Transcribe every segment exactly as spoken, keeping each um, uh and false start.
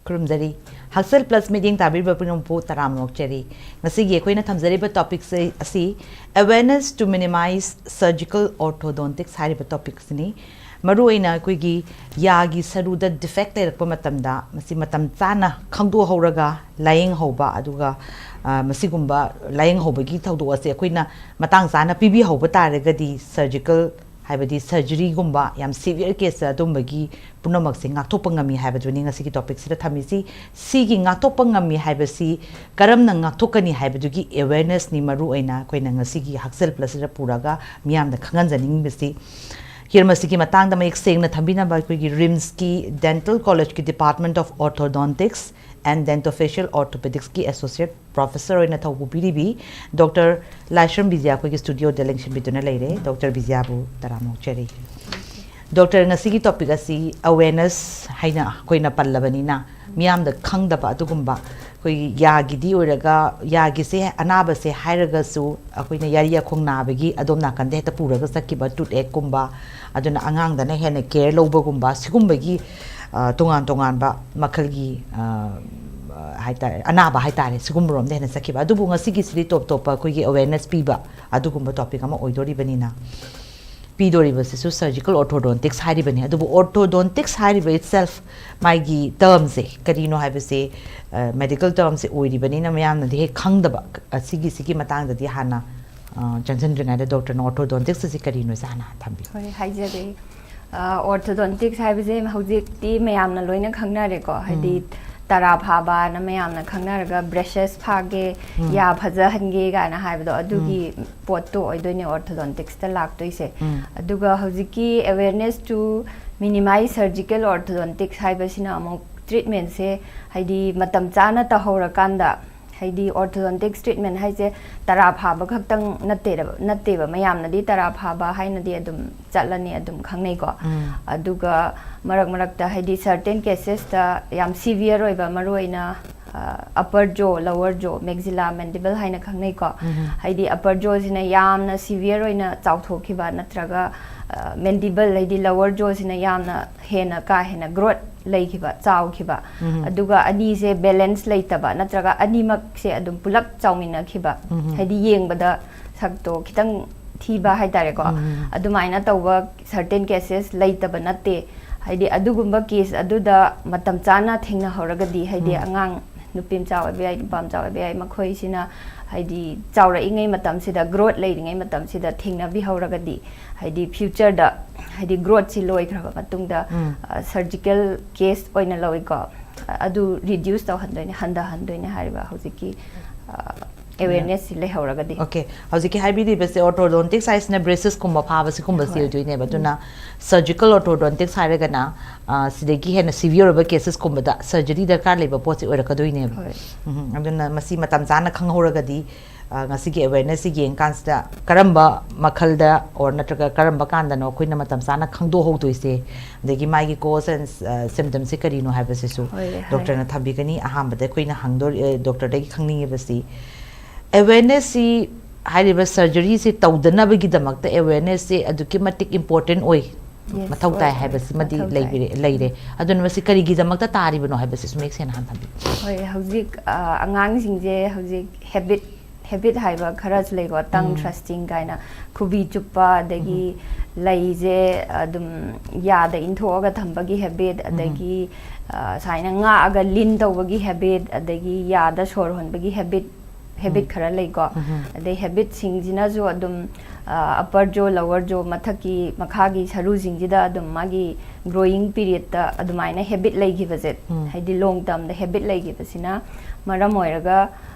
ꯈꯨꯔꯨꯝꯖꯔꯤ꯫ ꯍꯛꯁꯦꯜ ꯄ꯭ꯂꯁ ꯃꯤꯠꯌꯦꯡ ꯇꯥꯕꯤꯔꯤꯕ ꯄꯨꯝꯅꯃꯛꯄꯨ ꯇꯔꯥꯝꯅ ꯑꯣꯛꯆꯔꯤ꯫ ꯉꯁꯤꯒꯤ ꯑꯩꯈꯣꯏꯅ ꯊꯝꯖꯔꯤꯕ ꯇꯣꯄꯤꯛꯁꯦ ꯑꯁꯤ Awareness to Minimize Surgical Orthodontics ꯍꯥꯏꯔꯤꯕ ꯇꯣꯄꯤꯛꯁꯤꯅꯤ꯫ ꯃꯔꯨꯑꯣꯏꯅ ꯑꯩꯈꯣꯏꯒꯤ ꯌꯥꯒꯤ ꯁꯔꯨꯗ ꯗꯤꯐꯦꯛ ꯂꯩꯔꯛꯄ ꯃꯇꯝꯗ ꯃꯁꯤ ꯃꯇꯝ ꯆꯥꯅ ꯈꯪꯗꯣꯛꯍꯧꯔꯒ ꯂꯥꯏꯌꯦꯡꯍꯧꯕ, ꯑꯗꯨꯒ ꯑ, ꯃꯁꯤꯒꯨꯝꯕ ꯂꯥꯏꯌꯦꯡꯍꯧꯕꯒꯤ ꯊꯧꯗꯣꯛ ꯑꯁꯦ ꯑꯩꯈꯣꯏꯅ ꯃꯇꯥꯡ ꯆꯥꯅ ꯄꯤꯕꯤꯍꯧꯕ ꯇꯥꯔꯒꯗꯤ ꯁꯔꯖꯤꯀꯦꯜ ꯍꯥꯏꯕꯗꯤ ꯁꯔꯖꯔꯤꯒꯨꯝꯕ ꯌꯥꯝ ꯁꯤꯚꯤꯌꯔ ꯀꯦꯁꯇ ꯑꯗꯨꯝꯕꯒꯤ ꯄꯨꯝꯅꯃꯛꯁꯦ ꯉꯥꯛꯊꯣꯛꯄ ꯉꯝꯃꯤ ꯍꯥꯏꯕꯗꯨꯅꯤ ꯉꯁꯤꯒꯤ ꯇꯣꯄꯤꯛꯁꯤꯗ ꯊꯝꯃꯤꯁꯤ꯫ ꯁꯤꯒꯤ ꯉꯥꯛꯊꯣꯛꯄ ꯉꯝꯃꯤ ꯍꯥꯏꯕꯁꯤ ꯀꯔꯝꯅ ꯉꯥꯛꯊꯣꯛꯀꯅꯤ ꯍꯥꯏꯕꯗꯨꯒꯤ ꯑꯦꯋꯦꯔꯅꯦꯁꯅꯤ ꯃꯔꯨꯑꯣꯏꯅ ꯑꯩꯈꯣꯏꯅ ꯉꯁꯤꯒꯤ ꯍꯛꯁꯦꯜ ꯄ꯭ꯂꯁꯁꯤꯗ ꯄꯨꯔꯒ ꯃꯤꯌꯥꯝꯗ ꯈꯪꯍꯟꯖꯅꯤꯡꯕꯁꯤ꯫ ꯍꯤꯔꯝ ꯑꯁꯤꯒꯤ ꯃꯇꯥꯡꯗ ꯃꯌꯦꯛ ꯁꯦꯡꯅ ꯊꯝꯕꯤꯅꯕ ꯑꯩꯈꯣꯏꯒꯤ ꯔꯤꯝꯁꯀꯤ Dental College ꯀꯤ Department of Orthodontics and Dentofacial Orthopedics ꯀꯤ Associate Professor ꯑꯣꯏꯅ ꯊꯧ ꯄꯨꯕꯤꯔꯤꯕꯤ ꯗꯣꯛꯇꯔ ꯂꯥꯏꯁ꯭ꯔꯝ ꯕꯤꯖꯌꯥ ꯑꯩꯈꯣꯏꯒꯤ ꯁ꯭ꯇꯨꯗꯤꯑꯣꯗ ꯂꯦꯡꯁꯤꯟꯕꯤꯗꯨꯅ ꯂꯩꯔꯦ꯫ ꯗꯣꯛꯇꯔ ꯕꯤꯖꯌꯥꯕꯨ ꯇꯔꯥꯝꯅ ꯑꯣꯛꯆꯔꯤ꯫ ꯗꯣꯛꯇꯔ, ꯉꯁꯤꯒꯤ ꯇꯣꯄꯤꯛ ꯑꯁꯤ ꯑꯋꯦꯔꯅꯦꯁ ꯍꯥꯏꯅ ꯑꯩꯈꯣꯏꯅ ꯄꯜꯂꯕꯅꯤꯅ ꯃꯤꯌꯥꯝꯗ ꯈꯪꯗꯕ ꯑꯗꯨꯒꯨꯝꯕ ꯑꯩꯈꯣꯏꯒꯤ ꯌꯥꯒꯤꯗꯤ ꯑꯣꯏꯔꯒ ꯌꯥꯒꯤꯁꯦ ꯑꯅꯥꯕꯁꯦ ꯍꯥꯏꯔꯒꯁꯨ ꯑꯩꯈꯣꯏꯅ ꯌꯥꯔꯤ ꯌꯥꯈꯣꯡ ꯅꯥꯕꯒꯤ ꯑꯗꯣꯝ ꯅꯥꯀꯟꯗ ꯍꯦꯛꯇ ꯄꯨꯔꯒ ꯆꯠꯈꯤꯕ ꯇꯨꯠ ꯑꯦꯛꯀꯨꯝꯕ, ꯑꯗꯨꯅ ꯑꯉꯥꯡꯗꯅ ꯍꯦꯟꯅ ꯀꯦꯌꯔ ꯂꯧꯕꯒꯨꯝꯕ ꯁꯤꯒꯨꯝꯕꯒꯤ ꯑ, ꯇꯣꯉꯥꯟ ꯇꯣꯉꯥꯟꯕ ꯃꯈꯜꯒꯤ ꯑ, ꯍꯥꯏꯇꯥꯔꯦ, ꯑꯅꯥꯕ ꯍꯥꯏꯇꯥꯔꯦ, ꯁꯤꯒꯨꯝꯕꯔꯣꯝꯗ ꯍꯦꯟꯅ ꯆꯠꯈꯤꯕ꯫ ꯑꯗꯨꯕꯨ ꯉꯁꯤꯒꯤꯁꯤꯗꯤ ꯇꯣꯞ ꯇꯣꯞꯄ ꯑꯩꯈꯣꯏꯒꯤ ꯑꯋꯦꯔꯅꯦꯁ ꯄꯤꯕ ꯑꯗꯨꯒꯨꯝꯕ ꯇꯣꯄꯤꯛ ꯑꯃ ꯑꯣꯏꯗꯣꯔꯤꯕꯅꯤꯅ ꯄꯤꯗꯣꯔꯤꯕꯁꯤꯁꯨ ꯁꯔꯖꯤꯀꯦꯜ ꯑꯣꯔꯊꯣꯗꯣꯟꯇꯤꯛꯁ ꯍꯥꯏꯔꯤꯕꯅꯤ꯫ ꯑꯗꯨꯕꯨ ꯑꯣꯔꯊꯣꯗꯣꯟꯇꯤꯛꯁ ꯍꯥꯏꯔꯤꯕ ꯏꯠꯁꯦꯜꯐ ꯃꯥꯒꯤ ꯇꯔꯝꯁꯦ ꯀꯔꯤꯅꯣ ꯍꯥꯏꯕꯁꯦ ꯃꯦꯗꯤꯀꯦꯜ ꯇꯔꯝꯁꯦ ꯑꯣꯏꯔꯤꯕꯅꯤꯅ ꯃꯌꯥꯝꯅꯗꯤ ꯍꯦꯛ ꯈꯪꯗꯕ ꯑꯁꯤꯒꯤꯁꯤꯒꯤ ꯃꯇꯥꯡꯗꯗꯤ ꯍꯥꯟꯅ ꯑ, ꯆꯪꯁꯤꯟꯗ꯭ꯔꯤꯉꯩꯗ ꯗꯣꯛꯇꯔꯅ ꯑꯣꯔꯊꯣꯗꯣꯟꯇꯤꯛꯁ ꯑꯁꯤ ꯀꯔꯤꯅꯣꯁꯦ ꯍꯥꯟꯅ ꯊꯝꯕꯤꯌꯨ꯫ ꯍꯣꯏ, ꯍꯥꯏꯖꯒꯦ꯫ ꯑ, ꯑꯣꯔꯊꯣꯗꯣꯟꯇꯤꯛꯁ ꯍꯥꯏꯕꯁꯦ ꯍꯧꯖꯤꯛꯇꯤ ꯃꯌꯥꯝꯅ ꯂꯣꯏꯅ ꯈꯪꯅꯔꯦꯀꯣ, ꯍꯥꯏꯗꯤ ꯎꯝ꯫ ꯇꯔꯥ ꯐꯥꯕꯅ ꯃꯌꯥꯝꯅ ꯈꯪꯅꯔꯒ ꯕ꯭ꯔꯦꯁꯦꯁ ꯐꯥꯒꯦ, ꯎꯝ꯫ ꯌꯥ ꯐꯖꯍꯟꯒꯦ ꯀꯥꯏꯅ ꯍꯥꯏꯕꯗꯣ, ꯑꯗꯨꯒꯤ ꯎꯝ꯫ ꯄꯣꯠꯇꯣ ꯑꯣꯏꯗꯣꯏꯅꯦ ꯑꯣꯔꯊꯣꯗꯣꯟꯇꯤꯛꯁꯇ ꯂꯥꯛꯇꯣꯏꯁꯦ꯫ ꯎꯝ꯫ ꯑꯗꯨꯒ ꯍꯧꯖꯤꯛꯀꯤ awareness to minimize surgical orthodontics ꯍꯥꯏꯕꯁꯤꯅ ꯑꯃꯨꯛ ꯇ꯭ꯔꯤꯠꯃꯦꯟꯁꯦ ꯍꯥꯏꯗꯤ ꯃꯇꯝ ꯆꯥꯅ ꯇꯧꯍꯧꯔꯀꯥꯟꯗ, ꯍꯥꯏꯗꯤ ꯑꯣꯔꯊꯣꯗꯣꯟꯇꯤꯛꯁ ꯇ꯭ꯔꯤꯠꯃꯦꯟ ꯍꯥꯏꯁꯦ ꯇꯔꯥ ꯐꯥꯕ ꯈꯛꯇꯪ ꯅꯠꯇꯦꯕ, ꯅꯠꯇꯦꯕ꯫ ꯃꯌꯥꯝꯅꯗꯤ ꯇꯔꯥ ꯐꯥꯕ ꯍꯥꯏꯅꯗꯤ ꯑꯗꯨꯝ ꯆꯠꯂꯅꯤ, ꯑꯗꯨꯝ ꯈꯪꯅꯩꯀꯣ꯫ ꯎꯝ꯫ ꯑꯗꯨꯒ ꯃꯔꯛ ꯃꯔꯛꯇ ꯍꯥꯏꯗꯤ ꯁꯔꯇꯦꯟ ꯀꯦꯁꯦꯁꯇ ꯌꯥꯝ ꯁꯤꯚꯤꯌꯔ ꯑꯣꯏꯕ, ꯃꯔꯨꯑꯣꯏꯅ upper jaw, lower jaw, maxilla, mandible ꯍꯥꯏꯅ ꯈꯪꯅꯩꯀꯣ꯫ ꯍꯥꯏꯗꯤ upper jawꯁꯤꯅ ꯌꯥꯝꯅ severe ꯑꯣꯏꯅ ꯆꯥꯎꯊꯣꯛꯈꯤꯕ ꯅꯠꯇ꯭ꯔꯒ mandible ꯍꯥꯏꯗꯤ lower jawꯁꯤꯅ ꯌꯥꯝꯅ ꯍꯦꯟꯅ ꯀꯥ ꯍꯦꯟꯅ growth ꯂꯩꯈꯤꯕ, ꯆꯥꯎꯈꯤꯕ꯫ ꯑꯗꯨꯒ ꯑꯅꯤꯁꯦ balance ꯂꯩꯇꯕ ꯅꯠꯇ꯭ꯔꯒ ꯑꯅꯤꯃꯛꯁꯦ ꯑꯗꯨꯝ ꯄꯨꯂꯞ ꯆꯥꯎꯃꯤꯟꯅꯈꯤꯕ꯫ ꯍꯥꯏꯗꯤ ꯌꯦꯡꯕꯗ ꯁꯛꯇꯣ ꯈꯤꯇꯪ ꯊꯤꯕ ꯍꯥꯏꯇꯥꯔꯦꯀꯣ꯫ ꯑꯗꯨꯃꯥꯏꯅ ꯇꯧꯕ certain cases ꯂꯩꯇꯕ ꯅꯠꯇꯦ꯫ ꯍꯥꯏꯗꯤ ꯑꯗꯨꯒꯨꯝꯕ case ꯑꯗꯨꯗ ꯃꯇꯝ ꯆꯥꯅ ꯊꯦꯡꯅꯍꯧꯔꯒꯗꯤ, ꯍꯥꯏꯗꯤ ꯑꯉꯥꯡ ꯅꯨꯄꯤ ꯃꯆꯥ ꯑꯣꯏꯕ ꯌꯥꯏ, ꯅꯨꯄꯥ ꯃꯆꯥ ꯑꯣꯏꯕ ꯌꯥꯏ, ꯃꯈꯣꯏꯁꯤꯅ ꯍꯥꯏꯗꯤ ꯆꯥꯎꯔꯛꯏꯉꯩ ꯃꯇꯝꯁꯤꯗ, growth ꯂꯩꯔꯤꯉꯩ ꯃꯇꯝꯁꯤꯗ ꯊꯦꯡꯅꯕꯤꯍꯧꯔꯒꯗꯤ, ꯍꯥꯏꯗꯤ futureꯗ ꯍꯥꯏꯗꯤ growthꯁꯤ ꯂꯣꯏꯈ꯭ꯔꯕ ꯃꯇꯨꯡꯗ surgical case ꯑꯣꯏꯅ ꯂꯧꯏꯀꯣ꯫ ꯑꯗꯨ reduce ꯇꯧꯍꯟꯗꯣꯏꯅꯦ, ꯍꯟꯊꯍꯟꯗꯣꯏꯅꯦ ꯍꯥꯏꯔꯤꯕ ꯍꯧꯖꯤꯛꯀꯤ awarenessꯁꯤ ꯂꯩꯍꯧꯔꯒꯗꯤ꯫ Okay, ꯍꯧꯖꯤꯛꯀꯤ ꯍꯥꯏꯕꯤꯔꯤꯕꯁꯦ orthodontics ꯍꯥꯏꯁꯤꯅ braces ꯀꯨꯝꯕ ꯐꯥꯕ ꯁꯤꯒꯨꯝꯕꯁꯤ ꯑꯣꯏꯗꯣꯏꯅꯦꯕ꯫ ꯑꯗꯨꯅ surgical orthodontics ꯍꯥꯏꯔꯒꯅ ꯁꯤꯗꯒꯤ ꯍꯦꯟꯅ severe ꯑꯣꯏꯕ cases ꯀꯨꯝꯕꯗ surgery ꯗꯔꯀꯥꯔ ꯂꯩꯕ ꯄꯣꯠꯁꯤ ꯑꯣꯏꯔꯛꯀꯗꯣꯏꯅꯦꯕ꯫ ꯎꯝ, ꯑꯗꯨꯅ ꯃꯁꯤ ꯃꯇꯝ ꯆꯥꯅ ꯈꯪꯍꯧꯔꯒꯗꯤ, ꯉꯁꯤꯒꯤ awarenessꯁꯤ ꯌꯦꯡꯀꯥꯟꯁꯤꯗ ꯀꯔꯝꯕ ꯃꯈꯜꯗ or ꯅꯠꯇ꯭ꯔꯒ ꯀꯔꯝꯕ ꯀꯥꯟꯗꯅꯣ ꯑꯩꯈꯣꯏꯅ ꯃꯇꯝ ꯆꯥꯅ ꯈꯪꯗꯣꯛꯍꯧꯗꯣꯏꯁꯦ, ꯑꯗꯒꯤ ꯃꯥꯒꯤ cause and symptomꯁꯤ ꯀꯔꯤꯅꯣ ꯍꯥꯏꯕꯁꯤꯁꯨ doctorꯅ ꯊꯝꯕꯤꯒꯅꯤ꯫ ꯑꯍꯥꯟꯕꯗ ꯑꯩꯈꯣꯏꯅ ꯍꯪꯗꯣꯔꯤ, doctorꯗꯒꯤ ꯈꯪꯅꯤꯡꯉꯤꯕꯁꯤ, awarenessꯁꯤ ꯍꯥꯏꯔꯤꯕ surgeryꯁꯤ ꯇꯧꯗꯅꯕꯒꯤꯗꯃꯛꯇ awarenessꯁꯤ ꯑꯗꯨꯛꯀꯤ ꯃꯇꯤꯛ important ꯑꯣꯏ, ꯃꯊꯧ ꯇꯥꯏ ꯍꯥꯏꯕꯁꯤꯃꯗꯤ ꯂꯩꯕꯤꯔꯦ, ꯂꯩꯔꯦ꯫ ꯑꯗꯨꯅ ꯃꯁꯤ ꯀꯔꯤꯒꯤꯗꯃꯛꯇ ꯇꯥꯔꯤꯕꯅꯣ ꯍꯥꯏꯕꯁꯤꯁꯨ ꯃꯌꯦꯛ ꯁꯦꯡꯅ ꯍꯥꯟꯅ ꯊꯝꯕꯤꯌꯨ꯫ ꯍꯣꯏ, ꯍꯧꯖꯤꯛ ꯑꯉꯥꯡꯁꯤꯡꯁꯦ ꯍꯧꯖꯤꯛ habit habit ꯍꯥꯏꯕ ꯈꯔꯁꯨ ꯂꯩꯀꯣ, tongue thrusting ꯀꯥꯏꯅ, ꯈꯨꯕꯤ ꯆꯨꯞꯄ, ꯑꯗꯒꯤ ꯂꯩꯁꯦ ꯑꯗꯨꯝ ꯌꯥꯗ ꯏꯟꯊꯣꯛꯑꯒ ꯊꯝꯕꯒꯤ habit, ꯑꯗꯒꯤ ꯁꯨꯃꯥꯏꯅ ꯉꯥꯛꯑꯒ lean ꯇꯧꯕꯒꯤ habit, ꯑꯗꯒꯤ ꯌꯥꯗ ꯁꯣꯔ ꯍꯣꯟꯕꯒꯤ habit, habit ꯈꯔ ꯂꯩꯀꯣ꯫ ꯑꯗꯩ habitꯁꯤꯡꯁꯤꯅꯁꯨ ꯑꯗꯨꯝ upper jaw, lower jaw, ꯃꯊꯛꯀꯤ ꯃꯈꯥꯒꯤ ꯁꯔꯨꯁꯤꯡꯁꯤꯗ ꯑꯗꯨꯝ ꯃꯥꯒꯤ growing periodꯇ ꯑꯗꯨꯃꯥꯏꯅ habit ꯂꯩꯈꯤꯕꯁꯦ, ꯍꯥꯏꯗꯤ long termꯗ habit ꯂꯩꯈꯤꯕꯁꯤꯅ ꯃꯔꯝ ꯑꯣꯏꯔꯒ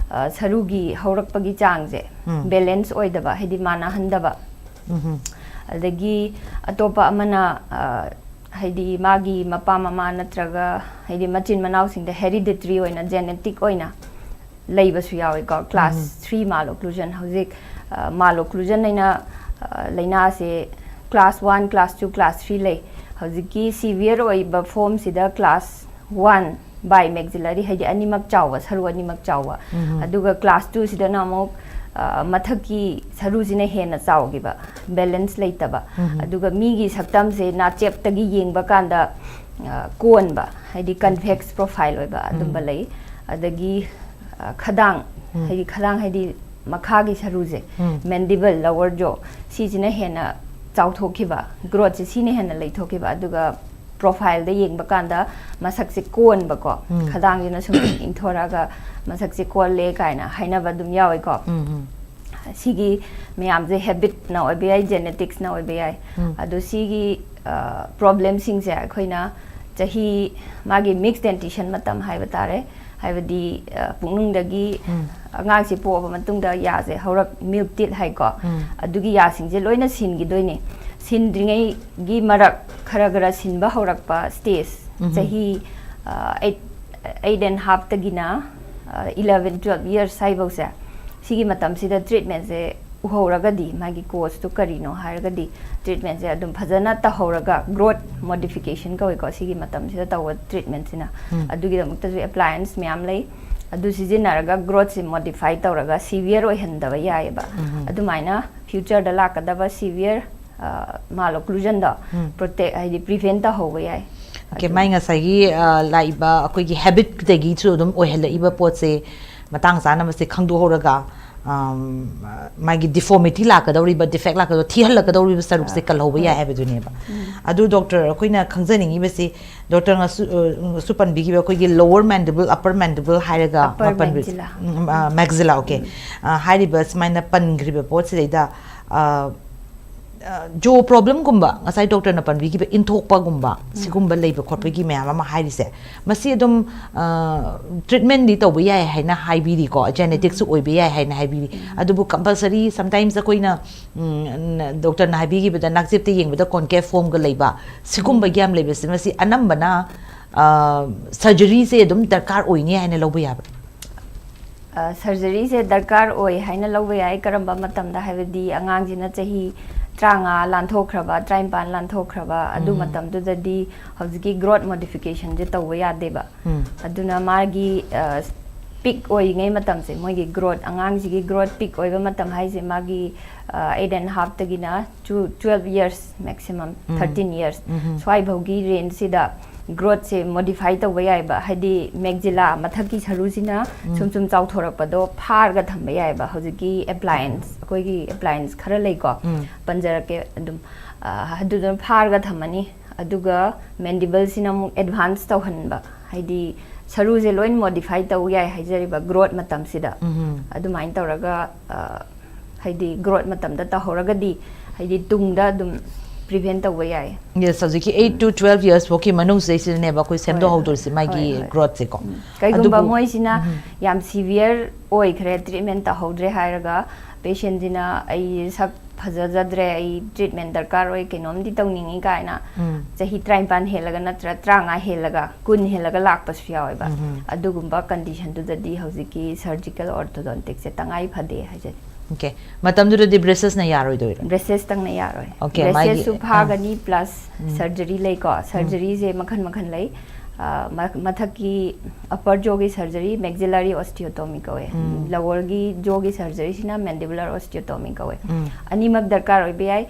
ꯁꯔꯨꯒꯤ ꯍꯧꯔꯛꯄꯒꯤ ꯆꯥꯡꯁꯦ balance ꯑꯣꯏꯗꯕ, ꯍꯥꯏꯗꯤ ꯃꯥꯟꯅꯍꯟꯗꯕ꯫ ꯑꯗꯒꯤ ꯑꯇꯣꯞꯄ ꯑꯃꯅ ꯍꯥꯏꯗꯤ ꯃꯥꯒꯤ ꯃꯄꯥ ꯃꯃꯥ ꯅꯠꯇ꯭ꯔꯒ ꯍꯥꯏꯗꯤ ꯃꯆꯤꯟ ꯃꯅꯥꯎꯁꯤꯡꯗ hereditary ꯑꯣꯏꯅ, genetic ꯑꯣꯏꯅ ꯂꯩꯕꯁꯨ ꯌꯥꯎꯋꯤꯀꯣ꯫ Class three malocclusion, ꯍꯧꯖꯤꯛ malocclusion ꯍꯥꯏꯅ ꯂꯥꯏꯅꯥꯁꯦ class one, class two, class three ꯂꯩ꯫ ꯍꯧꯖꯤꯛꯀꯤ severe ꯑꯣꯏꯕ formꯁꯤꯗ class one Bimaxillary ꯍꯥꯏꯗꯤ ꯑꯅꯤꯃꯛ ꯆꯥꯎꯕ, ꯁꯔꯨ ꯑꯅꯤꯃꯛ ꯆꯥꯎꯕ꯫ ꯑꯗꯨꯒ class two ꯁꯤꯗꯅ ꯑꯃꯨꯛ, ꯑ, ꯃꯊꯛꯀꯤ ꯁꯔꯨꯁꯤꯅ ꯍꯦꯟꯅ ꯆꯥꯎꯈꯤꯕ, balance ꯂꯩꯇꯕ꯫ ꯑꯗꯨꯒ ꯃꯤꯒꯤ ꯁꯛꯇꯝꯁꯦ ꯅꯥꯆꯦꯞꯇꯒꯤ ꯌꯦꯡꯕ ꯀꯥꯟꯗ, ꯑ, ꯀꯣꯟꯕ, ꯍꯥꯏꯗꯤ convex profile ꯑꯣꯏꯕ ꯑꯗꯨꯝꯕ ꯂꯩ꯫ ꯑꯗꯒꯤ, ꯑ, ꯈꯗꯥꯡ, ꯍꯥꯏꯗꯤ ꯈꯗꯥꯡ ꯍꯥꯏꯗꯤ ꯃꯈꯥꯒꯤ ꯁꯔꯨꯁꯦ, mandible, lower jaw, ꯁꯤꯁꯤꯅ ꯍꯦꯟꯅ ꯆꯥꯎꯊꯣꯛꯈꯤꯕ, growthꯁꯦ ꯁꯤꯅ ꯍꯦꯟꯅ ꯂꯩꯊꯣꯛꯈꯤꯕ꯫ ꯑꯗꯨꯒ profileꯗ ꯌꯦꯡꯕ ꯀꯥꯟꯗ ꯃꯁꯛꯁꯦ ꯀꯣꯟꯕꯀꯣ, ꯈꯗꯥꯡꯁꯤꯅ ꯁꯨꯝ ꯏꯟꯊꯣꯔꯛꯑꯒ ꯃꯁꯛꯁꯦ ꯀꯣꯜꯂꯦ ꯀꯥꯏꯅ ꯍꯥꯏꯅꯕ ꯑꯗꯨꯝ ꯌꯥꯎꯋꯦꯀꯣ꯫ ꯁꯤꯒꯤ ꯃꯌꯥꯝꯁꯦ habitꯅ ꯑꯣꯏꯕ ꯌꯥꯏ, geneticsꯅ ꯑꯣꯏꯕ ꯌꯥꯏ꯫ ꯑꯗꯣ ꯁꯤꯒꯤ, ꯑ, problemꯁꯤꯡꯁꯦ ꯑꯩꯈꯣꯏꯅ ꯆꯍꯤ, ꯃꯥꯒꯤ mixed dentition ꯃꯇꯝ ꯍꯥꯏꯕ ꯇꯥꯔꯦ, ꯍꯥꯏꯕꯗꯤ, ꯑ, ꯄꯨꯛꯅꯨꯡꯗꯒꯤ ꯑꯉꯥꯡꯁꯤ ꯄꯣꯛꯑꯕ ꯃꯇꯨꯡꯗ ꯌꯥꯁꯦ ꯍꯧꯔꯛ, milk teat ꯍꯥꯏꯀꯣ, ꯑꯗꯨꯒꯤ ꯌꯥꯁꯤꯡꯁꯦ ꯂꯣꯏꯅ ꯁꯤꯟꯈꯤꯗꯣꯏꯅꯦ꯫ ꯁꯤꯟꯗ꯭ꯔꯤꯉꯩꯒꯤ ꯃꯔꯛ ꯈꯔ ꯈꯔ ꯁꯤꯟꯕ ꯍꯧꯔꯛꯄ stage, ꯆꯍꯤ, ꯑ, eight, eight and halfꯇꯒꯤꯅ, ꯑ, eleven, twelve years ꯍꯥꯏꯐꯧꯁꯦ, ꯁꯤꯒꯤ ꯃꯇꯝꯁꯤꯗ treatmentꯁꯦ ꯎꯍꯧꯔꯒꯗꯤ, ꯃꯥꯒꯤ causeꯇꯨ ꯀꯔꯤꯅꯣ ꯍꯥꯏꯔꯒꯗꯤ, treatmentꯁꯦ ꯑꯗꯨꯝ ꯐꯖꯅ ꯇꯧꯍꯧꯔꯒ, growth modification ꯀꯧꯏꯀꯣ, ꯁꯤꯒꯤ ꯃꯇꯝꯁꯤꯗ ꯇꯧꯕ treatmentꯁꯤꯅ꯫ ꯑꯗꯨꯒꯤꯗꯃꯛꯇꯁꯨ appliance ꯃꯌꯥꯝ ꯂꯩ꯫ ꯑꯗꯨ ꯁꯤꯖꯤꯟꯅꯔꯒ growthꯁꯦ modify ꯇꯧꯔꯒ severe ꯑꯣꯏꯍꯟꯗꯕ ꯌꯥꯏꯑꯕ꯫ ꯑꯗꯨꯃꯥꯏꯅ futureꯗ ꯂꯥꯛꯀꯗꯕ severe, ꯑ, malocclusionꯗꯣ protect, ꯍꯥꯏꯗꯤ prevent ꯇꯧꯍꯧꯕ ꯌꯥꯏ꯫ Okay, ꯃꯥꯏ ꯉꯁꯥꯏꯒꯤ, ꯑ, ꯂꯥꯛꯏꯕ ꯑꯩꯈꯣꯏꯒꯤ habitꯇꯒꯤꯁꯨ ꯑꯗꯨꯝ ꯑꯣꯏꯍꯜꯂꯛꯏꯕ ꯄꯣꯠꯁꯦ ꯃꯇꯥꯡ ꯆꯥꯅ ꯃꯁꯤ ꯈꯪꯗꯣꯛꯍꯧꯔꯒ, ꯑꯝ, ꯃꯥꯒꯤ deformity ꯂꯥꯛꯀꯗꯧꯔꯤꯕ, defect ꯂꯥꯛꯀꯗꯧꯔꯤꯕ, ꯊꯤꯍꯜꯂꯛꯀꯗꯧꯔꯤꯕ ꯁꯔꯨꯛꯁꯦ ꯀꯜꯍꯧꯕ ꯌꯥꯏ ꯍꯥꯏꯕꯗꯨꯅꯦꯕ꯫ ꯑꯗꯨ doctor, ꯑꯩꯈꯣꯏꯅ ꯈꯪꯖꯅꯤꯡꯉꯤꯕꯁꯤ, doctorꯅꯁꯨ, ꯑ, ꯁꯨ ꯄꯟꯕꯤꯈꯤꯕ ꯑꯩꯈꯣꯏꯒꯤ lower mandible, upper mandible ꯍꯥꯏꯔꯒ Upper ꯃꯥꯄꯟꯕꯤ-, maxilla. ꯎꯝ, ꯑ, maxilla, okay꯫ ꯑ, ꯍꯥꯏꯔꯤꯕ ꯁꯨꯃꯥꯏꯅ ꯄꯟꯈ꯭ꯔꯤꯕ ꯄꯣꯠꯁꯤꯗꯩꯗ, ꯑ, jaw problemꯒꯨꯝꯕ, ꯉꯁꯥꯏ doctorꯅ ꯄꯟꯕꯤꯈꯤꯕ ꯏꯟꯊꯣꯛꯄꯒꯨꯝꯕ, ꯁꯤꯒꯨꯝꯕ ꯂꯩꯕ ꯈꯣꯠꯄꯒꯤ ꯃꯌꯥꯝ ꯑꯃ ꯍꯥꯏꯔꯤꯁꯦ, ꯃꯁꯤ ꯑꯗꯨꯝ, ꯑ, treatmentꯗꯤ ꯇꯧꯕ ꯌꯥꯏ ꯍꯥꯏꯅ ꯍꯥꯏꯕꯤꯔꯤꯀꯣ, genetics ꯑꯣꯏꯕ ꯌꯥꯏ ꯍꯥꯏꯅ ꯍꯥꯏꯕꯤꯔꯤ꯫ ꯑꯗꯨꯕꯨ compulsory sometimes ꯑꯩꯈꯣꯏꯅ, ꯎꯝ, ꯅ-, doctorꯅ ꯍꯥꯏꯕꯤꯈꯤꯕꯗ ꯅꯥꯛꯆꯦꯞꯇ ꯌꯦꯡꯕꯗ concave formꯒ ꯂꯩꯕ, ꯁꯤꯒꯨꯝꯕꯒꯤ ꯌꯥꯝ ꯂꯩꯕꯁꯦ, ꯃꯁꯤ ꯑꯅꯝꯕꯅ, ꯑ, surgeryꯁꯦ ꯑꯗꯨꯝ ꯗꯔꯀꯥꯔ ꯑꯣꯏꯅꯤ ꯍꯥꯏꯅ ꯂꯧꯕ ꯌꯥꯕ꯭ꯔꯥ? ꯑ, surgeryꯁꯦ ꯗꯔꯀꯥꯔ ꯑꯣꯏ ꯍꯥꯏꯅ ꯂꯧꯕ ꯌꯥꯏ꯫ ꯀꯔꯝꯕ ꯃꯇꯝꯗ? ꯍꯥꯏꯕꯗꯤ ꯑꯉꯥꯡꯁꯤꯅ ꯆꯍꯤ ꯇꯔꯥꯃꯉꯥ ꯂꯥꯟꯊꯣꯛꯈ꯭ꯔꯕ, ꯇꯔꯥꯅꯤꯄꯥꯟ ꯂꯥꯟꯊꯣꯛꯈ꯭ꯔꯕ, ꯑꯗꯨ ꯎꯝ꯫ ꯃꯇꯝꯗꯨꯗꯗꯤ ꯍꯧꯖꯤꯛꯀꯤ growth modificationꯁꯦ ꯇꯧꯕ ꯌꯥꯗꯦꯕ꯫ ꯎꯝ꯫ ꯑꯗꯨꯅ ꯃꯥꯒꯤ, ꯑ, peak ꯑꯣꯏꯔꯤꯉꯩ ꯃꯇꯝꯁꯦ, ꯃꯣꯏꯒꯤ growth, ꯑꯉꯥꯡꯁꯤꯒꯤ growth peak ꯑꯣꯏꯕ ꯃꯇꯝ ꯍꯥꯏꯁꯦ ꯃꯥꯒꯤ, ꯑ, eight and halfꯇꯒꯤꯅ to twelve years maximum, um. Thirteen years, um. ꯁ꯭ꯋꯥꯏꯐꯥꯎꯒꯤ rangeꯁꯤꯗ growthꯁꯦ modify ꯇꯧꯕ ꯌꯥꯏꯕ, ꯍꯥꯏꯗꯤ maxilla ꯃꯊꯛꯀꯤ ꯁꯔꯨꯁꯤꯅ ꯎꯝ꯫ ꯁꯨꯝ ꯁꯨꯝ ꯆꯥꯎꯊꯣꯔꯛꯄꯗꯣ ꯐꯥꯔꯒ ꯊꯝꯕ ꯌꯥꯏꯕ꯫ ꯍꯧꯖꯤꯛꯀꯤ appliance, ꯑꯩꯈꯣꯏꯒꯤ appliance ꯈꯔ ꯂꯩꯀꯣ, ꯎꯝ꯫ ꯄꯟꯖꯔꯛꯀꯦ ꯑꯗꯨꯝ, ꯑ, ꯑꯗꯨꯗꯨꯅ ꯐꯥꯔꯒ ꯊꯝꯃꯅꯤ꯫ ꯑꯗꯨꯒ mandibleꯁꯤꯅ ꯑꯃꯨꯛ advance ꯇꯧꯍꯟꯕ, ꯍꯥꯏꯗꯤ ꯁꯔꯨꯁꯦ ꯂꯣꯏ modify ꯇꯧ ꯌꯥꯏ ꯍꯥꯏꯖꯔꯤꯕ growth ꯃꯇꯝꯁꯤꯗ꯫ ꯎꯝ꯫ ꯑꯗꯨꯃꯥꯏꯅ ꯇꯧꯔꯒ, ꯑ, ꯍꯥꯏꯗꯤ growth ꯃꯇꯝꯗ ꯇꯧꯍꯧꯔꯒꯗꯤ, ꯍꯥꯏꯗꯤ ꯇꯨꯡꯗ ꯑꯗꯨꯝ prevent ꯇꯧꯕ ꯌꯥꯏ꯫ Yes, ꯍꯧꯖꯤꯛꯀꯤ eight to twelve years ꯐꯥꯎꯒꯤ ꯃꯅꯨꯡꯁꯤꯗꯩꯁꯤꯗꯅꯦꯕ ꯑꯩꯈꯣꯏ ꯍꯣꯏ, ꯁꯦꯝꯗꯣꯛꯍꯧꯗꯣꯏꯁꯦ, ꯍꯣꯏ, ꯃꯥꯒꯤ ꯍꯣꯏ, ꯍꯣꯏ꯫ Growthꯁꯦꯀꯣ꯫ ꯎꯝ꯫ ꯀꯩꯒꯨꯝꯕ ꯑꯗꯨꯕꯨ ꯃꯣꯏꯁꯤꯅ ꯎꯝ꯫ ꯌꯥꯝ severe ꯑꯣꯏꯈ꯭ꯔꯦ, treatment ꯇꯧꯍꯧꯗ꯭ꯔꯦ ꯍꯥꯏꯔꯒ patientꯁꯤꯅ "ꯑꯩ ꯁꯛ ꯐꯖꯖꯗ꯭ꯔꯦ, ꯑꯩ treatment ꯗꯔꯀꯥꯔ ꯑꯣꯏ, ꯀꯩꯅꯣꯝꯗꯤ ꯇꯧꯅꯤꯡꯉꯤ" ꯀꯥꯏꯅ ꯎꯝ꯫ ꯆꯍꯤ ꯇꯔꯥꯅꯤꯄꯥꯟ ꯍꯦꯜꯂꯒ ꯅꯠꯇ꯭ꯔ ꯇꯔꯥꯃꯉꯥ ꯍꯦꯜꯂꯒ, ꯀꯨꯟ ꯍꯦꯜꯂꯒ ꯂꯥꯛꯄꯁꯨ ꯌꯥꯎꯋꯦꯕ꯫ ꯎꯝ꯫ ꯑꯗꯨꯒꯨꯝꯕ conditionꯗꯨꯗꯗꯤ ꯍꯧꯖꯤꯛꯀꯤ surgical orthodonticꯁꯦ ꯇꯉꯥꯏ ꯐꯗꯦ ꯍꯥꯏꯖꯔꯤ꯫ Okay꯫ ꯃꯇꯝꯗꯨꯗꯗꯤ bracesꯅ ꯌꯥꯔꯣꯏꯗꯣꯏꯔꯣ? Bracesꯇꯪꯅ ꯌꯥꯔꯣꯏ꯫ Okay, ꯃꯥꯒꯤ, bracesꯁꯨ ꯑꯥ꯫ ꯐꯥꯒꯅꯤ, plus ꯎꯝ꯫ Surgery ꯂꯩꯀꯣ꯫ ꯎꯝ꯫ Surgeryꯁꯦ ꯃꯈꯜ ꯃꯈꯜ ꯂꯩ꯫ ꯑ, ꯃ-, ꯃꯊꯛꯀꯤ upper jawꯒꯤ surgery maxillary osteotomy ꯀꯧꯋꯦ꯫ ꯎꯝ꯫ Lowerꯒꯤ jawꯒꯤ surgeryꯁꯤꯅ mandibular osteotomy ꯀꯧꯋꯦ꯫ ꯎꯝ꯫ ꯑꯅꯤꯃꯛ ꯗꯔꯀꯥꯔ ꯑꯣꯏꯕ ꯌꯥꯏ,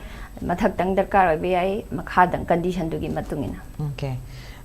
ꯃꯊꯛꯇꯪ ꯗꯔꯀꯥꯔ ꯑꯣꯏꯕ ꯌꯥꯏ, ꯃꯈꯥꯗꯪ conditionꯗꯨꯒꯤ ꯃꯇꯨꯡ ꯏꯟꯅ꯫ Okay꯫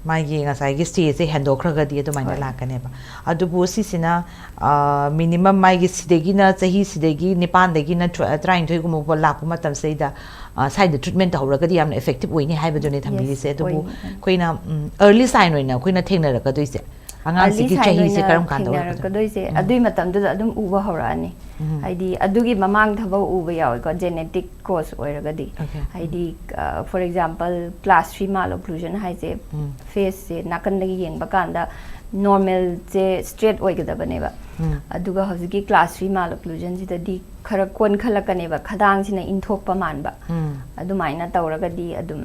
ꯃꯥꯒꯤ ꯉꯁꯥꯏꯒꯤ stageꯁꯦ ꯍꯦꯟꯗꯣꯛꯈ꯭ꯔꯒꯗꯤ ꯑꯗꯨꯃꯥꯏꯅ ꯍꯣꯏ꯫ ꯂꯥꯛꯀꯅꯦꯕ꯫ ꯑꯗꯨꯕꯨ ꯁꯤꯁꯤꯅ, ꯑ, minimum ꯃꯥꯒꯤ ꯁꯤꯗꯒꯤꯅ, ꯆꯍꯤ ꯁꯤꯗꯒꯤ ꯅꯤꯄꯥꯟꯗꯒꯤꯅ ꯇꯔꯥ-, ꯇꯔꯥꯅꯤꯊꯣꯏꯒꯨꯝꯕ ꯐꯥꯎ ꯂꯥꯛꯄ ꯃꯇꯝꯁꯤꯗꯩꯗ, ꯑ, ꯁ꯭ꯋꯥꯏꯗ treatment ꯇꯧꯍꯧꯔꯒꯗꯤ ꯌꯥꯝꯅ effective ꯑꯣꯏꯅꯤ ꯍꯥꯏꯕꯗꯨꯅꯦ ꯊꯝꯕꯤꯔꯤꯁꯦ꯫ Yes, ꯑꯗꯨꯕꯨ ꯑꯣꯏꯅꯤ꯫ ꯑꯩꯈꯣꯏꯅ, ꯎꯝ, early sign ꯑꯣꯏꯅ ꯑꯩꯈꯣꯏꯅ ꯊꯦꯡꯅꯔꯛꯀꯗꯣꯏꯁꯦ, ꯑꯉꯥꯡꯁꯤꯒꯤ early sign ꯆꯍꯤꯁꯦ ꯑꯣꯏꯅ ꯀꯔꯝ ꯀꯥꯟꯗ ꯑꯣꯏꯔꯛꯀꯗꯣꯏꯅꯣ? ꯊꯦꯡꯅꯔꯛꯀꯗꯣꯏꯁꯦ, ꯎꯝ꯫ ꯑꯗꯨꯒꯤ ꯃꯇꯝꯗꯨꯗ ꯑꯗꯨꯝ ꯎꯕ ꯍꯧꯔꯛꯑꯅꯤ꯫ ꯎꯝ꯫ ꯍꯥꯏꯗꯤ ꯑꯗꯨꯒꯤ ꯃꯃꯥꯡ ꯊꯕꯛ ꯎꯕ ꯌꯥꯎꯋꯦꯀꯣ, genetic cause ꯑꯣꯏꯔꯒꯗꯤ꯫ Okay. ꯍꯥꯏꯗꯤ, ꯑ, for example, class three malocclusion ꯍꯥꯏꯁꯦ, ꯎꯝ꯫ Faceꯁꯦ ꯅꯥꯀꯟꯗꯒꯤ ꯌꯦꯡꯕ ꯀꯥꯟꯗ normalꯁꯦ straight ꯑꯣꯏꯒꯗꯕꯅꯦꯕ꯫ ꯎꯝ꯫ ꯑꯗꯨꯒ ꯍꯧꯖꯤꯛꯀꯤ class three malocclusionꯁꯤꯗꯗꯤ ꯈꯔ ꯀꯣꯟꯈꯠꯂꯛꯀꯅꯦꯕ, ꯈꯗꯥꯡꯁꯤꯅ ꯏꯟꯊꯣꯛꯄ ꯃꯥꯟꯕ꯫ ꯎꯝ꯫ ꯑꯗꯨꯃꯥꯏꯅ ꯇꯧꯔꯒꯗꯤ ꯑꯗꯨꯝ,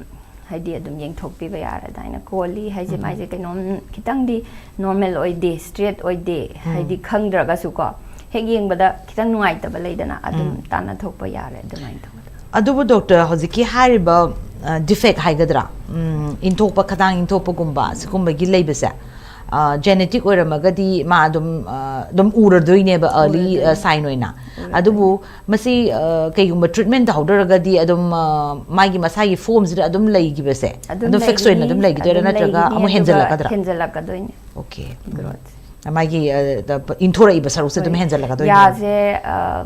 ꯍꯥꯏꯗꯤ ꯑꯗꯨꯝ ꯌꯦꯡꯊꯣꯛꯄꯤꯕ ꯌꯥꯔꯦ꯫ ꯑꯗꯨꯃꯥꯏꯅ ꯀꯣꯜꯂꯤ ꯍꯥꯏꯁꯦ, ꯎꯝ꯫ ꯃꯥꯏꯁꯦ ꯀꯩꯅꯣꯝ ꯈꯤꯇꯪꯗꯤ normal ꯑꯣꯏꯗꯦ, straight ꯑꯣꯏꯗꯦ, ꯎꯝ꯫ ꯍꯥꯏꯗꯤ ꯈꯪꯗ꯭ꯔꯒꯁꯨꯀꯣ, ꯍꯦꯛ ꯌꯦꯡꯕꯗ ꯈꯤꯇꯪ ꯅꯨꯡꯉꯥꯏꯇꯕ ꯂꯩꯗꯅ, ꯑꯗꯨꯝ ꯎꯝ꯫ ꯇꯥꯟꯅꯊꯣꯛꯄ ꯌꯥꯔꯦ ꯑꯗꯨꯃꯥꯏꯅ ꯇꯧꯕꯗ꯫ ꯑꯗꯨꯕꯨ ꯗꯣꯛꯇꯔ, ꯍꯧꯖꯤꯛꯀꯤ ꯍꯥꯏꯔꯤꯕ ꯗꯤꯐꯦꯛ ꯍꯥꯏꯒꯗ꯭ꯔꯥ, ꯎꯝ, ꯏꯟꯊꯣꯛꯄ, ꯈꯗꯥꯡ ꯏꯟꯊꯣꯛꯄꯒꯨꯝꯕ ꯁꯤꯒꯨꯝꯕꯒꯤ ꯂꯩꯕꯁꯦ, ꯖꯦꯅꯦꯇꯤꯛ ꯑꯣꯏꯔꯝꯃꯒꯗꯤ ꯃꯥ ꯑꯗꯨꯝ, ꯑ, ꯑꯗꯨꯝ ꯎꯔꯗꯣꯏꯅꯦꯕ, ꯑꯔꯂꯤ ꯎꯔꯗꯣꯏꯅꯦ꯫ ꯁꯥꯏꯟ ꯑꯣꯏꯅ꯫ ꯎꯔꯗꯣꯏꯅꯦ꯫ ꯑꯗꯨꯕꯨ ꯃꯁꯤ, ꯑ, ꯀꯩꯒꯨꯝꯕ ꯇ꯭ꯔꯤꯠꯃꯦꯟ ꯇꯧꯍꯧꯗ꯭ꯔꯒꯗꯤ ꯑꯗꯨꯝ, ꯑ, ꯃꯥꯒꯤ ꯃꯁꯥꯒꯤ ꯐꯣꯝꯁꯤꯗ ꯑꯗꯨꯝ ꯂꯩꯈꯤꯕꯁꯦ, ꯑꯗꯨꯝ ꯑꯗꯨꯝ ꯐꯤꯛꯁ ꯑꯣꯏꯅ ꯂꯩꯒꯅꯤ, ꯑꯗꯨꯝ ꯂꯩꯈꯤꯗꯣꯏꯔꯥ, ꯑꯗꯨꯝ ꯅꯠꯇ꯭ꯔꯒ ꯂꯩꯒꯅꯤ, ꯑꯃꯨꯛ ꯑꯗꯨꯒ ꯍꯦꯟꯖꯜꯂꯛꯀꯗ꯭ꯔꯥ? ꯍꯦꯟꯖꯜꯂꯛꯀꯗꯣꯏꯅꯦ꯫ ꯑꯣꯀꯦ꯫ ꯒ꯭ꯔꯣꯠ꯫ ꯃꯥꯒꯤ, ꯑ, ꯏꯟꯊꯣꯔꯛꯏꯕ ꯁꯔꯨꯛꯁꯦ ꯑꯗꯨꯝ ꯍꯣꯏ꯫ ꯍꯦꯟꯖꯜꯂꯛꯀꯗꯣꯏꯅꯦ꯫ ꯌꯥꯁꯦ, ꯑ,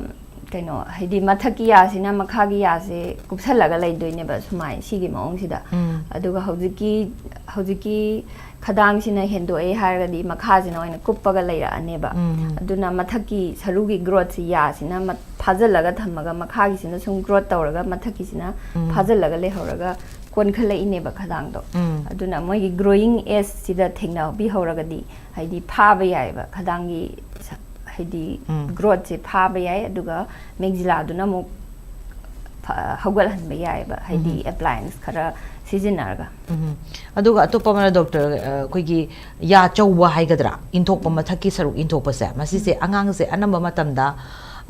ꯀꯩꯅꯣ, ꯍꯥꯏꯗꯤ ꯃꯊꯛꯀꯤ ꯌꯥꯁꯤꯅ ꯃꯈꯥꯒꯤ ꯌꯥꯁꯦ ꯀꯨꯞꯁꯜꯂꯒ ꯂꯩꯗꯣꯏꯅꯦꯕ, ꯁꯨꯃꯥꯏꯅ, ꯁꯤꯒꯤ ꯃꯑꯣꯡꯁꯤꯗ꯫ ꯎꯝ꯫ ꯑꯗꯨꯒ ꯍꯧꯖꯤꯛꯀꯤ, ꯍꯧꯖꯤꯛꯀꯤ ꯈꯗꯥꯡꯁꯤꯅ ꯍꯦꯟꯗꯣꯛꯑꯦ ꯍꯥꯏꯔꯒꯗꯤ ꯃꯈꯥꯁꯤꯅ ꯑꯣꯏꯅ ꯀꯨꯞꯄꯒ ꯂꯩꯔꯛꯑꯅꯦꯕ꯫ ꯎꯝ꯫ ꯑꯗꯨꯅ ꯃꯊꯛꯀꯤ ꯁꯔꯨꯒꯤ ꯒ꯭ꯔꯣꯠꯁꯤ ꯌꯥꯁꯤꯅ ꯃ-, ꯐꯥꯖꯤꯜꯂꯒ ꯊꯝꯃꯒ, ꯃꯈꯥꯒꯤꯁꯤꯅ ꯁꯨꯝ ꯒ꯭ꯔꯣꯠ ꯇꯧꯔꯒ ꯃꯊꯛꯀꯤꯁꯤꯅ ꯎꯝ꯫ ꯐꯥꯖꯤꯜꯂꯒ ꯂꯩꯍꯧꯔꯒ ꯀꯣꯟꯈꯠꯂꯛꯏꯅꯦꯕ ꯈꯗꯥꯡꯗꯣ꯫ ꯎꯝ꯫ ꯑꯗꯨꯅ ꯃꯣꯏꯒꯤ ꯒ꯭ꯔꯣꯋꯤꯡ ꯑꯦꯖꯁꯤꯗ ꯊꯦꯡꯅꯕꯤꯍꯧꯔꯒꯗꯤ, ꯍꯥꯏꯗꯤ, ꯐꯥꯕ ꯌꯥꯏꯑꯕ, ꯈꯗꯥꯡꯒꯤ ꯁ-, ꯍꯥꯏꯗꯤ, ꯎꯝ꯫ ꯒ꯭ꯔꯣꯠꯁꯦ ꯐꯥꯕ ꯌꯥꯏ꯫ ꯑꯗꯨꯒ ꯃꯦꯛꯖꯤꯂꯥꯗꯨꯅ ꯑꯃꯨꯛ ꯐ-, ꯍꯧꯒꯠꯍꯟꯕ ꯌꯥꯏꯑꯕ, ꯍꯥꯏꯗꯤ, ꯎꯝ꯫ ꯑꯦꯄ꯭ꯂꯥꯏꯌꯦꯟꯁ ꯈꯔ ꯁꯤꯖꯤꯟꯅꯔꯒ꯫ ꯎꯝ꯫ ꯑꯗꯨꯒ ꯑꯇꯣꯞꯄ ꯑꯃꯅ, ꯗꯣꯛꯇꯔ, ꯑ, ꯑꯩꯈꯣꯏꯒꯤ ꯌꯥ ꯆꯧꯕ ꯍꯥꯏꯒꯗ꯭ꯔꯥ, ꯏꯟꯊꯣꯛꯄ, ꯃꯊꯛꯀꯤ ꯁꯔꯨꯛ ꯏꯟꯊꯣꯛꯄꯁꯦ, ꯃꯁꯤꯁꯦ ꯑꯉꯥꯡꯁꯦ ꯑꯅꯝꯕ ꯃꯇꯝꯗ,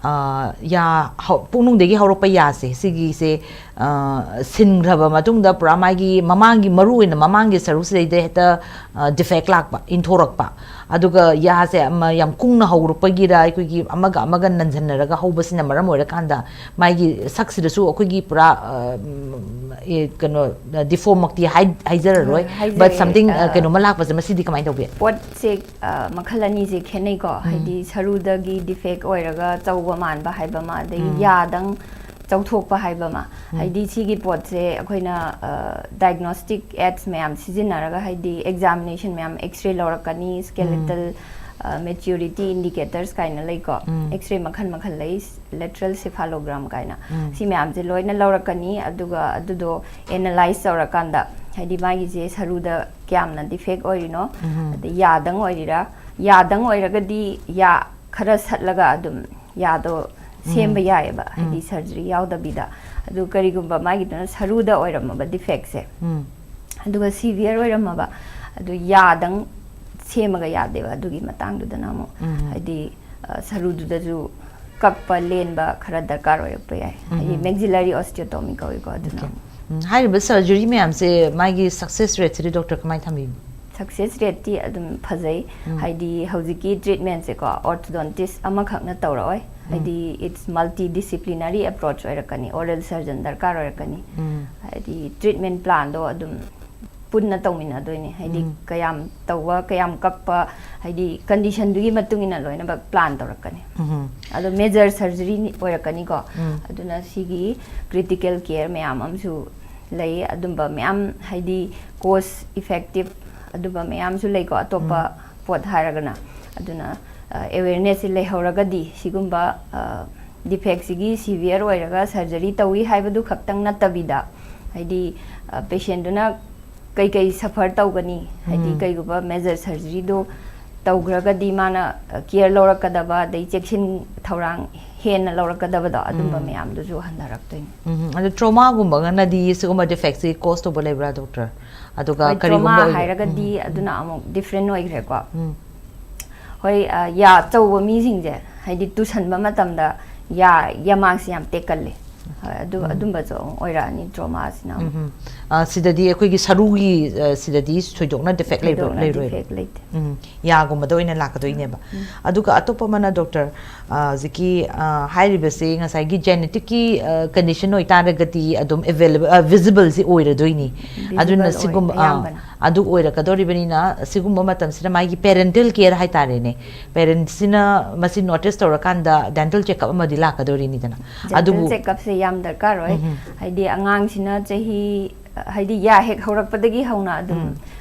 ꯑ, ꯌꯥ ꯍꯧ-, ꯄꯨꯛꯅꯨꯡꯗꯒꯤ ꯍꯧꯔꯛꯄ ꯌꯥꯁꯦ, ꯁꯤꯒꯤꯁꯦ, ꯑ, ꯁꯤꯟꯈ꯭ꯔꯕ ꯃꯇꯨꯡꯗ ꯄꯨꯔꯥ ꯃꯥꯒꯤ ꯃꯃꯥꯡꯒꯤ, ꯃꯔꯨ ꯑꯣꯏꯅ ꯃꯃꯥꯡꯒꯤ ꯁꯔꯨꯛꯁꯤꯗꯩꯗ ꯍꯦꯛꯇ, ꯑ, ꯗꯤꯐꯦꯛ ꯂꯥꯛꯄ, ꯏꯟꯊꯣꯔꯛꯄ꯫ ꯑꯗꯨꯒ ꯌꯥꯁꯦ ꯑꯃ ꯌꯥꯝ ꯀꯨꯡꯅ ꯍꯧꯔꯛꯄꯒꯤꯔ, ꯑꯩꯈꯣꯏꯒꯤ ꯑꯃꯒ ꯑꯃꯒ ꯅꯟꯁꯤꯟꯅꯔꯒ ꯍꯧꯕꯁꯤꯅ ꯃꯔꯝ ꯑꯣꯏꯔꯀꯥꯟꯗ ꯃꯥꯒꯤ ꯁꯛꯁꯤꯗꯁꯨ ꯑꯩꯈꯣꯏꯒꯤ ꯄꯨꯔꯥ, ꯑ, ꯎꯝ, ꯑꯦ, ꯀꯩꯅꯣ, ꯗꯤꯐꯣꯔꯝꯃꯛꯇꯤ ꯍꯥꯏ-, ꯍꯥꯏꯖꯔꯔꯣꯏ, ꯍꯣꯏ, ꯍꯥꯏꯖꯔꯦ꯫ but something, ꯑ, ꯑ, ꯀꯩꯅꯣꯝꯃ ꯂꯥꯛꯄꯁꯦ, ꯃꯁꯤꯗꯤ ꯀꯃꯥꯏꯅ ꯇꯧꯕꯤ? ꯄꯣꯠꯁꯦ, ꯑ, ꯃꯈꯜ ꯑꯅꯤꯁꯦ ꯈꯦꯠꯅꯩꯀꯣ꯫ ꯎꯝ꯫ ꯍꯥꯏꯗꯤ, ꯁꯔꯨꯗꯒꯤ ꯗꯤꯐꯦꯛ ꯑꯣꯏꯔꯒ ꯆꯧꯕ ꯃꯥꯟꯕ ꯍꯥꯏꯕ ꯑꯃ, ꯑꯗꯒꯤ ꯎꯝ꯫ ꯌꯥꯗꯪ ꯆꯧꯊꯣꯛꯄ ꯍꯥꯏꯕ ꯑꯃ꯫ ꯎꯝ꯫ ꯍꯥꯏꯗꯤ, ꯁꯤꯒꯤ ꯄꯣꯠꯁꯦ ꯑꯩꯈꯣꯏꯅ, ꯑ, ꯗꯥꯏꯒꯅꯣꯁꯇꯤꯛ ꯑꯦꯗꯁ ꯃꯌꯥꯝ ꯁꯤꯖꯤꯟꯅꯔꯒ, ꯍꯥꯏꯗꯤ, ꯑꯦꯛꯖꯥꯃꯤꯅꯦꯁꯟ ꯃꯌꯥꯝ, ꯑꯦꯛꯁꯔꯦ ꯂꯧꯔꯛꯀꯅꯤ, ꯁ꯭ꯀꯦꯂꯦꯇꯜ, ꯑ, ꯃꯦꯆ꯭ꯌꯨꯔꯤꯇꯤ ꯏꯟꯗꯤꯀꯦꯇꯔꯁ ꯀꯥꯏꯅ ꯂꯩꯀꯣ꯫ ꯎꯝ꯫ ꯑꯦꯛꯁꯔꯦ ꯃꯈꯜ ꯃꯈꯜ ꯂꯩ, ꯂꯦꯇꯔꯦꯜ ꯁꯤꯐꯥꯂꯣꯒ꯭ꯔꯥꯝ ꯀꯥꯏꯅ꯫ ꯎꯝ꯫ ꯁꯤ ꯃꯌꯥꯝꯁꯦ ꯂꯣꯏꯅ ꯂꯧꯔꯛꯀꯅꯤ, ꯑꯗꯨꯒ ꯑꯗꯨꯗꯣ ꯑꯦꯅꯥꯂꯥꯏꯁ ꯇꯧꯔꯀꯥꯟꯗ, ꯍꯥꯏꯗꯤ, ꯃꯥꯒꯤꯁꯦ ꯁꯔꯨꯗ ꯀꯌꯥꯝꯅ ꯗꯤꯐꯦꯛ ꯑꯣꯏꯔꯤꯅꯣ, ꯎꯝ꯫ ꯑꯗꯩ ꯌꯥꯗꯪ ꯑꯣꯏꯔꯤꯔꯥ, ꯌꯥꯗꯪ ꯑꯣꯏꯔꯒꯗꯤ ꯌꯥ ꯈꯔ ꯁꯠꯂꯒ ꯑꯗꯨꯝ ꯌꯥꯗꯣ ꯁꯦꯝꯕ ꯎꯝ꯫ ꯌꯥꯏꯑꯕ, ꯍꯥꯏꯗꯤ, ꯎꯝ꯫ ꯁꯔꯖꯔꯤ ꯌꯥꯎꯗꯕꯤꯗ꯫ ꯑꯗꯨ ꯀꯔꯤꯒꯨꯝꯕ ꯃꯥꯒꯤꯗꯨꯅ ꯁꯔꯨꯗ ꯑꯣꯏꯔꯝꯃꯕ ꯗꯤꯐꯦꯛꯁꯦ, ꯎꯝ꯫ ꯑꯗꯨꯒ ꯁꯤꯚꯤꯌꯔ ꯑꯣꯏꯔꯝꯃꯕ, ꯑꯗꯨ ꯌꯥꯗꯪ ꯁꯦꯝꯃꯒ ꯌꯥꯗꯦꯕ꯫ ꯑꯗꯨꯒꯤ ꯃꯇꯥꯡꯗꯨꯗꯅ ꯑꯃꯨꯛ, ꯎꯝ꯫ ꯍꯥꯏꯗꯤ, ꯑ, ꯁꯔꯨꯗꯨꯗꯁꯨ ꯀꯛꯄ ꯂꯦꯟꯕ ꯈꯔ ꯗꯔꯀꯥꯔ ꯑꯣꯏꯔꯛꯄ ꯌꯥꯏ꯫ ꯍꯥꯏꯗꯤ maxillary osteotomy ꯀꯧꯏꯀꯣ, ꯑꯗꯨꯅ ꯑꯃꯨꯛ꯫ ꯎꯝ, ꯍꯥꯏꯔꯤꯕ surgery ꯃꯌꯥꯝꯁꯦ ꯃꯥꯒꯤ success rateꯁꯤꯗꯤ doctor ꯀꯃꯥꯏꯅ ꯊꯝꯕꯤꯕꯅꯣ? Success rateꯇꯤ ꯑꯗꯨꯝ ꯐꯖꯩ꯫ ꯍꯥꯏꯗꯤ ꯍꯧꯖꯤꯛꯀꯤ treatmentꯁꯦꯀꯣ, orthodontist ꯑꯃꯈꯛꯅ ꯇꯧꯔꯛꯑꯣꯏ꯫ ꯍꯥꯏꯗꯤ it's multidisciplinary approach ꯑꯣꯏꯔꯛꯀꯅꯤ, oral surgeon ꯗꯔꯀꯥꯔ ꯑꯣꯏꯔꯛꯀꯅꯤ꯫ ꯍꯥꯏꯗꯤ treatment planꯗꯣ ꯑꯗꯨꯝ ꯄꯨꯟꯅ ꯇꯧꯃꯤꯟꯅꯗꯣꯏꯅꯦ꯫ ꯍꯥꯏꯗꯤ ꯀꯌꯥꯝ ꯇꯧꯕ, ꯀꯌꯥꯝ ꯀꯛꯄ, ꯍꯥꯏꯗꯤ conditionꯗꯨꯒꯤ ꯃꯇꯨꯡ ꯏꯟꯅ ꯂꯣꯏꯅꯃꯛ plan ꯇꯧꯔꯛꯀꯅꯤ꯫ ꯑꯗꯣ major surgery ꯑꯣꯏꯔꯛꯀꯅꯤꯀꯣ꯫ ꯑꯗꯨꯅ ꯁꯤꯒꯤ critical care ꯃꯌꯥꯝ ꯑꯃꯁꯨ ꯂꯩ꯫ ꯑꯗꯨꯝꯕ ꯃꯌꯥꯝ, ꯍꯥꯏꯗꯤ cost effective ꯑꯗꯨꯝꯕ ꯃꯌꯥꯝꯁꯨ ꯂꯩꯀꯣ, ꯑꯇꯣꯞꯄ ꯄꯣꯠ ꯍꯥꯏꯔꯒꯅ꯫ ꯑꯗꯨꯅ awarenessꯁꯦ ꯂꯩꯍꯧꯔꯒꯗꯤ ꯁꯤꯒꯨꯝꯕ defectꯁꯤꯒꯤ severe ꯑꯣꯏꯔꯒ surgery ꯇꯧꯏ ꯍꯥꯏꯕꯗꯨ ꯈꯛꯇꯪ ꯅꯠꯇꯕꯤꯗ, ꯍꯥꯏꯗꯤ patientꯗꯨꯅ ꯀꯩꯀꯩ suffer ꯇꯧꯒꯅꯤ, ꯍꯥꯏꯗꯤ ꯀꯩꯒꯨꯝꯕ major surgeryꯗꯣ ꯇꯧꯈ꯭ꯔꯒꯗꯤ ꯃꯥꯅ care ꯂꯧꯔꯛꯀꯗꯕ, ꯑꯗꯩ ꯆꯦꯛꯁꯤꯟ ꯊꯧꯔꯥꯡ ꯍꯦꯟꯅ ꯂꯧꯔꯛꯀꯗꯕꯗꯣ, ꯑꯗꯨꯝꯕ ꯃꯌꯥꯝꯗꯨꯁꯨ ꯍꯟꯊꯔꯛꯇꯣꯏꯅꯤ꯫ ꯎꯝ, ꯑꯗꯣ traumaꯒꯨꯝꯕꯒꯅꯗꯤ ꯁꯤꯒꯨꯝꯕ defectꯁꯤ cause ꯇꯧꯕ ꯂꯩꯕ꯭ꯔꯥ doctor? ꯑꯗꯨꯒ ꯍꯣꯏ, ꯀꯔꯤꯒꯨꯝꯕ trauma ꯑꯣꯏꯒ- ꯍꯥꯏꯔꯒꯗꯤ ꯑꯗꯨꯅ ꯑꯃꯨꯛ different ꯑꯣꯏꯈ꯭ꯔꯦꯀꯣ꯫ ꯍꯣꯏ, ꯑ, ꯌꯥ ꯆꯧꯕ ꯃꯤꯁꯤꯡꯁꯦ, ꯍꯥꯏꯗꯤ ꯇꯨꯁꯟꯕ ꯃꯇꯝꯗ ꯌꯥ, ꯌꯥꯃꯥꯡꯁꯤ ꯌꯥꯝ ꯇꯦꯛꯀꯜꯂꯦ꯫ ꯍꯣꯏ, ꯑꯗꯨ, ꯑꯗꯨꯝꯕꯁꯨ ꯑꯃꯨꯛ ꯑꯣꯏꯔꯛꯑꯅꯤ traumaꯁꯤꯅ ꯑꯃꯨꯛ꯫ ꯎꯝ, ꯎꯝ꯫ ꯑ, ꯁꯤꯗꯗꯤ ꯑꯩꯈꯣꯏꯒꯤ ꯁꯔꯨꯒꯤ, ꯑ, ꯁꯤꯗꯗꯤ ꯊꯣꯏꯗꯣꯛꯅ defect ꯂꯩꯕ- ꯊꯣꯏꯗꯣꯛꯅ ꯂꯩꯔꯣꯏꯕ꯫ Defect ꯂꯩꯇꯦ꯫ ꯎꯝ, ꯌꯥꯒꯨꯝꯕꯗ ꯑꯣꯏꯅ ꯂꯥꯛꯀꯗꯣꯏꯅꯦꯕ꯫ ꯑꯗꯨꯒ ꯑꯇꯣꯞꯄ ꯑꯃꯅ doctor, ꯑ, ꯍꯧꯖꯤꯛꯀꯤ, ꯑ, ꯍꯥꯏꯔꯤꯕꯁꯦ ꯉꯁꯥꯏꯒꯤ geneticꯀꯤ, ꯑ, condition ꯑꯣꯏꯇꯥꯔꯒꯗꯤ ꯑꯗꯨꯝ available, ꯑ, visibleꯁꯤ ꯑꯣꯏꯔꯗꯣꯏꯅꯤ꯫ ꯑꯗꯨꯅ Visible ꯑꯣꯏ, ꯁꯤꯒꯨꯝꯕ, ꯑ, ꯑꯌꯥꯝꯕꯅ꯫ ꯑꯗꯨ ꯑꯣꯏꯔꯛꯀꯗꯧꯔꯤꯕꯅꯤꯅ ꯁꯤꯒꯨꯝꯕ ꯃꯇꯝꯁꯤꯗ ꯃꯥꯒꯤ parental care ꯍꯥꯏꯇꯥꯔꯦꯅꯦ, parentꯁꯤꯅ ꯃꯁꯤ notice ꯇꯧꯔꯀꯥꯟꯗ dental checkup ꯑꯃꯗꯤ ꯂꯥꯛꯀꯗꯧꯔꯤꯅꯤꯗꯅ꯫ Dental ꯑꯗꯨꯕꯨ checkupꯁꯦ ꯌꯥꯝ ꯗꯔꯀꯥꯔ ꯑꯣꯏ꯫ ꯍꯥꯏꯗꯤ ꯑꯉꯥꯡꯁꯤꯅ ꯆꯍꯤ, ꯍꯥꯏꯗꯤ ꯌꯥ ꯍꯦꯛ ꯍꯧꯔꯛꯄꯗꯒꯤ ꯍꯧꯅ ꯑꯗꯨꯝ,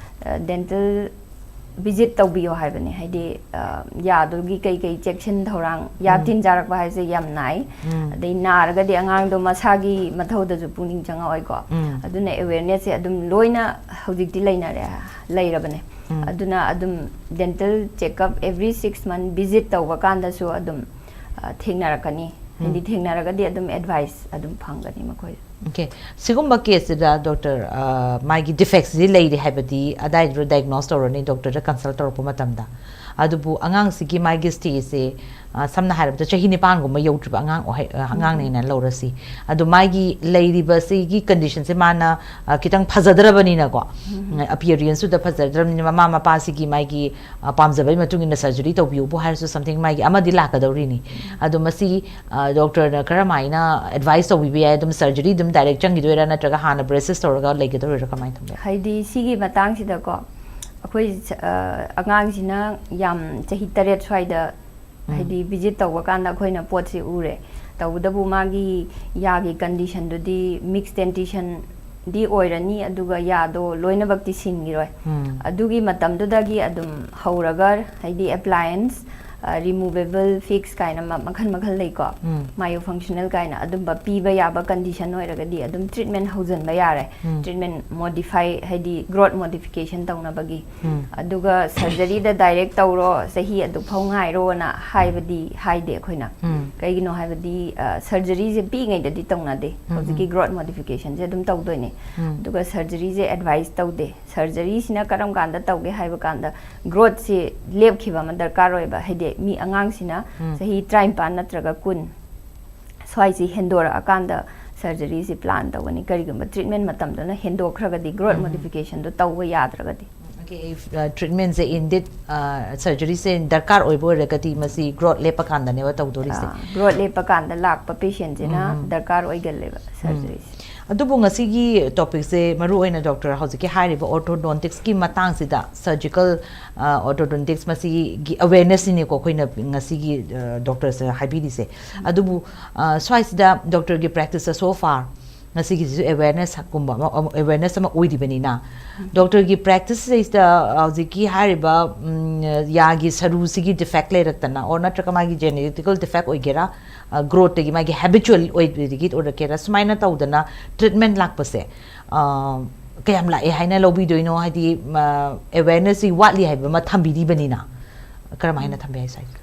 ꯑ, dental visit ꯇꯧꯕꯤꯌꯣ ꯍꯥꯏꯕꯅꯦ꯫ ꯍꯥꯏꯗꯤ, ꯑ, ꯌꯥꯗꯨꯒꯤ ꯀꯩ ꯀꯩ ꯆꯦꯛꯁꯤꯟ ꯊꯧꯔꯥꯡ, ꯌꯥ ꯊꯤꯟ ꯆꯥꯔꯛꯄ ꯍꯥꯏꯁꯦ ꯌꯥꯝ ꯅꯥꯏ꯫ ꯑꯗꯩ ꯅꯥꯔꯒꯗꯤ ꯑꯉꯥꯡꯗꯣ ꯃꯁꯥꯒꯤ ꯃꯊꯧꯗꯁꯨ ꯄꯨꯛꯅꯤꯡ ꯆꯪꯉꯛꯑꯣꯏꯀꯣ꯫ ꯑꯗꯨꯅ awarenessꯁꯦ ꯑꯗꯨꯝ ꯂꯣꯏꯅ ꯍꯧꯖꯤꯛꯇꯤ ꯂꯩꯅꯔꯦ, ꯂꯩꯔꯕꯅꯦ꯫ ꯑꯗꯨꯅ ꯑꯗꯨꯝ dental checkup every six month visit ꯇꯧꯕ ꯀꯥꯟꯗꯁꯨ ꯑꯗꯨꯝ, ꯑ, ꯊꯦꯡꯅꯔꯛꯀꯅꯤ꯫ ꯍꯥꯏꯗꯤ ꯊꯦꯡꯅꯔꯒꯗꯤ ꯑꯗꯨꯝ advice ꯑꯗꯨꯝ ꯐꯪꯒꯅꯤ ꯃꯈꯣꯏ꯫ Okay, ꯁꯤꯒꯨꯝꯕ caseꯁꯤꯗ doctor, ꯑ, ꯃꯥꯒꯤ defectꯁꯤꯗꯤ ꯂꯩꯔꯦ ꯍꯥꯏꯕꯗꯤ ꯑꯗꯥꯏꯗꯨꯗ diagnose ꯇꯧꯔꯅꯤ doctorꯗ consult ꯇꯧꯔꯛꯄ ꯃꯇꯝꯗ꯫ ꯑꯗꯨꯕꯨ ꯑꯉꯥꯡꯁꯤꯒꯤ ꯃꯥꯒꯤ ꯁ꯭ꯇꯦꯖꯁꯦ, ꯑ, ꯁꯝꯅ ꯍꯥꯏꯔꯕꯗ ꯆꯍꯤ ꯅꯤꯄꯥꯟꯒꯨꯝꯕ ꯌꯧꯗ꯭ꯔꯤꯕ ꯑꯉꯥꯡ ꯑꯣꯏꯍꯩ-, ꯑ, ꯑꯉꯥꯡꯅꯦꯅ ꯂꯧꯔꯁꯤ꯫ ꯑꯗꯣ ꯃꯥꯒꯤ ꯂꯩꯔꯤꯕꯁꯤꯒꯤ ꯀꯟꯗꯤꯁꯟꯁꯦ ꯃꯥꯅ, ꯑ, ꯈꯤꯇꯪ ꯐꯖꯗ꯭ꯔꯕꯅꯤꯅꯀꯣ, ꯑꯄꯤꯌꯔꯦꯟꯁꯇꯨꯗ ꯐꯖꯗ꯭ꯔꯕꯅꯤꯅ ꯃꯃꯥ ꯃꯄꯥꯁꯤꯒꯤ ꯃꯥꯒꯤ, ꯑ, ꯄꯥꯝꯖꯕꯒꯤ ꯃꯇꯨꯡ ꯏꯟꯅ ꯁꯔꯖꯔꯤ ꯇꯧꯕꯤꯌꯨꯕꯨ ꯍꯥꯏꯔꯁꯨ ꯁꯝꯊꯤꯡ ꯃꯥꯒꯤ ꯑꯃꯗꯤ ꯂꯥꯛꯀꯗꯧꯔꯤꯅꯤ꯫ ꯑꯗꯣ ꯃꯁꯤ, ꯑ, ꯗꯣꯛꯇꯔꯅ ꯀꯔꯝꯍꯥꯏꯅ ꯑꯦꯗꯚꯥꯏꯁ ꯇꯧꯕꯤꯕ ꯌꯥꯏ? ꯑꯗꯨꯝ ꯁꯔꯖꯔꯤ ꯑꯗꯨꯝ ꯗꯥꯏꯔꯦꯛ ꯆꯪꯈꯤꯗꯣꯏꯔꯥ, ꯅꯠꯇ꯭ꯔꯒ ꯍꯥꯟꯅ ꯕ꯭ꯔꯦꯁꯦꯁ ꯇꯧꯔꯒ ꯂꯩꯒꯗꯧꯔꯤꯔꯥ, ꯀꯃꯥꯏꯅ ꯇꯧꯒꯦ? ꯍꯥꯏꯗꯤ ꯁꯤꯒꯤ ꯃꯇꯥꯡꯁꯤꯗꯀꯣ, ꯑꯩꯈꯣꯏ, ꯑ, ꯑꯉꯥꯡꯁꯤꯅ ꯌꯥꯝ ꯆꯍꯤ ꯇꯔꯦꯠ ꯁ꯭ꯋꯥꯏꯗ ꯍꯥꯏꯗꯤ ꯚꯤꯖꯤꯠ ꯇꯧꯕ ꯀꯥꯟꯗ ꯑꯩꯈꯣꯏꯅ ꯄꯣꯠꯁꯤ ꯎꯔꯦ꯫ ꯇꯧꯕꯇꯕꯨ ꯃꯥꯒꯤ ꯌꯥꯒꯤ ꯀꯟꯗꯤꯁꯟꯗꯨꯗꯤ ꯃꯤꯛꯁ ꯗꯦꯟꯇꯤꯁꯟꯗꯤ ꯑꯣꯏꯔꯅꯤ, ꯑꯗꯨꯒ ꯌꯥꯗꯣ ꯂꯣꯏꯅꯃꯛꯇꯤ ꯁꯤꯟꯈꯤꯔꯣꯏ꯫ ꯑꯗꯨꯒꯤ ꯃꯇꯝꯗꯨꯗꯒꯤ ꯑꯗꯨꯝ ꯍꯧꯔꯒ, ꯍꯥꯏꯗꯤ ꯑꯦꯄ꯭ꯂꯥꯌꯦꯟꯁ, ꯔꯤꯃꯨꯚꯦꯕꯜ ꯐꯤꯛꯁ ꯀꯥꯏꯅ ꯃ-, ꯃꯈꯜ ꯃꯈꯜ ꯂꯩꯀꯣ꯫ ꯃꯥꯏꯌꯣ ꯐꯪꯁꯅꯦꯜ ꯀꯥꯏꯅ ꯑꯗꯨꯝꯕ ꯄꯤꯕ ꯌꯥꯕ ꯀꯟꯗꯤꯁꯟ ꯑꯣꯏꯔꯒꯗꯤ ꯑꯗꯨꯝ ꯇ꯭ꯔꯤꯠꯃꯦꯟ ꯍꯧꯖꯤꯟꯕ ꯌꯥꯔꯦ꯫ ꯇ꯭ꯔꯤꯠꯃꯦꯟ ꯃꯣꯗꯤꯐꯥꯏ, ꯍꯥꯏꯗꯤ ꯒ꯭ꯔꯣꯠ ꯃꯣꯗꯤꯐꯤꯀꯦꯁꯟ ꯇꯧꯅꯕꯒꯤ꯫ ꯑꯗꯨꯒ ꯁꯔꯖꯔꯤꯗ ꯗꯥꯏꯔꯦꯛ ꯇꯧꯔꯣ, ꯆꯍꯤ ꯑꯗꯨꯛ ꯐꯥꯎ ꯉꯥꯏꯔꯣꯅ ꯍꯥꯏꯕꯗꯤ ꯍꯥꯏꯗꯦ ꯑꯩꯈꯣꯏꯅ꯫ ꯀꯩꯒꯤꯅꯣ ꯍꯥꯏꯕꯗꯤ, ꯑ, ꯁꯔꯖꯔꯤꯁꯦ ꯄꯤꯛꯏꯉꯩꯗꯗꯤ ꯇꯧꯅꯗꯦ꯫ ꯍꯧꯖꯤꯛꯀꯤ ꯒ꯭ꯔꯣꯠ ꯃꯣꯗꯤꯐꯤꯀꯦꯁꯟꯁꯦ ꯑꯗꯨꯝ ꯇꯧꯗꯣꯏꯅꯦ꯫ ꯑꯗꯨꯒ ꯁꯔꯖꯔꯤꯁꯦ ꯑꯦꯗꯚꯥꯏꯁ ꯇꯧꯗꯦ꯫ ꯁꯔꯖꯔꯤꯁꯤꯅ ꯀꯔꯝ ꯀꯥꯟꯗ ꯇꯧꯒꯦ ꯍꯥꯏꯕ ꯀꯥꯟꯗ ꯒ꯭ꯔꯣꯠꯁꯦ ꯂꯦꯞꯈꯤꯕ ꯑꯃ ꯗꯔꯀꯥꯔ ꯑꯣꯏꯕ꯫ ꯍꯥꯏꯗꯤ ꯃꯤ ꯑꯉꯥꯡꯁꯤꯅ ꯆꯍꯤ ꯇꯔꯥꯅꯤꯄꯥꯟ ꯅꯠꯇ꯭ꯔꯒ ꯀꯨꯟ ꯁ꯭ꯋꯥꯏꯁꯤ ꯍꯦꯟꯗꯣꯔꯛꯑꯀꯥꯟꯗ ꯁꯔꯖꯔꯤꯁꯤ ꯄ꯭ꯂꯥꯟ ꯇꯧꯒꯅꯤ꯫ ꯀꯔꯤꯒꯨꯝꯕ ꯇ꯭ꯔꯤꯠꯃꯦꯟ ꯃꯇꯝꯗꯨꯅ ꯍꯦꯟꯗꯣꯛꯈ꯭ꯔꯒꯗꯤ, ꯒ꯭ꯔꯣꯠ ꯃꯣꯗꯤꯐꯤꯀꯦꯁꯟꯗꯣ ꯇꯧꯕ ꯌꯥꯗ꯭ꯔꯒꯗꯤ꯫ ꯑꯣꯀꯦ, ꯇ꯭ꯔꯤꯠꯃꯦꯟꯁꯦ ꯏꯟꯗꯤꯠ ꯁꯔꯖꯔꯤꯁꯦ ꯗꯔꯀꯥꯔ ꯑꯣꯏꯕ ꯑꯣꯏꯔꯒꯗꯤ ꯃꯁꯤ ꯒ꯭ꯔꯣꯠ ꯂꯦꯞꯄ ꯀꯥꯟꯗꯅꯦꯕ ꯇꯧꯗꯣꯔꯤꯁꯦ꯫ ꯒ꯭ꯔꯣꯠ ꯂꯦꯞꯄ ꯀꯥꯟꯗ ꯂꯥꯛꯄ ꯄꯦꯁꯦꯟꯁꯤꯅ ꯗꯔꯀꯥꯔ ꯑꯣꯏꯒꯜꯂꯦꯕ ꯁꯔꯖꯔꯤꯁꯦ꯫ ꯑꯗꯨꯕꯨ ꯉꯁꯤꯒꯤ ꯇꯣꯄꯤꯛꯁꯦ ꯃꯔꯨ ꯑꯣꯏꯅ ꯗꯣꯛꯇꯔ ꯍꯧꯖꯤꯛꯀꯤ ꯍꯥꯏꯔꯤꯕ ꯑꯣꯔꯊꯣꯗꯣꯟꯇꯤꯛꯁꯀꯤ ꯃꯇꯥꯡꯁꯤꯗ, ꯁꯔꯖꯤꯀꯦꯜ ꯑꯣꯔꯊꯣꯗꯣꯟꯇꯤꯛꯁ ꯃꯁꯤꯒꯤ ꯑꯋꯦꯔꯅꯦꯁꯁꯤꯅꯦꯀꯣ ꯑꯩꯈꯣꯏꯅ ꯉꯁꯤꯒꯤ ꯗꯣꯛꯇꯔꯁꯦ ꯍꯥꯏꯕꯤꯔꯤꯁꯦ꯫ ꯑꯗꯨꯕꯨ ꯑ, ꯁ꯭ꯋꯥꯏꯁꯤꯗ ꯗꯣꯛꯇꯔꯒꯤ ꯄ꯭ꯔꯦꯛꯇꯤꯁꯇ so far ꯉꯁꯤꯒꯤꯁꯤꯁꯨ ꯑꯦꯋꯦꯔꯅꯦꯁꯀꯨꯝꯕ ꯑꯃ, ꯑꯦꯋꯦꯔꯅꯦꯁ ꯑꯃ ꯑꯣꯏꯔꯤꯕꯅꯤꯅ, ꯗꯣꯛꯇꯔꯒꯤ ꯄ꯭ꯔꯦꯛꯇꯤꯁꯁꯤꯗꯩꯁꯤꯗ ꯍꯧꯖꯤꯛꯀꯤ ꯍꯥꯏꯔꯤꯕ, ꯎꯝ, ꯌꯥꯒꯤ ꯁꯔꯨꯁꯤꯒꯤ ꯗꯤꯐꯦꯛ ꯂꯩꯔꯛꯇꯅ, ꯑꯣꯔ ꯅꯠꯇ꯭ꯔꯒ ꯃꯥꯒꯤ ꯖꯦꯅꯦꯇꯤꯀꯦꯜ ꯗꯤꯐꯦꯛ ꯑꯣꯏꯒꯦꯔꯥ, ꯒ꯭ꯔꯣꯠꯇꯒꯤ ꯃꯥꯒꯤ ꯍꯦꯕꯤꯆꯨꯋꯦꯜ ꯑꯣꯏꯕꯗꯒꯤ ꯑꯣꯏꯔꯛꯀꯦꯔꯥ, ꯁꯨꯃꯥꯏꯅ ꯇꯧꯗꯅ ꯇ꯭ꯔꯤꯠꯃꯦꯟ ꯂꯥꯛꯄꯁꯦ, ꯑ, ꯀꯌꯥꯝ ꯂꯥꯛꯑꯦ ꯍꯥꯏꯅ ꯂꯧꯕꯤꯗꯣꯏꯅꯣ? ꯍꯥꯏꯗꯤ, ꯑ, ꯑꯦꯋꯦꯔꯅꯦꯁꯁꯤ ꯋꯥꯠꯂꯤ ꯍꯥꯏꯕ ꯑꯃ ꯊꯝꯕꯤꯔꯤꯕꯅꯤꯅ, ꯀꯔꯝ ꯍꯥꯏꯅ ꯊꯝꯕꯤ ꯍꯥꯏ ꯁ꯭ꯋꯥꯏꯁꯦ?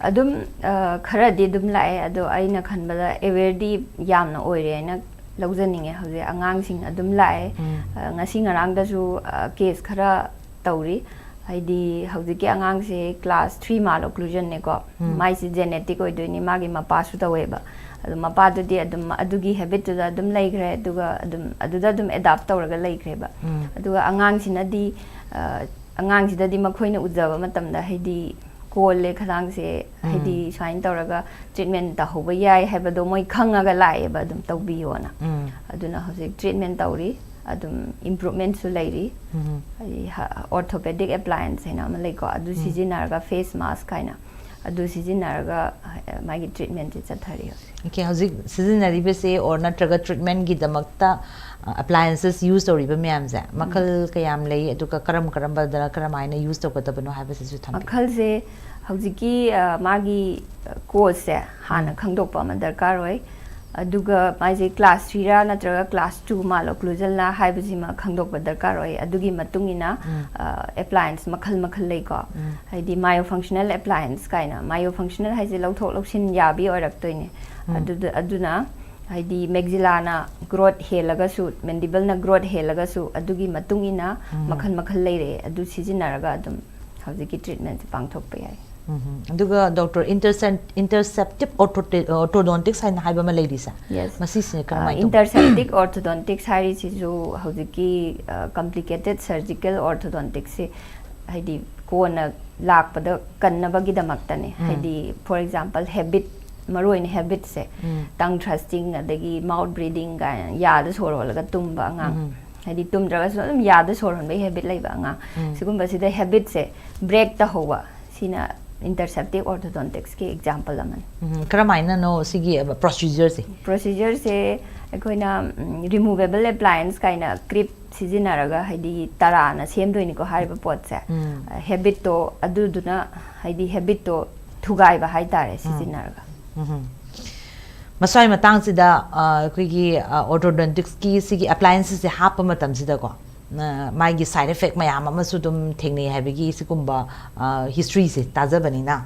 ꯑꯗꯨꯝ, ꯑ, ꯈꯔꯗꯤ ꯑꯗꯨꯝ ꯂꯥꯛꯑꯦ, ꯑꯗꯣ ꯑꯩꯅ ꯈꯟꯕꯗ ꯑꯦꯋꯦꯔꯗꯤ ꯌꯥꯝꯅ ꯑꯣꯏꯔꯦ ꯍꯥꯏꯅ ꯂꯧꯖꯅꯤꯡꯉꯦ꯫ ꯍꯧꯖꯤꯛ ꯑꯉꯥꯡꯁꯤꯡ ꯑꯗꯨꯝ ꯂꯥꯛꯑꯦ꯫ ꯑ, ꯉꯁꯤ ꯉꯔꯥꯡꯗꯁꯨ, ꯑ, ꯀꯦꯁ ꯈꯔ ꯇꯧꯔꯤ꯫ ꯍꯥꯏꯗꯤ ꯍꯧꯖꯤꯛꯀꯤ ꯑꯉꯥꯡꯁꯦ class three malocclusionꯅꯦꯀꯣ꯫ ꯎꯝ. ꯃꯥꯏꯁꯦ genetic ꯑꯣꯏꯗꯣꯏꯅꯤ, ꯃꯥꯒꯤ ꯃꯄꯥꯁꯨ ꯇꯧꯋꯦꯕ꯫ ꯑꯗꯣ ꯃꯄꯥꯗꯨꯗꯤ ꯑꯗꯨꯝ ꯑꯗꯨꯒꯤ habitꯇꯨꯗ ꯑꯗꯨꯝ ꯂꯩꯈ꯭ꯔꯦ, ꯑꯗꯨꯒ ꯑꯗꯨꯝ ꯑꯗꯨꯗ ꯑꯗꯨꯝ adapt ꯇꯧꯔꯒ ꯂꯩꯈ꯭ꯔꯦꯕ꯫ ꯎꯝ. ꯑꯗꯨꯒ ꯑꯉꯥꯡꯁꯤꯅꯗꯤ ꯑ, ꯑꯉꯥꯡꯁꯤꯗꯗꯤ ꯃꯈꯣꯏꯅ ꯎꯖꯕ ꯃꯇꯝꯗ ꯍꯥꯏꯗꯤ ꯀꯣꯜꯂꯦ ꯈꯗꯥꯡꯁꯦ, ꯍꯥꯏꯗꯤ ꯎꯝ. ꯁꯨꯃꯥꯏꯅ ꯇꯧꯔꯒ treatment ꯇꯧꯍꯧꯕ ꯌꯥꯏ ꯍꯥꯏꯕꯗꯣ ꯃꯣꯏ ꯈꯪꯉꯒ ꯂꯥꯛꯑꯦꯕ, ꯑꯗꯨꯝ ꯇꯧꯕꯤꯌꯣꯅ꯫ ꯎꯝ. ꯑꯗꯨꯅ ꯍꯧꯖꯤꯛ treatment ꯇꯧꯔꯤ, ꯑꯗꯨꯝ improvementꯁꯨ ꯂꯩꯔꯤ꯫ ꯎꯝ. ꯍꯥꯏꯗꯤ ꯍ-, orthopedic appliance ꯍꯥꯏꯅ ꯑꯃ ꯂꯩꯀꯣ, ꯑꯗꯨ ꯎꯝ. ꯁꯤꯖꯤꯟꯅꯔꯒ, face mask ꯍꯥꯏꯅ, ꯑꯗꯨ ꯁꯤꯖꯤꯟꯅꯔꯒ, ꯑ, ꯃꯥꯒꯤ treatmentꯁꯦ ꯆꯠꯊꯔꯤ ꯍꯧꯖꯤꯛ꯫ Okay, ꯍꯧꯖꯤꯛ ꯁꯤꯖꯤꯟꯅꯔꯤꯕꯁꯦ or ꯅꯠꯇ꯭ꯔꯒ treatmentꯒꯤꯗꯃꯛꯇ appliances use ꯇꯧꯔꯤꯕ ꯃꯌꯥꯝꯁꯦ ꯃꯈꯜ ꯀꯌꯥꯝ ꯂꯩ, ꯑꯗꯨꯒ ꯀꯔꯝ ꯀꯔꯝꯕꯗ ꯀꯔꯝꯍꯥꯏꯅ use ꯇꯧꯒꯗꯕꯅꯣ ꯍꯥꯏꯕꯁꯤꯁꯨ ꯊꯝꯕꯤꯌꯨ꯫ ꯃꯈꯜꯁꯦ ꯍꯧꯖꯤꯛꯀꯤ, ꯑ, ꯃꯥꯒꯤ, ꯑ, causeꯁꯦ ꯍꯥꯟꯅ ꯎꯝ. ꯈꯪꯗꯣꯛꯄ ꯑꯃ ꯗꯔꯀꯥꯔ ꯑꯣꯏ꯫ ꯑꯗꯨꯒ ꯃꯥꯏꯁꯦ class threeꯔꯥ ꯅꯠꯇ꯭ꯔꯒ class two malocclusionꯂꯥ ꯍꯥꯏꯕꯁꯤꯃ ꯈꯪꯗꯣꯛꯄ ꯗꯔꯀꯥꯔ ꯑꯣꯏ꯫ ꯑꯗꯨꯒꯤ ꯃꯇꯨꯡ ꯏꯟꯅ, ꯎꯝ. ꯑ, appliance ꯃꯈꯜ ꯃꯈꯜ ꯂꯩꯀꯣ꯫ ꯎꯝ. ꯍꯥꯏꯗꯤ myofunctional appliance ꯀꯥꯏꯅ, myofunctional ꯍꯥꯏꯁꯦ ꯂꯧꯊꯣꯛ ꯂꯧꯁꯤꯟ ꯌꯥꯕꯤ ꯑꯣꯏꯔꯛꯇꯣꯏꯅꯦ꯫ ꯎꯝ. ꯑꯗꯨꯗ, ꯑꯗꯨꯅ ꯍꯥꯏꯗꯤ maxillana growth ꯍꯦꯜꯂꯒꯁꯨ, mandibleꯅ growth ꯍꯦꯜꯂꯒꯁꯨ, ꯑꯗꯨꯒꯤ ꯃꯇꯨꯡ ꯏꯟꯅ ꯎꯝ. ꯃꯈꯜ ꯃꯈꯜ ꯂꯩꯔꯦ꯫ ꯑꯗꯨ ꯁꯤꯖꯤꯟꯅꯔꯒ ꯑꯗꯨꯝ ꯍꯧꯖꯤꯛꯀꯤ treatmentꯁꯦ ꯄꯥꯡꯊꯣꯛꯄ ꯌꯥꯏ꯫ ꯎꯝ. ꯑꯗꯨꯒ doctor, intercept-, interceptive ortho-, orthodontics ꯍꯥꯏꯅ ꯍꯥꯏꯕ ꯑꯃ ꯂꯩꯔꯤꯁꯦ, Yes. ꯃꯁꯤꯁꯤꯅ ꯑ, ꯀꯔꯝꯍꯥꯏꯅ ꯇꯧꯕ? Interceptive orthodonticsꯁꯦ ꯍꯥꯏꯔꯤꯁꯤꯁꯨ ꯍꯧꯖꯤꯛꯀꯤ, ꯑ, complicated surgical orthodonticsꯁꯦ ꯍꯥꯏꯗꯤ ꯀꯣꯟꯅ ꯂꯥꯛꯄꯗ ꯀꯟꯅꯕꯒꯤꯗꯃꯛꯇꯅꯦ꯫ ꯎꯝ. ꯍꯥꯏꯗꯤ, for example, habit, ꯃꯔꯨꯑꯣꯏꯅ habitꯁꯦ, ꯎꯝ. tongue thrusting ꯑꯗꯒꯤ mouth breathing ꯀꯥꯏꯅ ꯌꯥꯗ ꯁꯣꯔ ꯍꯣꯜꯂꯒ ꯇꯨꯝꯕ ꯑꯉꯥꯡ, ꯎꯝ. ꯍꯥꯏꯗꯤ ꯇꯨꯝꯗ꯭ꯔꯒꯁꯨ ꯑꯗꯨꯝ ꯌꯥꯗ ꯁꯣꯔ ꯍꯣꯟꯕꯒꯤ habit ꯂꯩꯕ ꯑꯉꯥꯡ, ꯎꯝ. ꯁꯤꯒꯨꯝꯕꯁꯤꯗ habitꯁꯦ break ꯇꯧꯍꯧꯕ, ꯁꯤꯅ interceptive orthodonticsꯀꯤ example ꯑꯃꯅꯤ꯫ ꯎꯝ. ꯀꯔꯝꯍꯥꯏꯅꯅꯣ ꯁꯤꯒꯤ procedureꯁꯦ? Procedureꯁꯦ ꯑꯩꯈꯣꯏꯅ, ꯎꯝ, removable appliance ꯀꯥꯏꯅ clip ꯁꯤꯖꯤꯟꯅꯔꯒ, ꯍꯥꯏꯗꯤ ꯇꯔꯥꯅ ꯁꯦꯝꯗꯣꯏꯅꯤꯀꯣ ꯍꯥꯏꯔꯤꯕ ꯄꯣꯠꯁꯦ꯫ ꯎꯝ. Habitꯇꯣ, ꯑꯗꯨꯗꯨꯅ ꯍꯥꯏꯗꯤ habitꯇꯣ ꯊꯨꯒꯥꯏꯕ ꯍꯥꯏꯇꯥꯔꯦ ꯁꯤꯖꯤꯟꯅꯔꯒ꯫ ꯎꯝ. ꯃꯁ꯭ꯋꯥꯏ ꯃꯇꯥꯡꯁꯤꯗ, ꯑ, ꯑꯩꯈꯣꯏꯒꯤ, ꯑ, orthodonticsꯀꯤ ꯁꯤꯒꯤ applianceꯁꯦ ꯍꯥꯞꯄ ꯃꯇꯝꯁꯤꯗꯀꯣ, ꯑ, ꯃꯥꯒꯤ side effect ꯃꯌꯥꯝ ꯑꯃꯁꯨ ꯑꯗꯨꯝ ꯊꯦꯡꯅꯩ ꯍꯥꯏꯕꯒꯤ ꯁꯤꯒꯨꯝꯕ, ꯑ, historyꯁꯦ ꯇꯥꯖꯕꯅꯤꯅ,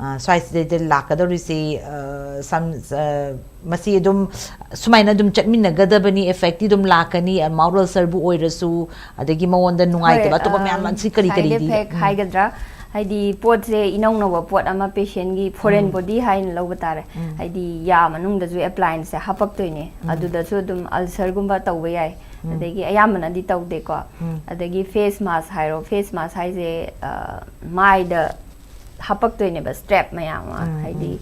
ꯑ, ꯁ꯭ꯋꯥꯏꯁꯤꯗꯩꯗ ꯂꯥꯛꯀꯗꯧꯔꯤꯁꯤ, ꯑ, ꯁꯝ-, ꯑ, ꯃꯁꯤ ꯑꯗꯨꯝ ꯁꯨꯃꯥꯏꯅ ꯑꯗꯨꯝ ꯆꯠꯃꯤꯟꯅꯒꯗꯕꯅꯤ, effectꯇꯤ ꯑꯗꯨꯝ ꯂꯥꯛꯀꯅꯤ, mouth ulcerꯕꯨ ꯑꯣꯏꯔꯁꯨ, ꯑꯗꯒꯤ ꯃꯉꯣꯟꯗ ꯅꯨꯡꯉꯥꯏꯇꯕ ꯍꯣꯏ, ꯑꯇꯣꯞꯄ ꯑ, ꯃꯌꯥꯝ, ꯁꯤ ꯀꯔꯤ side ꯀꯔꯤꯗꯤ? effect ꯎꯝ. ꯍꯥꯏꯒꯗ꯭ꯔꯥ, ꯍꯥꯏꯗꯤ ꯄꯣꯠꯁꯦ ꯏꯅꯧ ꯅꯧꯕ ꯄꯣꯠ ꯑꯃ patientꯀꯤ foreign ꯎꯝ. body ꯍꯥꯏꯅ ꯂꯧꯕ ꯇꯥꯔꯦ꯫ ꯎꯝ. ꯍꯥꯏꯗꯤ ꯌꯥ ꯃꯅꯨꯡꯗꯁꯨ applianceꯁꯦ ꯍꯥꯄꯛꯇꯣꯏꯅꯦ, ꯎꯝ. ꯑꯗꯨꯗꯁꯨ ꯑꯗꯨꯝ ulcerꯒꯨꯝꯕ ꯇꯧꯕ ꯌꯥꯏ꯫ ꯎꯝ. ꯑꯗꯒꯤ ꯑꯌꯥꯝꯕꯅꯗꯤ ꯇꯧꯗꯦꯀꯣ꯫ ꯎꯝ. ꯑꯗꯒꯤ face mask ꯍꯥꯏꯔꯣ, face mask ꯍꯥꯏꯁꯦ, ꯑ, ꯃꯥꯏꯗ ꯍꯥꯄꯛꯇꯣꯏꯅꯦꯕ strap ꯃꯌꯥꯝ ꯑꯃ꯫ ꯎꯝ, ꯍꯥꯏꯗꯤ ꯎꯝ.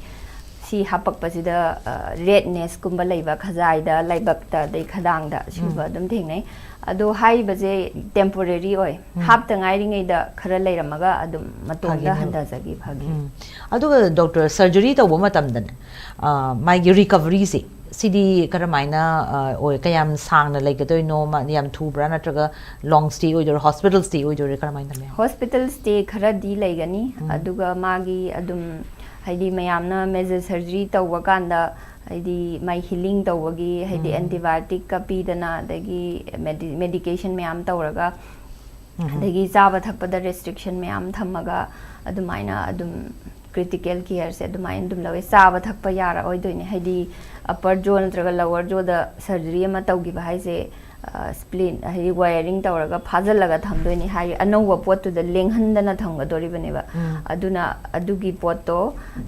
ꯁꯤ ꯍꯥꯄꯛꯄꯁꯤꯗ, ꯑ, rednessꯀꯨꯝꯕ ꯂꯩꯕ, ꯈꯖꯥꯏꯗ, ꯂꯥꯏꯕꯛꯇ, ꯑꯗꯩ ꯈꯗꯥꯡꯗ, ꯁꯤꯒꯨꯝꯕ ꯎꯝ. ꯑꯗꯨꯝ ꯊꯦꯡꯅꯩ꯫ ꯑꯗꯣ ꯍꯥꯏꯔꯤꯕꯁꯦ temporary ꯑꯣꯏ꯫ ꯎꯝ. ꯍꯥꯞꯇ ꯉꯥꯏꯔꯤꯉꯩꯗ ꯈꯔ ꯂꯩꯔꯝꯃꯒ ꯑꯗꯨꯝ ꯃꯇꯣꯝꯗ ꯐꯒꯤꯅꯦꯕ. ꯍꯟꯊꯖꯈꯤ, ꯐꯒꯤ꯫ ꯎꯝ. ꯑꯗꯨꯒ doctor, surgery ꯇꯧꯕ ꯃꯇꯝꯗꯅꯦ, ꯑ, ꯃꯥꯒꯤ recoveryꯁꯦ, ꯁꯤꯗꯤ ꯀꯔꯝꯍꯥꯏꯅ, ꯑ, ꯑꯣꯏ? ꯀꯌꯥꯝ ꯁꯥꯡꯅ ꯂꯩꯒꯗꯣꯏꯅꯣ? ꯃꯥ ꯌꯥꯝ ꯊꯨꯕ꯭ꯔꯥ, ꯅꯠꯇ꯭ꯔꯒ long stay ꯑꯣꯏꯗꯣꯏꯔꯥ, hospital stay ꯑꯣꯏꯗꯣꯏꯔꯥ, ꯀꯔꯝꯍꯥꯏꯅ ꯇꯧꯅꯤ? Hospital stay ꯈꯔꯗꯤ ꯂꯩꯒꯅꯤ꯫ ꯎꯝ. ꯑꯗꯨꯒ ꯃꯥꯒꯤ ꯑꯗꯨꯝ, ꯍꯥꯏꯗꯤ ꯃꯌꯥꯝꯅ major surgery ꯇꯧꯕ ꯀꯥꯟꯗ, ꯍꯥꯏꯗꯤ ꯃꯥꯏ healing ꯇꯧꯕꯒꯤ, ꯍꯥꯏꯗꯤ ꯎꯝ. antibioticꯀ ꯄꯤꯗꯅ, ꯑꯗꯒꯤ medi-, medication ꯃꯌꯥꯝ ꯇꯧꯔꯒ, ꯎꯝ. ꯑꯗꯒꯤ ꯆꯥꯕ ꯊꯛꯄꯗ restriction ꯃꯌꯥꯝ ꯊꯝꯃꯒ, ꯑꯗꯨꯃꯥꯏꯅ ꯑꯗꯨꯝ critical careꯁꯦ ꯑꯗꯨꯃꯥꯏꯅ ꯑꯗꯨꯝ ꯂꯧꯋꯦ꯫ ꯆꯥꯕ ꯊꯛꯄ ꯌꯥꯔꯛꯑꯣꯏꯗꯣꯏꯅꯦ, ꯍꯥꯏꯗꯤ upper jaw ꯅꯠꯇ꯭ꯔꯒ lower jawꯗ surgery ꯑꯃ ꯇꯧꯈꯤꯕ ꯍꯥꯏꯁꯦ, ꯑ, spleen, ꯍꯥꯏꯗꯤ wiring ꯇꯧꯔꯒ ꯐꯥꯖꯤꯜꯂꯒ ꯊꯝꯗꯣꯏꯅꯦ, ꯍꯥꯏꯗꯤ ꯑꯅꯧꯕ ꯄꯣꯠꯇꯨꯗ ꯂꯦꯡꯍꯟꯗꯅ ꯊꯝꯒꯗꯣꯔꯤꯕꯅꯦꯕ꯫ ꯎꯝ. ꯑꯗꯨꯅ ꯑꯗꯨꯒꯤ ꯄꯣꯠꯇꯣ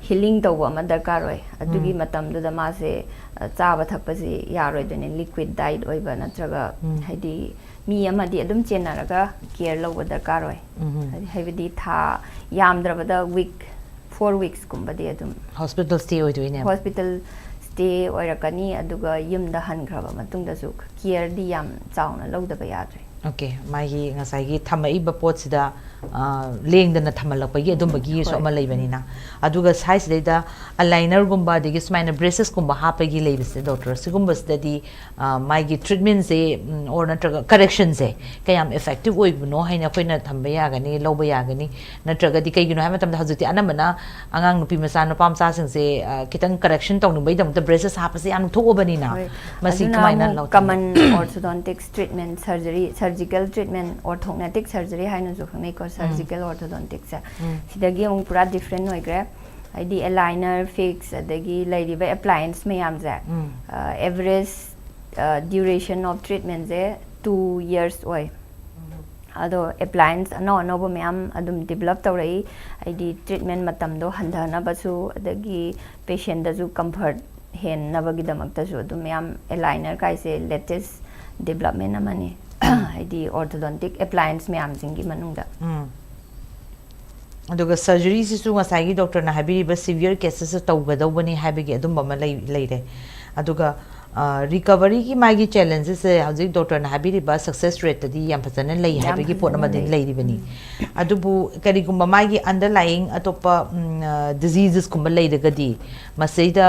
healing ꯇꯧꯕ ꯑꯃ ꯗꯔꯀꯥꯔ ꯑꯣꯏ꯫ ꯑꯗꯨꯒꯤ ꯎꯝ. ꯃꯇꯝꯗꯨꯗ ꯃꯥꯁꯦ, ꯑ, ꯆꯥꯕ ꯊꯛꯄꯁꯦ ꯌꯥꯔꯣꯏꯗꯣꯏꯅꯦ, liquid diet ꯑꯣꯏꯕ ꯅꯠꯇ꯭ꯔꯒ, ꯎꯝ. ꯍꯥꯏꯗꯤ ꯃꯤ ꯑꯃꯗꯤ ꯑꯗꯨꯝ ꯆꯦꯟꯅꯔꯒ care ꯂꯧꯕ ꯗꯔꯀꯥꯔ ꯑꯣꯏ꯫ ꯎꯝ. ꯍꯥꯏꯗꯤ, ꯍꯥꯏꯕꯗꯤ ꯊꯥ ꯌꯥꯝꯗ꯭ꯔꯕꯗ week, four weeksꯀꯨꯝꯕꯗꯤ ꯑꯗꯨꯝ Hospital stay ꯑꯣꯏꯗꯣꯏꯅꯦꯕ? Hospital stay ꯑꯣꯏꯔꯛꯀꯅꯤ, ꯑꯗꯨꯒ ꯌꯨꯝꯗ ꯍꯟꯈ꯭ꯔꯕ ꯃꯇꯨꯡꯗꯁꯨ careꯗꯤ ꯌꯥꯝ ꯆꯥꯎꯅ ꯂꯧꯗꯕ ꯌꯥꯗ꯭ꯔꯦ꯫ Okay, ꯃꯥꯒꯤ ꯉꯁꯥꯏꯒꯤ ꯊꯝꯃꯛꯏꯕ ꯄꯣꯠꯁꯤꯗ, ꯑ, ꯂꯦꯡꯗꯅ ꯊꯝꯍꯜꯂꯛꯄꯒꯤ ꯑꯗꯨꯝꯕꯒꯤꯁꯨ ꯍꯣꯏ. ꯑꯃ ꯂꯩꯕꯅꯤꯅ꯫ ꯑꯗꯨꯒ ꯁ꯭ꯋꯥꯏꯁꯤꯗꯩꯗ alignmentꯒꯨꯝꯕ, ꯑꯗꯒꯤ ꯁꯨꯃꯥꯏꯅ bracesꯀꯨꯝꯕ ꯍꯥꯞꯄꯒꯤ ꯂꯩꯕꯁꯦ, doctor, ꯁꯤꯒꯨꯝꯕꯁꯤꯗꯗꯤ, ꯑ, ꯃꯥꯒꯤ treatmentꯁꯦ, ꯎꯝ, or ꯅꯠꯇ꯭ꯔꯒ correctionꯁꯦ ꯀꯌꯥꯝ effective ꯑꯣꯏꯕꯅꯣ ꯍꯥꯏꯅ ꯑꯩꯈꯣꯏꯅ ꯊꯝꯕ ꯌꯥꯒꯅꯤ, ꯂꯧꯕ ꯌꯥꯒꯅꯤ? ꯅꯠꯇ꯭ꯔꯒꯗꯤ ꯀꯩꯒꯤꯅꯣ ꯍꯥꯏꯕ ꯃꯇꯝꯗ ꯍꯧꯖꯤꯛꯇꯤ ꯑꯅꯝꯕꯅ ꯑꯉꯥꯡ ꯅꯨꯄꯤ ꯃꯆꯥ, ꯅꯨꯄꯥ ꯃꯆꯥꯁꯤꯡꯁꯦ, ꯑ, ꯈꯤꯇꯪ correction ꯇꯧꯅꯤꯡꯕꯒꯤꯗꯃꯛꯇ braces ꯍꯥꯞꯄꯁꯦ ꯌꯥꯝ ꯊꯣꯛꯑꯕꯅꯤꯅ꯫ ꯍꯣꯏ. ꯃꯁꯤ ꯑꯗꯨꯅ ꯀꯃꯥꯏꯅ ꯑꯃꯨꯛ ꯂꯧꯊꯣꯛ- common orthodontics treatment, surgery, surgery surgical treatment, orthognathic surgery ꯍꯥꯏꯅꯁꯨ ꯈꯪꯅꯩꯀꯣ, ꯁꯔꯖꯤꯀꯦꯜ ꯑꯣꯔꯊꯣꯗꯣꯟꯇꯤꯛꯁꯦ꯫ ꯁꯤꯗꯒꯤ ꯑꯃꯨꯛ ꯄꯨꯔꯥ ꯗꯤꯐ꯭ꯔꯦꯟ ꯑꯣꯏꯈ꯭ꯔꯦ꯫ ꯍꯥꯏꯗꯤ ꯑꯦꯂꯥꯏꯅꯔ, ꯐꯤꯛꯁ, ꯑꯗꯒꯤ ꯂꯩꯔꯤꯕ ꯑꯦꯄ꯭ꯂꯥꯏꯌꯦꯟꯁ ꯃꯌꯥꯝꯁꯦ, ꯑꯦꯚꯔꯦꯖ ꯗ꯭ꯌꯨꯔꯦꯁꯟ ꯑꯣꯐ ꯇ꯭ꯔꯤꯠꯃꯦꯟꯁꯦ ꯇꯨ ꯌꯔꯁ ꯑꯣꯏ꯫ ꯑꯗꯣ ꯑꯦꯄ꯭ꯂꯥꯏꯌꯦꯟꯁ ꯑꯅꯧ ꯑꯅꯧꯕ ꯃꯌꯥꯝ ꯑꯗꯨꯝ ꯗꯤꯕꯂꯞ ꯇꯧꯔꯛꯏ꯫ ꯍꯥꯏꯗꯤ ꯇ꯭ꯔꯤꯠꯃꯦꯟ ꯃꯇꯝꯗꯣ ꯍꯟꯊꯅꯕꯁꯨ, ꯑꯗꯒꯤ ꯄꯦꯁꯦꯟꯗꯁꯨ ꯀꯝꯐꯔꯠ ꯍꯦꯟꯅꯕꯒꯤꯗꯃꯛꯇꯁꯨ ꯑꯗꯨꯝ ꯃꯌꯥꯝ, ꯑꯦꯂꯥꯏꯅꯔ ꯀꯥꯏꯁꯦ ꯂꯦꯇꯦꯁ ꯗꯤꯕꯂꯞꯃꯦꯟ ꯑꯃꯅꯤ꯫ ꯍꯥꯏꯗꯤ ꯑꯣꯔꯊꯣꯗꯣꯟꯇꯤꯛ ꯑꯦꯄ꯭ꯂꯥꯏꯌꯦꯟꯁ ꯃꯌꯥꯝꯁꯤꯡꯒꯤ ꯃꯅꯨꯡꯗ꯫ ꯑꯗꯨꯒ ꯁꯔꯖꯔꯤꯁꯤꯁꯨ ꯉꯁꯥꯏꯒꯤ ꯗꯣꯛꯇꯔꯅ ꯍꯥꯏꯕꯤꯔꯤꯕ ꯁꯤꯚꯤꯌꯔ ꯀꯦꯁꯦꯁꯇ ꯇꯧꯒꯗꯧꯕꯅꯤ ꯍꯥꯏꯕꯒꯤ ꯑꯗꯨꯝꯕ ꯑꯃ ꯂꯩ ꯂꯩꯔꯦ꯫ ꯑꯗꯨꯒ ꯔꯤꯀꯕꯔꯤꯒꯤ ꯃꯥꯒꯤ ꯆꯦꯂꯦꯟꯖꯦꯁꯁꯦ ꯍꯧꯖꯤꯛ ꯗꯣꯛꯇꯔꯅ ꯍꯥꯏꯕꯤꯔꯤꯕ ꯁꯛꯁꯦꯁ ꯔꯦꯠꯇꯗꯤ ꯌꯥꯝ ꯐꯖꯅ ꯂꯩ ꯌꯥꯝ ꯍꯥꯏꯕꯒꯤ ꯄꯣꯠ ꯐꯖꯅ ꯑꯃꯗꯤ ꯂꯩ꯫ ꯂꯩꯔꯤꯕꯅꯤ꯫ ꯑꯗꯨꯕꯨ ꯀꯔꯤꯒꯨꯝꯕ ꯃꯥꯒꯤ ꯑꯟꯗꯔꯂꯥꯏꯌꯤꯡ ꯑꯇꯣꯞꯄ ꯗꯤꯖꯤꯖꯦꯁꯀꯨꯝꯕ ꯂꯩꯔꯒꯗꯤ ꯃꯁꯤꯗ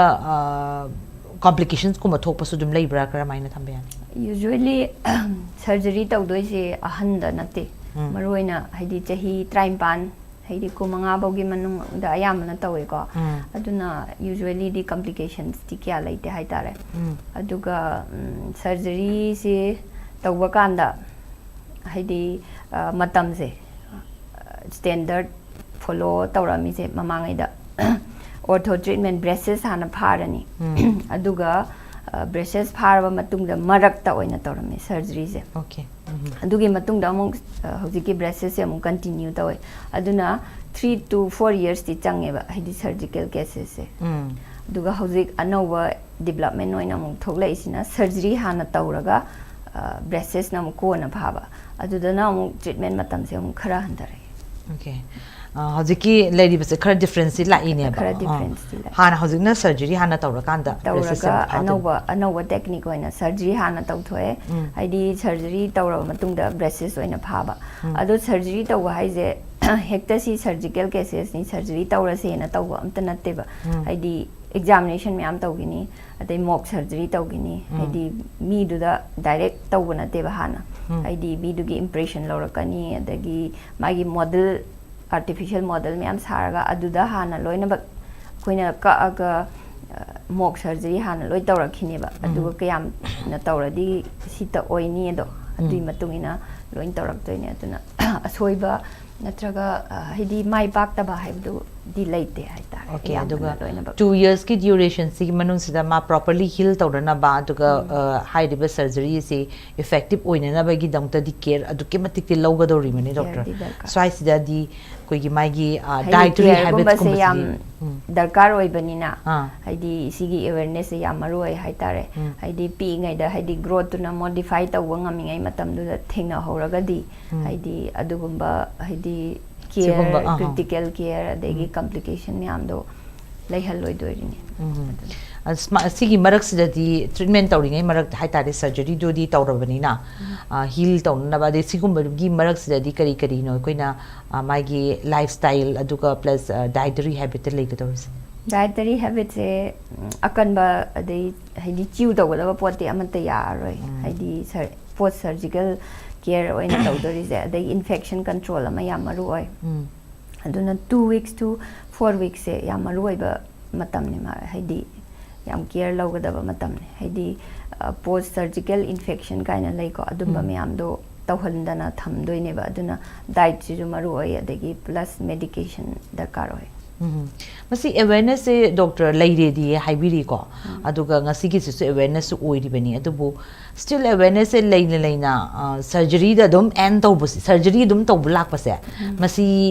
ꯀꯣꯝꯄ꯭ꯂꯤꯀꯦꯁꯟꯁꯀꯨꯝꯕ ꯊꯣꯛꯄꯁꯨ ꯑꯗꯨꯝ ꯂꯩꯕ꯭ꯔꯥ? ꯀꯔꯝꯍꯥꯏꯅ ꯊꯝꯕ ꯌꯥꯅꯤ? ꯌꯨꯖ꯭ꯋꯦꯂꯤ ꯁꯔꯖꯔꯤ ꯇꯧꯗꯣꯏꯁꯦ ꯑꯍꯟꯗ ꯅꯠꯇꯦ꯫ ꯎꯝ. ꯃꯔꯨꯑꯣꯏꯅ ꯍꯥꯏꯗꯤ ꯆꯍꯤ ꯇꯔꯥꯅꯤꯄꯥꯟ, ꯍꯥꯏꯗꯤ ꯀꯨꯟꯃꯉꯥ ꯐꯥꯎꯒꯤ ꯃꯅꯨꯡꯗ ꯑꯌꯥꯝꯕꯅ ꯇꯧꯋꯦꯀꯣ꯫ ꯎꯝ. ꯑꯗꯨꯅ ꯌꯨꯖ꯭ꯋꯦꯂꯤꯗꯤ ꯀꯝꯄ꯭ꯂꯤꯀꯦꯁꯟꯁꯇꯤ ꯀꯌꯥ ꯂꯩꯇꯦ ꯍꯥꯏꯇꯥꯔꯦ꯫ ꯎꯝ. ꯑꯗꯨꯒ ꯁꯔꯖꯔꯤꯁꯤ ꯇꯧꯕ ꯀꯥꯟꯗ ꯍꯥꯏꯗꯤ ꯃꯇꯝꯁꯦ ꯁ꯭ꯇꯦꯟꯗꯔꯠ ꯐꯣꯂꯣ ꯇꯧꯔꯝꯃꯤꯁꯦ ꯃꯃꯥꯡꯉꯩꯗ ꯑꯣꯔꯊꯣ ꯇ꯭ꯔꯤꯠꯃꯦꯟ, ꯕ꯭ꯔꯦꯁꯦꯁ ꯍꯥꯟꯅ ꯐꯥꯔꯅꯤ꯫ ꯎꯝ. ꯑꯗꯨꯒ ꯕ꯭ꯔꯦꯁꯦꯁ ꯐꯥꯔꯕ ꯃꯇꯨꯡꯗ ꯃꯔꯛꯇ ꯑꯣꯏꯅ ꯇꯧꯔꯝꯃꯤ ꯁꯔꯖꯔꯤꯁꯦ꯫ ꯑꯣꯀꯦ. ꯎꯝ. ꯑꯗꯨꯒꯤ ꯃꯇꯨꯡꯗ ꯑꯃꯨꯛ ꯍꯧꯖꯤꯛꯀꯤ ꯕ꯭ꯔꯦꯁꯦꯁꯁꯦ ꯑꯃꯨꯛ ꯀꯟꯇꯤꯅ꯭ꯌꯨ ꯇꯧꯋꯦ꯫ ꯑꯗꯨꯅ ꯊ꯭ꯔꯤ ꯇꯨ ꯐꯣꯔ ꯌꯔꯁꯇꯤ ꯆꯪꯉꯦꯕ, ꯍꯥꯏꯗꯤ ꯁꯔꯖꯤꯀꯦꯜ ꯀꯦꯁꯦꯁꯁꯦ꯫ ꯎꯝ. ꯑꯗꯨꯒ ꯍꯧꯖꯤꯛ ꯑꯅꯧꯕ ꯗꯤꯕꯂꯞꯃꯦꯟ ꯑꯣꯏꯅ ꯑꯃꯨꯛ ꯊꯣꯛꯂꯛꯏꯁꯤꯅ ꯁꯔꯖꯔꯤ ꯍꯥꯟꯅ ꯇꯧꯔꯒ ꯕ꯭ꯔꯦꯁꯦꯁꯅ ꯑꯃꯨꯛ ꯀꯣꯟꯅ ꯐꯥꯕ꯫ ꯑꯗꯨꯗꯅ ꯑꯃꯨꯛ ꯇ꯭ꯔꯤꯠꯃꯦꯟ ꯃꯇꯝꯁꯦ ꯑꯃꯨꯛ ꯈꯔ ꯍꯟꯊꯔꯛꯑꯦ꯫ ꯑꯣꯀꯦ. ꯍꯧꯖꯤꯛꯀꯤ ꯂꯩꯔꯤꯕꯁꯦ ꯈꯔ ꯗꯤꯐ꯭ꯔꯦꯟꯁꯇꯤ ꯂꯥꯛꯏꯅꯦꯕ꯫ ꯈꯔ ꯑꯥ. ꯗꯤꯐ꯭ꯔꯦꯟꯁꯇꯤ ꯂꯥꯛꯑꯦ꯫ ꯍꯥꯟꯅ ꯍꯧꯖꯤꯛꯅ ꯁꯔꯖꯔꯤ ꯍꯥꯟꯅ ꯇꯧꯔꯀꯥꯟꯗ ꯕ꯭ꯔꯦꯁꯦꯁꯁꯦ ꯇꯧꯔꯒ ꯑꯃꯨꯛ ꯐꯥꯗꯣꯏꯅꯦ꯫ ꯑꯅꯧꯕ ꯑꯅꯧꯕ ꯇꯦꯛꯅꯤꯛ ꯑꯣꯏꯅ ꯁꯔꯖꯔꯤ ꯍꯥꯟꯅ ꯇꯧꯊꯣꯛꯑꯦ꯫ ꯎꯝ. ꯍꯥꯏꯗꯤ ꯁꯔꯖꯔꯤ ꯇꯧꯔꯕ ꯃꯇꯨꯡꯗ ꯕ꯭ꯔꯦꯁꯦꯁ ꯑꯣꯏꯅ ꯐꯥꯕ꯫ ꯎꯝ. ꯑꯗꯣ ꯁꯔꯖꯔꯤ ꯇꯧꯕ ꯍꯥꯏꯁꯦ ꯍꯦꯛꯇ ꯁꯤ ꯁꯔꯖꯤꯀꯦꯜ ꯀꯦꯁꯦꯁꯅꯤ, ꯁꯔꯖꯔꯤ ꯇꯧꯔꯁꯦꯅ ꯇꯧꯕ ꯑꯝꯇ ꯅꯠꯇꯦꯕ꯫ ꯎꯝ. ꯍꯥꯏꯗꯤ ꯑꯦꯛꯖꯥꯃꯤꯅꯦꯁꯟ ꯃꯌꯥꯝ ꯇꯧꯈꯤꯅꯤ, ꯑꯗꯩ ꯃꯣꯛ ꯁꯔꯖꯔꯤ ꯇꯧꯈꯤꯅꯤ꯫ ꯎꯝ. ꯍꯥꯏꯗꯤ ꯃꯤꯗꯨꯗ ꯗꯥꯏꯔꯦꯛ ꯇꯧꯕ ꯅꯠꯇꯦꯕ ꯍꯥꯟꯅ꯫ ꯎꯝ. ꯍꯥꯏꯗꯤ ꯃꯤꯗꯨꯒꯤ ꯏꯝꯄ꯭ꯔꯦꯁꯟ ꯂꯧꯔꯛꯀꯅꯤ, ꯑꯗꯒꯤ ꯃꯥꯒꯤ ꯃꯣꯗꯦꯜ, ꯑꯥꯔꯇꯤꯐꯤꯁꯦꯜ ꯃꯣꯗꯦꯜ ꯃꯌꯥꯝ ꯁꯥꯔꯒ ꯑꯗꯨꯗ ꯍꯥꯟꯅ ꯂꯣꯏꯅꯃꯛ ꯑꯩꯈꯣꯏꯅ ꯀꯛꯑꯒ ꯃꯣꯛ ꯁꯔꯖꯔꯤ ꯍꯥꯟꯅ ꯂꯣꯏ ꯇꯧꯔꯛꯈꯤꯅꯦꯕ꯫ ꯎꯝ. ꯑꯗꯨꯒ ꯀꯌꯥꯝꯅ ꯇꯧꯔꯗꯤ ꯁꯤꯇ ꯑꯣꯏꯅꯤ ꯑꯗꯣ ꯑꯗꯨꯒꯤ ꯃꯇꯨꯡ ꯏꯟꯅ ꯂꯣꯏ ꯇꯧꯔꯛꯇꯣꯏꯅꯦ꯫ ꯑꯗꯨꯅ ꯑꯁꯣꯏꯕ ꯅꯠꯇ꯭ꯔꯒ, ꯑ, ꯍꯥꯏꯗꯤ ꯃꯥꯏ ꯄꯥꯛꯇꯕ ꯍꯥꯏꯕꯗꯨꯗꯤ ꯂꯩꯇꯦ ꯍꯥꯏꯇꯥꯔꯦ꯫ Okay, ꯑꯌꯥꯝꯕꯅ ꯑꯗꯨꯒ ꯂꯣꯏꯅꯃꯛ two yearsꯀꯤ durationꯁꯤꯒꯤ ꯃꯅꯨꯡꯁꯤꯗ ꯃꯥ properly heal ꯇꯧꯅꯅꯕ, ꯑꯗꯨꯒ, ꯑ, ꯍꯥꯏꯔꯤꯕ surgeryꯁꯤ effective ꯑꯣꯏꯅꯅꯕꯒꯤꯗꯃꯛꯇꯗꯤ care ꯑꯗꯨꯛꯀꯤ ꯃꯇꯤꯛꯇꯤ ꯂꯧꯒꯗꯧꯔꯤꯕꯅꯤ, doctor꯫ Careꯗꯤ ꯗꯔꯀꯥꯔ꯫ ꯁ꯭ꯋꯥꯏꯁꯤꯗꯗꯤ ꯑꯩꯈꯣꯏꯒꯤ ꯃꯥꯒꯤ, ꯑ, ꯍꯥꯏꯗꯤ dietary careꯒꯨꯝꯕꯁꯦ habitsꯀꯨꯝꯕꯁꯤꯗꯤ ꯌꯥꯝ ꯎꯝ꯫ ꯗꯔꯀꯥꯔ ꯑꯣꯏꯕꯅꯤꯅ, ꯑꯥ꯫ ꯍꯥꯏꯗꯤ ꯁꯤꯒꯤ awarenessꯁꯦ ꯌꯥꯝ ꯃꯔꯨ ꯑꯣꯏ ꯍꯥꯏꯇꯥꯔꯦ꯫ ꯎꯝ꯫ ꯍꯥꯏꯗꯤ ꯄꯤꯛꯏꯉꯩꯗ ꯍꯥꯏꯗꯤ growthꯇꯨꯅ modify ꯇꯧꯕ ꯉꯝꯃꯤꯉꯩ ꯃꯇꯝꯗꯨꯗ ꯊꯦꯡꯅꯍꯧꯔꯒꯗꯤ, ꯎꯝ꯫ ꯍꯥꯏꯗꯤ ꯑꯗꯨꯒꯨꯝꯕ ꯍꯥꯏꯗꯤ ꯁꯤꯒꯨꯝꯕ, care, ꯑꯍꯥ꯫ critical care, ꯑꯗꯒꯤ ꯎꯝ꯫ complication ꯃꯌꯥꯝꯗꯣ ꯂꯩꯍꯜꯂꯣꯏꯗꯣꯏꯔꯤꯅꯦ꯫ ꯎꯝ꯫ ꯑꯁ, ꯃꯥ-, ꯁꯤꯒꯤ ꯃꯔꯛꯁꯤꯗꯗꯤ treatment ꯇꯧꯔꯤꯉꯩ ꯃꯔꯛꯇ ꯍꯥꯏꯇꯥꯔꯦ, surgeryꯗꯨꯗꯤ ꯇꯧꯔꯕꯅꯤꯅ, ꯑ, heal ꯇꯧꯅꯅꯕ, ꯑꯗꯩ ꯁꯤꯒꯨꯝꯕꯒꯤ ꯃꯔꯛꯁꯤꯗꯗꯤ ꯀꯔꯤ ꯀꯔꯤꯅꯣ ꯑꯩꯈꯣꯏꯅ, ꯑ, ꯃꯥꯒꯤ lifestyle ꯑꯗꯨꯒ plus, ꯑ, dietary habitꯇ ꯂꯩꯒꯗꯧꯔꯤꯁꯦ? Dietary habitꯁꯦ, ꯎꯝ, ꯑꯀꯟꯕ ꯑꯗꯩ ꯍꯥꯏꯗꯤ chew ꯇꯧꯒꯗꯕ ꯄꯣꯠꯇꯤ ꯑꯃꯠꯇ ꯌꯥꯔꯔꯣꯏ꯫ ꯎꯝ꯫ ꯍꯥꯏꯗꯤ ꯁꯔ-, post surgical care ꯑꯣꯏꯅ ꯇꯧꯗꯣꯔꯤꯁꯦ꯫ ꯑꯗꯩ infection control ꯑꯃ ꯌꯥꯝ ꯃꯔꯨ ꯑꯣꯏ꯫ ꯎꯝ꯫ ꯑꯗꯨꯅ two weeks to four weeksꯁꯦ ꯌꯥꯝ ꯃꯔꯨ ꯑꯣꯏꯕ ꯃꯇꯝꯅꯤ ꯃꯥ, ꯍꯥꯏꯗꯤ ꯌꯥꯝ care ꯂꯧꯒꯗꯕ ꯃꯇꯝꯅꯤ꯫ ꯍꯥꯏꯗꯤ, ꯑ, post surgical infection ꯀꯥꯏꯅ ꯂꯩꯀꯣ, ꯑꯗꯨꯝꯕ ꯎꯝ꯫ ꯃꯌꯥꯝꯗꯣ ꯇꯧꯍꯟꯗꯅ ꯊꯝꯗꯣꯏꯅꯦꯕ꯫ ꯑꯗꯨꯅ dietꯁꯤꯁꯨ ꯃꯔꯨ ꯑꯣꯏ, ꯑꯗꯒꯤ plus medication ꯗꯔꯀꯥꯔ ꯑꯣꯏ꯫ ꯎꯝ꯫ ꯃꯁꯤ awarenessꯁꯦ doctor ꯂꯩꯔꯦꯗꯤ ꯍꯥꯏꯕꯤꯔꯤꯀꯣ, ꯎꯝ꯫ ꯑꯗꯨꯒ ꯉꯁꯤꯒꯤꯁꯤꯁꯨ awarenessꯁꯨ ꯑꯣꯏꯔꯤꯕꯅꯤ, ꯑꯗꯨꯕꯨ still awarenessꯁꯦ ꯂꯩꯅ ꯂꯩꯅ, ꯑ, surgeryꯗ ꯑꯗꯨꯝ end ꯇꯧꯕꯁꯦ, surgery ꯑꯗꯨꯝ ꯇꯧꯕ ꯂꯥꯛꯄꯁꯦ, ꯎꯝ꯫ ꯃꯁꯤ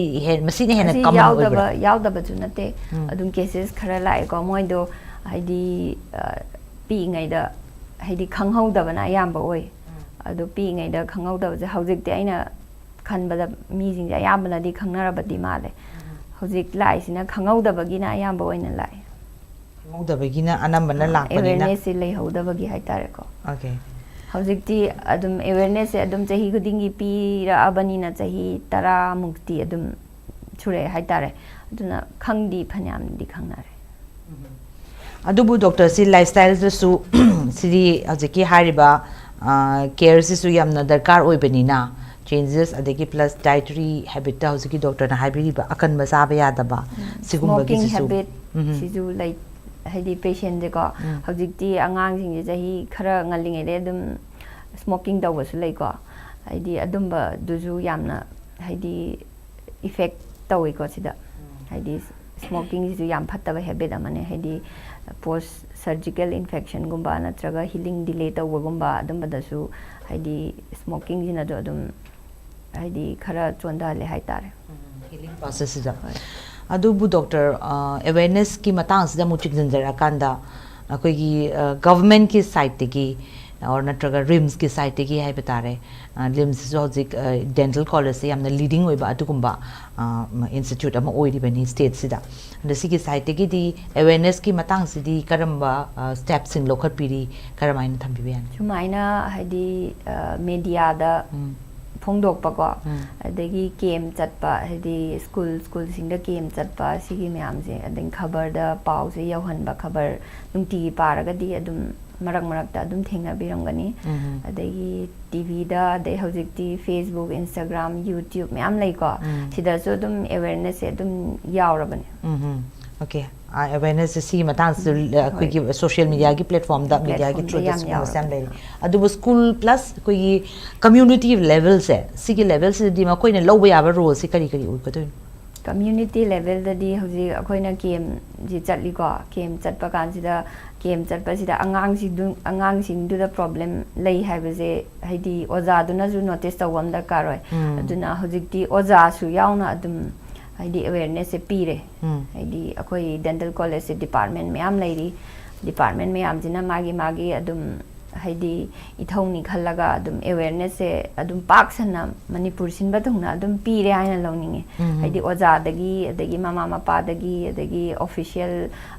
ꯍꯦ-, ꯃꯁꯤꯅ ꯍꯦꯟꯅ ꯑꯁꯤ common ꯌꯥꯎꯗꯕ, ꯑꯣꯏꯕ꯭ꯔꯥ? ꯌꯥꯎꯗꯕꯁꯨ ꯅꯠꯇꯦ꯫ ꯎꯝ꯫ ꯑꯗꯨꯝ cases ꯈꯔ ꯂꯥꯛꯑꯦꯀꯣ꯫ ꯃꯣꯏꯗꯣ ꯍꯥꯏꯗꯤ, ꯑ, ꯄꯤꯛꯏꯉꯩꯗ ꯍꯥꯏꯗꯤ ꯈꯪꯍꯧꯗꯕꯅ ꯑꯌꯥꯝꯕ ꯑꯣꯏ꯫ ꯑꯗꯨ ꯄꯤꯛꯏꯉꯩꯗ ꯈꯪꯍꯧꯗꯕꯁꯦ ꯍꯧꯖꯤꯛꯇꯤ ꯑꯩꯅ ꯈꯟꯕꯗ ꯃꯤꯁꯤꯡꯁꯦ ꯑꯌꯥꯝꯕꯅꯗꯤ ꯈꯪꯅꯔꯕꯗꯤ ꯃꯥꯜꯂꯦ꯫ ꯍꯧꯖꯤꯛ ꯂꯥꯛꯏꯁꯤꯅ ꯈꯪꯍꯧꯗꯕꯒꯤꯅ ꯑꯌꯥꯝꯕ ꯑꯣꯏꯅ ꯂꯥꯛꯑꯦ꯫ ꯈꯪꯍꯧꯗꯕꯒꯤꯅ ꯑꯅꯝꯕꯅ ꯑꯥ, ꯂꯥꯛꯄꯅꯤꯅ꯫ Awarenessꯁꯦ ꯂꯩꯍꯧꯗꯕꯒꯤ ꯍꯥꯏꯇꯥꯔꯦꯀꯣ꯫ Okay꯫ ꯍꯧꯖꯤꯛꯇꯤ ꯑꯗꯨꯝ awarenessꯁꯦ ꯑꯗꯨꯝ ꯆꯍꯤ ꯈꯨꯗꯤꯡꯒꯤ ꯄꯤꯔꯛꯑꯕꯅꯤꯅ ꯆꯍꯤ ꯇꯔꯥꯃꯨꯛꯇꯤ ꯑꯗꯨꯝ ꯁꯨꯔꯛꯑꯦ ꯍꯥꯏꯇꯥꯔꯦ꯫ ꯑꯗꯨꯅ ꯈꯪꯗꯤ ꯐꯅꯌꯥꯝꯗꯤ ꯈꯪꯅꯔꯦ꯫ ꯑꯗꯨꯕꯨ doctorꯁꯤ lifestyleꯗꯁꯨ ꯁꯤꯗꯤ ꯍꯧꯖꯤꯛꯀꯤ ꯍꯥꯏꯔꯤꯕ, ꯑ, careꯁꯤꯁꯨ ꯌꯥꯝꯅ ꯗꯔꯀꯥꯔ ꯑꯣꯏꯕꯅꯤꯅ, changes ꯑꯗꯒꯤ plus dietary habitꯇ ꯍꯧꯖꯤꯛꯀꯤ doctorꯅ ꯍꯥꯏꯕꯤꯔꯤꯕ ꯑꯀꯟꯕ ꯆꯥꯕ ꯌꯥꯗꯕ, ꯎꯝ, ꯁꯤꯒꯨꯝꯕꯒꯤꯁꯤꯁꯨ꯫ Smoking habit ꯎꯝ꯫ ꯁꯤꯁꯨ ꯂꯩ, ꯍꯥꯏꯗꯤ patientꯁꯦꯀꯣ, ꯎꯝ꯫ ꯍꯧꯖꯤꯛꯇꯤ ꯑꯉꯥꯡꯁꯤꯡꯁꯦ ꯆꯍꯤ ꯈꯔ ꯉꯜꯂꯤꯉꯩꯗꯩ ꯑꯗꯨꯝ ꯁ꯭ꯃꯣꯀꯤꯡ ꯇꯧꯕꯁꯨ ꯂꯩꯀꯣ꯫ ꯍꯥꯏꯗꯤ ꯑꯗꯨꯝꯕꯗꯨꯁꯨ ꯌꯥꯝꯅ ꯍꯥꯏꯗꯤ ꯏꯐꯦꯛ ꯇꯧꯋꯤꯀꯣ ꯁꯤꯗ꯫ ꯍꯥꯏꯗꯤ ꯁ꯭ꯃꯣꯀꯤꯡꯁꯤꯁꯨ ꯌꯥꯝ ꯐꯠꯇꯕ ꯍꯦꯕꯤꯠ ꯑꯃꯅꯦ꯫ ꯍꯥꯏꯗꯤ ꯄꯣꯁ ꯁꯔꯖꯤꯀꯦꯜ ꯏꯟꯐꯦꯛꯁꯟꯒꯨꯝꯕ ꯅꯠꯇ꯭ꯔꯒ ꯍꯤꯂꯤꯡ ꯗꯤꯂꯦ ꯇꯧꯕꯒꯨꯝꯕ ꯑꯗꯨꯝꯕꯗꯁꯨ ꯍꯥꯏꯗꯤ ꯁ꯭ꯃꯣꯀꯤꯡꯁꯤꯅꯁꯨ ꯑꯗꯨꯝ ꯍꯥꯏꯗꯤ ꯈꯔ ꯆꯣꯟꯊꯍꯜꯂꯦ ꯍꯥꯏꯇꯥꯔꯦ꯫ ꯍꯤꯂꯤꯡ ꯄ꯭ꯔꯣꯁꯦꯁꯁꯤꯗ꯫ ꯑꯗꯨꯕꯨ ꯗꯣꯛꯇꯔ, ꯑꯦꯋꯦꯔꯅꯦꯁꯀꯤ ꯃꯇꯥꯡꯁꯤꯗ ꯑꯃꯨꯛ ꯆꯤꯡꯁꯤꯟꯖꯔꯛꯑꯀꯥꯟꯗ, ꯑꯩꯈꯣꯏꯒꯤ ꯒꯚꯔꯟꯃꯦꯟꯠꯀꯤ ꯁꯥꯏꯠꯇꯒꯤ ꯑꯣꯔ ꯅꯠꯇ꯭ꯔꯒ ꯔꯤꯝꯁꯀꯤ ꯁꯥꯏꯠꯇꯒꯤ ꯍꯥꯏꯕ ꯇꯥꯔꯦ, ꯔꯤꯝꯁꯁꯤꯁꯨ ꯍꯧꯖꯤꯛ ꯗꯦꯟꯇꯦꯜ ꯀꯣꯂꯦꯖꯁꯦ ꯌꯥꯝꯅ ꯂꯤꯗꯤꯡ ꯑꯣꯏꯕ ꯑꯗꯨꯒꯨꯝꯕ ꯏꯟꯁꯇꯤꯇ꯭ꯌꯨꯠ ꯑꯃ ꯑꯣꯏꯔꯤꯕꯅꯤ ꯁ꯭ꯇꯦꯠꯁꯤꯗ꯫ ꯑꯗꯣ ꯁꯤꯒꯤ ꯁꯥꯏꯠꯇꯒꯤꯗꯤ ꯑꯦꯋꯦꯔꯅꯦꯁꯀꯤ ꯃꯇꯥꯡꯁꯤꯗꯤ ꯀꯔꯝꯕ ꯁ꯭ꯇꯦꯞꯁꯤꯡ ꯂꯧꯈꯠꯄꯤꯔꯤ, ꯀꯔꯝꯍꯥꯏꯅ ꯊꯝꯕꯤꯕ ꯌꯥꯅꯤ? ꯁꯨꯃꯥꯏꯅ ꯍꯥꯏꯗꯤ ꯃꯦꯗꯤꯌꯥꯗ ꯎꯝ. ꯐꯣꯡꯗꯣꯛꯄꯀꯣ, ꯎꯝ. ꯑꯗꯒꯤ ꯀꯦꯝ ꯆꯠꯄ, ꯍꯥꯏꯗꯤ ꯁ꯭ꯀꯨꯜ ꯁ꯭ꯀꯨꯜꯁꯤꯡꯗ ꯀꯦꯝ ꯆꯠꯄ, ꯁꯤꯒꯤ ꯃꯌꯥꯝꯁꯦ, ꯑꯗꯩ ꯈꯕꯔꯗ ꯄꯥꯎꯁꯦ ꯌꯧꯍꯟꯕ, ꯈꯕꯔ ꯅꯨꯡꯇꯤꯒꯤ ꯄꯥꯔꯒꯗꯤ ꯑꯗꯨꯝ ꯃꯔꯛ ꯃꯔꯛꯇ ꯑꯗꯨꯝ ꯊꯦꯡꯅꯕꯤꯔꯝꯒꯅꯤ꯫ ꯎꯝ. ꯑꯗꯒꯤ ꯇꯤꯚꯤꯗ, ꯑꯗꯩ ꯍꯧꯖꯤꯛꯇꯤ ꯐꯦꯁꯕꯨꯛ, ꯏꯟꯁꯇꯥꯒ꯭ꯔꯥꯝ, ꯌꯨꯇ꯭ꯌꯨꯕ ꯃꯌꯥꯝ ꯂꯩꯀꯣ꯫ ꯎꯝ. ꯁꯤꯗꯁꯨ ꯑꯗꯨꯝ ꯑꯦꯋꯦꯔꯅꯦꯁꯁꯦ ꯑꯗꯨꯝ ꯌꯥꯎꯔꯕꯅꯦ꯫ ꯎꯝ. ꯑꯣꯀꯦ. ꯑꯦꯋꯦꯔꯅꯦꯁꯁꯦ ꯁꯤꯒꯤ ꯃꯇꯥꯡꯁꯤꯗ ꯑꯩꯈꯣꯏꯒꯤ ꯁꯣꯁꯤꯌꯦꯜ ꯃꯤꯗꯤꯌꯥꯒꯤ ꯄ꯭ꯂꯦꯠꯐꯣꯝꯗ, ꯃꯤꯗꯤꯌꯥꯒꯤ ꯄ꯭ꯂꯦꯠꯐꯣꯝꯗ ꯊ꯭ꯔꯨꯗ ꯌꯥꯝ ꯁꯤꯒꯨꯝꯕꯁꯦ ꯌꯥꯝ ꯌꯥꯎꯔꯕꯅꯦ꯫ ꯂꯩꯔꯦ꯫ ꯑꯗꯨꯕꯨ ꯁ꯭ꯀꯨꯜ ꯄ꯭ꯂꯁ ꯑꯩꯈꯣꯏꯒꯤ ꯀꯝꯃ꯭ꯌꯨꯅꯤꯇꯤ ꯂꯦꯚꯦꯜꯁꯦ, ꯁꯤꯒꯤ ꯂꯦꯚꯦꯜꯁꯤꯗꯗꯤ ꯃꯈꯣꯏꯅ ꯂꯧꯕ ꯌꯥꯕ ꯔꯣꯜꯁꯦ ꯀꯔꯤ ꯀꯔꯤ ꯑꯣꯏꯒꯗꯣꯏꯅꯣ? ꯀꯝꯃ꯭ꯌꯨꯅꯤꯇꯤ ꯂꯦꯚꯦꯜꯗꯗꯤ ꯍꯧꯖꯤꯛ ꯑꯩꯈꯣꯏꯅ ꯀꯦꯝꯁꯤ ꯆꯠꯂꯤꯀꯣ꯫ ꯀꯦꯝ ꯆꯠꯄ ꯀꯥꯟꯁꯤꯗ, ꯀꯦꯝ ꯆꯠꯄꯁꯤꯗ ꯑꯉꯥꯡꯁꯤꯡꯗꯨ, ꯑꯉꯥꯡꯁꯤꯡꯗꯨꯗ ꯄ꯭ꯔꯣꯕ꯭ꯂꯦꯝ ꯂꯩ ꯍꯥꯏꯕꯁꯦ ꯍꯥꯏꯗꯤ ꯑꯣꯖꯥꯗꯨꯅꯁꯨ ꯅꯣꯇꯤꯁ ꯇꯧꯕ ꯑꯃ ꯗꯔꯀꯥꯔ ꯑꯣꯏ꯫ ꯎꯝ. ꯑꯗꯨꯅ ꯍꯧꯖꯤꯛꯇꯤ ꯑꯣꯖꯥꯁꯨ ꯌꯥꯎꯅ ꯑꯗꯨꯝ ꯍꯥꯏꯗꯤ ꯑꯦꯋꯦꯔꯅꯦꯁꯁꯦ ꯄꯤꯔꯦ꯫ ꯎꯝ. ꯍꯥꯏꯗꯤ ꯑꯩꯈꯣꯏ ꯗꯦꯟꯇꯦꯜ ꯀꯣꯂꯦꯖꯁꯦ ꯗꯤꯄꯥꯔꯠꯃꯦꯟ ꯃꯌꯥꯝ ꯂꯩꯔꯤ꯫ ꯗꯤꯄꯥꯔꯠꯃꯦꯟ ꯃꯌꯥꯝꯁꯤꯅ ꯃꯥꯒꯤ ꯃꯥꯒꯤ ꯑꯗꯨꯝ ꯍꯥꯏꯗꯤ ꯏꯊꯧꯅꯤ ꯈꯜꯂꯒ ꯑꯗꯨꯝ ꯑꯦꯋꯦꯔꯅꯦꯁꯁꯦ ꯑꯗꯨꯝ ꯄꯥꯛ ꯁꯟꯅ ꯃꯅꯤꯄꯨꯔ ꯁꯤꯟꯕ ꯊꯨꯡꯅ ꯑꯗꯨꯝ ꯄꯤꯔꯦ ꯍꯥꯏꯅ ꯂꯧꯅꯤꯡꯉꯦ꯫ ꯎꯝ. ꯍꯥꯏꯗꯤ ꯑꯣꯖꯥꯗꯒꯤ, ꯑꯗꯒꯤ ꯃꯃꯥ ꯃꯄꯥꯗꯒꯤ, ꯑꯗꯒꯤ ꯑꯣꯐꯤꯁꯤꯌꯦꯜ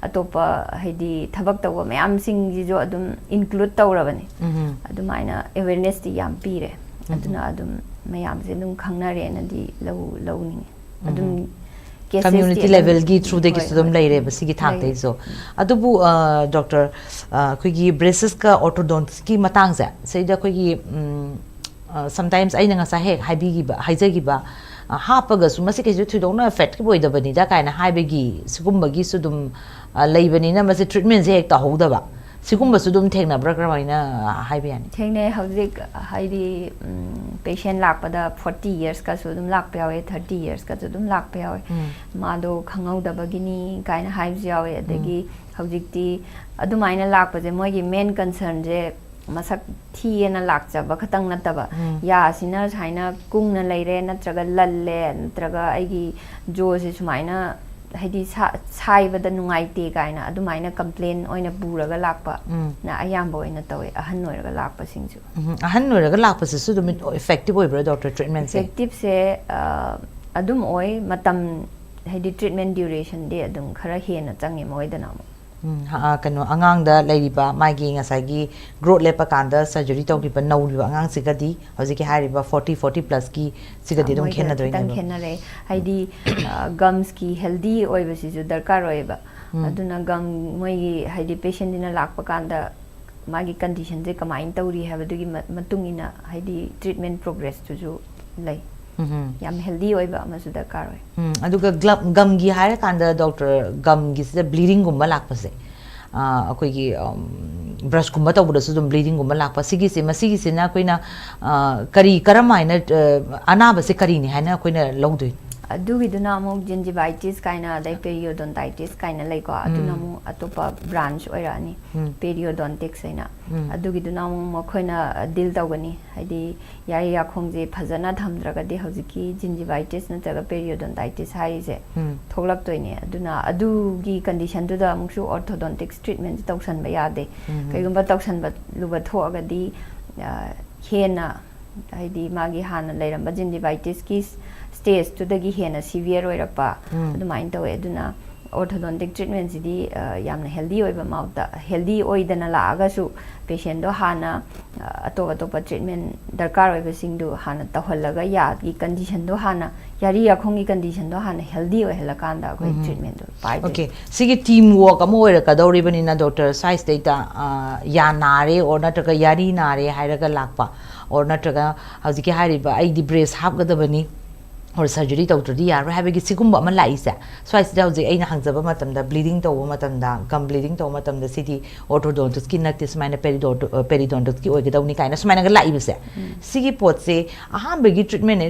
ꯑꯇꯣꯞꯄ ꯍꯥꯏꯗꯤ ꯊꯕꯛ ꯇꯧꯕ ꯃꯌꯥꯝꯁꯤꯡꯁꯤꯁꯨ ꯑꯗꯨꯝ ꯏꯟꯀ꯭ꯂꯨꯗ ꯇꯧꯔꯕꯅꯦ꯫ ꯎꯝ. ꯑꯗꯨꯃꯥꯏꯅ ꯑꯦꯋꯦꯔꯅꯦꯁꯇꯤ ꯌꯥꯝ ꯄꯤꯔꯦ꯫ ꯎꯝ. ꯑꯗꯨꯅ ꯑꯗꯨꯝ ꯃꯌꯥꯝꯁꯦ ꯑꯗꯨꯝ ꯈꯪꯅꯔꯦꯅꯗꯤ ꯂꯧ ꯂꯧꯅꯤꯡꯉꯦ꯫ ꯎꯝ. ꯑꯗꯨꯝ cases ꯇꯤ ꯀꯝꯃ꯭ꯌꯨꯅꯤꯇꯤ ꯑꯗꯨꯝ, ꯂꯦꯚꯦꯜꯒꯤ ꯊ꯭ꯔꯨꯗꯒꯤꯁꯨ ꯍꯣꯏ, ꯑꯗꯨꯝ ꯍꯣꯏ, ꯂꯩꯔꯦꯕ ꯁꯤꯒꯤ ꯂꯩꯔꯦ꯫ ꯊꯥꯛꯇꯒꯤꯁꯨ꯫ ꯑꯗꯨꯕꯨ, ꯑ, ꯗꯣꯛꯇꯔ, ꯑ, ꯑꯩꯈꯣꯏꯒꯤ ꯕ꯭ꯔꯦꯁꯦꯁꯀ ꯑꯣꯔꯊꯣꯗꯣꯟꯁꯀꯤ ꯃꯇꯥꯡꯁꯦ, ꯁꯤꯗ ꯑꯩꯈꯣꯏꯒꯤ, ꯎꯝ, ꯑ, ꯁꯝꯇꯥꯏꯝꯁ ꯑꯩꯅ ꯉꯁꯥꯏ ꯍꯦꯛ ꯍꯥꯏꯕꯤꯈꯤꯕ, ꯍꯥꯏꯖꯈꯤꯕ, ꯑ, ꯍꯥꯞꯄꯒꯁꯨ ꯃꯁꯤ ꯀꯩꯁꯨ ꯊꯣꯏꯗꯣꯛꯅ ꯏꯐꯦꯛꯇꯤꯚ ꯑꯣꯏꯗꯕꯅꯤꯗ ꯀꯥꯏꯅ ꯍꯥꯏꯕꯒꯤ ꯁꯤꯒꯨꯝꯕꯒꯤꯁꯨ ꯑꯗꯨꯝ, ꯑ, ꯂꯩꯕꯅꯤꯅ ꯃꯁꯤ ꯇ꯭ꯔꯤꯠꯃꯦꯟꯁꯦ ꯍꯦꯛ ꯇꯧꯍꯧꯗꯕ꯫ ꯁꯤꯒꯨꯝꯕꯁꯨ ꯑꯗꯨꯝ ꯊꯦꯡꯅꯕ꯭ꯔꯥ, ꯀꯔꯝꯍꯥꯏꯅ ꯍꯥꯏꯕ ꯌꯥꯅꯤ? ꯊꯦꯡꯅꯩ꯫ ꯍꯧꯖꯤꯛ ꯍꯥꯏꯗꯤ ꯄꯦꯁꯦꯟ ꯂꯥꯛꯄꯗ ꯐꯣꯔꯇꯤ ꯌꯔꯁꯀꯁꯨ ꯑꯗꯨꯝ ꯂꯥꯛꯄ ꯌꯥꯎꯋꯦ, ꯊꯥꯔꯇꯤ ꯌꯔꯁꯀꯁꯨ ꯑꯗꯨꯝ ꯂꯥꯛꯄ ꯌꯥꯎꯋꯦ꯫ ꯎꯝ. ꯃꯥꯗꯣ ꯈꯪꯍꯧꯗꯕꯒꯤꯅꯤ ꯀꯥꯏꯅ ꯍꯥꯏꯕꯁꯨ ꯌꯥꯎꯋꯦ꯫ ꯑꯗꯒꯤ ꯍꯧꯖꯤꯛꯇꯤ ꯑꯗꯨꯃꯥꯏꯅ ꯂꯥꯛꯄꯁꯦ ꯃꯣꯏꯒꯤ ꯃꯦꯟ ꯀꯟꯁꯔꯟꯁꯦ ꯃꯁꯛ ꯊꯤꯌꯦꯅ ꯂꯥꯛꯆꯕ ꯈꯛꯇꯪ ꯅꯠꯇꯕ, ꯎꯝ. ꯌꯥꯁꯤꯅ ꯁꯨꯃꯥꯏꯅ ꯀꯨꯡꯅ ꯂꯩꯔꯦ, ꯅꯠꯇ꯭ꯔꯒ ꯂꯜꯂꯦ, ꯅꯠꯇ꯭ꯔꯒ ꯑꯩꯒꯤ ꯖꯣꯁꯦ ꯁꯨꯃꯥꯏꯅ ꯍꯥꯏꯗꯤ ꯁꯥ- ꯁꯥꯏꯕꯗ ꯅꯨꯡꯉꯥꯏꯇꯦ ꯀꯥꯏꯅ ꯑꯗꯨꯃꯥꯏꯅ ꯀꯝꯄ꯭ꯂꯦꯟ ꯑꯣꯏꯅ ꯄꯨꯔꯒ ꯂꯥꯛꯄ ꯎꯝ. ꯅ ꯑꯌꯥꯝꯕ ꯑꯣꯏꯅ ꯇꯧꯋꯦ, ꯑꯍꯟ ꯑꯣꯏꯔꯒ ꯂꯥꯛꯄꯁꯤꯡꯁꯨ꯫ ꯎꯝ. ꯑꯍꯟ ꯑꯣꯏꯔꯒ ꯂꯥꯛꯄꯁꯤꯁꯨ ꯑꯗꯨꯝ ꯏꯐꯦꯛꯇꯤꯚ ꯑꯣꯏꯕ꯭ꯔꯥ, ꯗꯣꯛꯇꯔ, ꯇ꯭ꯔꯤꯠꯃꯦꯟꯁꯦ? ꯏꯐꯦꯛꯇꯤꯞꯁꯦ ꯑꯗꯨꯝ ꯑꯣꯏ, ꯃꯇꯝ ꯍꯥꯏꯗꯤ ꯇ꯭ꯔꯤꯠꯃꯦꯟ ꯗ꯭ꯌꯨꯔꯦꯁꯟꯗꯤ ꯑꯗꯨꯝ ꯈꯔ ꯍꯦꯟꯅ ꯆꯪꯉꯦ ꯃꯣꯏꯗꯅ ꯑꯃꯨꯛ꯫ ꯎꯝ, ꯍ- ꯑ, ꯀꯩꯅꯣ, ꯑꯉꯥꯡꯗ ꯂꯩꯔꯤꯕ ꯃꯥꯒꯤ ꯉꯁꯥꯏꯒꯤ ꯒ꯭ꯔꯣꯠ ꯂꯦꯞꯄ ꯀꯥꯟꯗ ꯁꯔꯖꯔꯤ ꯇꯧꯈꯤꯕ ꯅꯧꯔꯤꯕ ꯑꯉꯥꯡꯁꯤꯒꯗꯤ ꯍꯧꯖꯤꯛꯀꯤ ꯍꯥꯏꯔꯤꯕ ꯐꯣꯔꯇꯤ, ꯐꯣꯔꯇꯤ ꯄ꯭ꯂꯁꯀꯤ ꯁꯤꯒꯗꯤ ꯑꯗꯨꯝ ꯃꯣꯏꯒ ꯈꯤꯇꯪ ꯈꯦꯠꯅꯗꯣꯏꯅꯦꯕ? ꯈꯦꯠꯅꯔꯦ꯫ ꯍꯥꯏꯗꯤ ꯒꯝꯁꯀꯤ ꯍꯦꯜꯗꯤ ꯑꯣꯏꯕꯁꯤꯁꯨ ꯗꯔꯀꯥꯔ ꯑꯣꯏꯌꯦꯕ꯫ ꯎꯝ. ꯑꯗꯨꯅ ꯒꯝ ꯃꯣꯏꯒꯤ ꯍꯥꯏꯗꯤ ꯄꯦꯁꯦꯟꯁꯤꯅ ꯂꯥꯛꯄ ꯀꯥꯟꯗ ꯃꯥꯒꯤ ꯀꯟꯗꯤꯁꯟꯁꯦ ꯀꯃꯥꯏꯅ ꯇꯧꯔꯤ ꯍꯥꯏꯕꯗꯨꯒꯤ ꯃ- ꯃꯇꯨꯡ ꯏꯟꯅ ꯍꯥꯏꯗꯤ ꯇ꯭ꯔꯤꯠꯃꯦꯟ ꯄ꯭ꯔꯣꯒ꯭ꯔꯦꯁꯇꯨꯁꯨ ꯂꯩ꯫ ꯎꯝ. ꯌꯥꯝ ꯍꯦꯜꯗꯤ ꯑꯣꯏꯕ ꯑꯃꯁꯨ ꯗꯔꯀꯥꯔ ꯑꯣꯏ꯫ ꯎꯝ, ꯑꯗꯨꯒ ꯒ꯭ꯂꯝ- ꯒꯝꯒꯤ ꯍꯥꯏꯔꯀꯥꯟꯗ, ꯗꯣꯛꯇꯔ, ꯒꯝꯒꯤꯁꯤꯗ ꯕ꯭ꯂꯤꯗꯤꯡꯒꯨꯝꯕ ꯂꯥꯛꯄꯁꯦ, ꯑ, ꯑꯩꯈꯣꯏꯒꯤ ꯕ꯭ꯔꯁꯀꯨꯝꯕ ꯇꯧꯕꯗꯁꯨ ꯑꯗꯨꯝ ꯕ꯭ꯂꯤꯗꯤꯡꯒꯨꯝꯕ ꯂꯥꯛꯄ, ꯁꯤꯒꯤꯁꯦ, ꯃꯁꯤꯒꯤꯁꯤꯅ ꯑꯩꯈꯣꯏꯅ, ꯑ, ꯀꯔꯤ, ꯀꯔꯝ ꯍꯥꯏꯅ, ꯑ, ꯑꯅꯥꯕꯁꯦ ꯀꯔꯤꯅꯤ ꯍꯥꯏꯅ ꯑꯩꯈꯣꯏꯅ ꯂꯧꯗꯣꯏꯅꯣ? ꯑꯗꯨꯒꯤꯗꯨꯅ ꯑꯃꯨꯛ ꯖꯤꯟꯖꯤꯚꯥꯏꯇꯤꯁ ꯀꯥꯏꯅ, ꯑꯗꯩ ꯄꯦꯔꯤꯑꯣꯗꯣꯟꯇꯥꯏꯇꯤꯁ ꯀꯥꯏꯅ ꯂꯩꯀꯣ꯫ ꯑꯗꯨꯅ ꯎꯝ. ꯑꯃꯨꯛ ꯑꯇꯣꯞꯄ ꯕ꯭ꯔꯥꯟꯆ ꯑꯣꯏꯔꯛꯑꯅꯤ, ꯎꯝ. ꯄꯦꯔꯤꯑꯣꯗꯣꯟꯇꯤꯛꯁ ꯍꯥꯏꯅ꯫ ꯎꯝ. ꯑꯗꯨꯒꯤꯗꯨꯅ ꯑꯃꯨꯛ ꯃꯈꯣꯏꯅ ꯗꯤꯜ ꯇꯧꯒꯅꯤ, ꯍꯥꯏꯗꯤ ꯌꯥꯔꯤ ꯌꯥꯈꯣꯡꯁꯦ ꯐꯖꯅ ꯊꯝꯗ꯭ꯔꯒꯗꯤ ꯍꯧꯖꯤꯛꯀꯤ ꯖꯤꯟꯖꯤꯚꯥꯏꯇꯤꯁ ꯅꯠꯇ꯭ꯔꯒ ꯄꯦꯔꯤꯑꯣꯗꯣꯟꯇꯥꯏꯇꯤꯁ ꯍꯥꯏꯔꯤꯁꯦ ꯎꯝ. ꯊꯣꯛꯂꯛꯇꯣꯏꯅꯦ꯫ ꯑꯗꯨꯅ ꯑꯗꯨꯒꯤ ꯀꯟꯗꯤꯁꯟꯗꯨꯗ ꯑꯃꯨꯛꯁꯨ ꯑꯣꯔꯊꯣꯗꯣꯟꯇꯤꯛꯁ ꯇ꯭ꯔꯤꯠꯃꯦꯟꯁꯦ ꯇꯧꯁꯟꯕ ꯌꯥꯗꯦ꯫ ꯎꯝ. ꯀꯩꯒꯨꯝꯕ ꯇꯧꯁꯟꯕ ꯂꯨꯕ ꯊꯣꯛꯑꯒꯗꯤ, ꯑ, ꯍꯦꯟꯅ ꯍꯥꯏꯗꯤ ꯃꯥꯒꯤ ꯍꯥꯟꯅ ꯂꯩꯔꯝꯕ ꯖꯤꯟꯖꯤꯚꯥꯏꯇꯤꯁꯀꯤ ꯁ꯭ꯇꯦꯖꯇꯨꯗꯒꯤ ꯍꯦꯟꯅ ꯁꯤꯚꯤꯌꯔ ꯑꯣꯏꯔꯛꯄ, ꯎꯝ. ꯑꯗꯨꯃꯥꯏꯅ ꯇꯧꯋꯦ꯫ ꯑꯗꯨꯅ ꯑꯣꯔꯊꯣꯗꯣꯟꯇꯤꯛ ꯇ꯭ꯔꯤꯠꯃꯦꯟꯁꯤꯗꯤ, ꯑ, ꯌꯥꯝꯅ ꯍꯦꯜꯗꯤ ꯑꯣꯏꯕ ꯃꯥꯎꯠꯇ, ꯍꯦꯜꯗꯤ ꯑꯣꯏꯗꯅ ꯂꯥꯛꯑꯒꯁꯨ ꯄꯦꯁꯦꯟꯗꯣ ꯍꯥꯟꯅ, ꯑ, ꯑꯇꯣꯞ ꯑꯇꯣꯞꯄ ꯇ꯭ꯔꯤꯠꯃꯦꯟ ꯗꯔꯀꯥꯔ ꯑꯣꯏꯕꯁꯤꯡꯗꯨ ꯍꯥꯟꯅ ꯇꯧꯍꯜꯂꯒ, ꯌꯥꯒꯤ ꯀꯟꯗꯤꯁꯟꯗꯣ ꯍꯥꯟꯅ, ꯌꯥꯔꯤ ꯌꯥꯈꯣꯡꯒꯤ ꯀꯟꯗꯤꯁꯟꯗꯣ ꯍꯥꯟꯅ ꯍꯦꯜꯗꯤ ꯑꯣꯏꯍꯜꯂꯀꯥꯟꯗ ꯑꯩꯈꯣꯏ ꯎꯝ. ꯇ꯭ꯔꯤꯠꯃꯦꯟꯗꯣ ꯄꯥꯏꯗꯣꯏꯅꯦ꯫ ꯑꯣꯀꯦ, ꯁꯤꯒꯤ ꯇꯤꯝ ꯋꯥꯔꯛ ꯑꯃ ꯑꯣꯏꯔꯛꯀꯗꯧꯔꯤꯕꯅꯤꯅ, ꯗꯣꯛꯇꯔ, ꯁ꯭ꯋꯥꯏꯁꯤꯗꯩꯗ, ꯑ, ꯌꯥ ꯅꯥꯔꯦ ꯑꯣꯔ ꯅꯠꯇ꯭ꯔꯒ ꯌꯥꯔꯤ ꯅꯥꯔꯦ ꯍꯥꯏꯔꯒ ꯂꯥꯛꯄ, ꯑꯣꯔ ꯅꯠꯇ꯭ꯔꯒ ꯍꯧꯖꯤꯛꯀꯤ ꯍꯥꯏꯔꯤꯕ ꯑꯩꯗꯤ ꯕ꯭ꯔꯦꯁ ꯍꯥꯞꯀꯗꯕꯅꯤ, ꯑꯣꯔ ꯁꯔꯖꯔꯤ ꯇꯧꯗ꯭ꯔꯗꯤ ꯌꯥꯔꯣꯏ ꯍꯥꯏꯕꯒꯤ ꯁꯤꯒꯨꯝꯕ ꯑꯃ ꯂꯥꯛꯏꯁꯦ, ꯁ꯭ꯋꯥꯏꯁꯤꯗ ꯍꯧꯖꯤꯛ ꯑꯩꯅ ꯍꯪꯖꯕ ꯃꯇꯝꯗ, ꯕ꯭ꯂꯤꯗꯤꯡ ꯇꯧꯕ ꯃꯇꯝꯗ, ꯒꯝ ꯕ꯭ꯂꯤꯗꯤꯡ ꯇꯧꯕ ꯃꯇꯝꯗ, ꯁꯤꯗꯤ ꯑꯣꯔꯊꯣꯗꯣꯟꯇꯤꯁꯀꯤ ꯅꯠꯇꯦ, ꯁꯨꯃꯥꯏꯅ ꯄꯦꯔꯤꯗꯣꯟꯇꯤꯁꯀꯤ ꯑꯣꯏꯒꯗꯧꯅꯤ ꯀꯥꯏꯅ ꯁꯨꯃꯥꯏꯅꯒ ꯂꯥꯛꯏꯕꯁꯦ, ꯁꯤꯒꯤ ꯄꯣꯠꯁꯦ ꯑꯍꯥꯟꯕꯒꯤ ꯇ꯭ꯔꯤꯠꯃꯦꯟ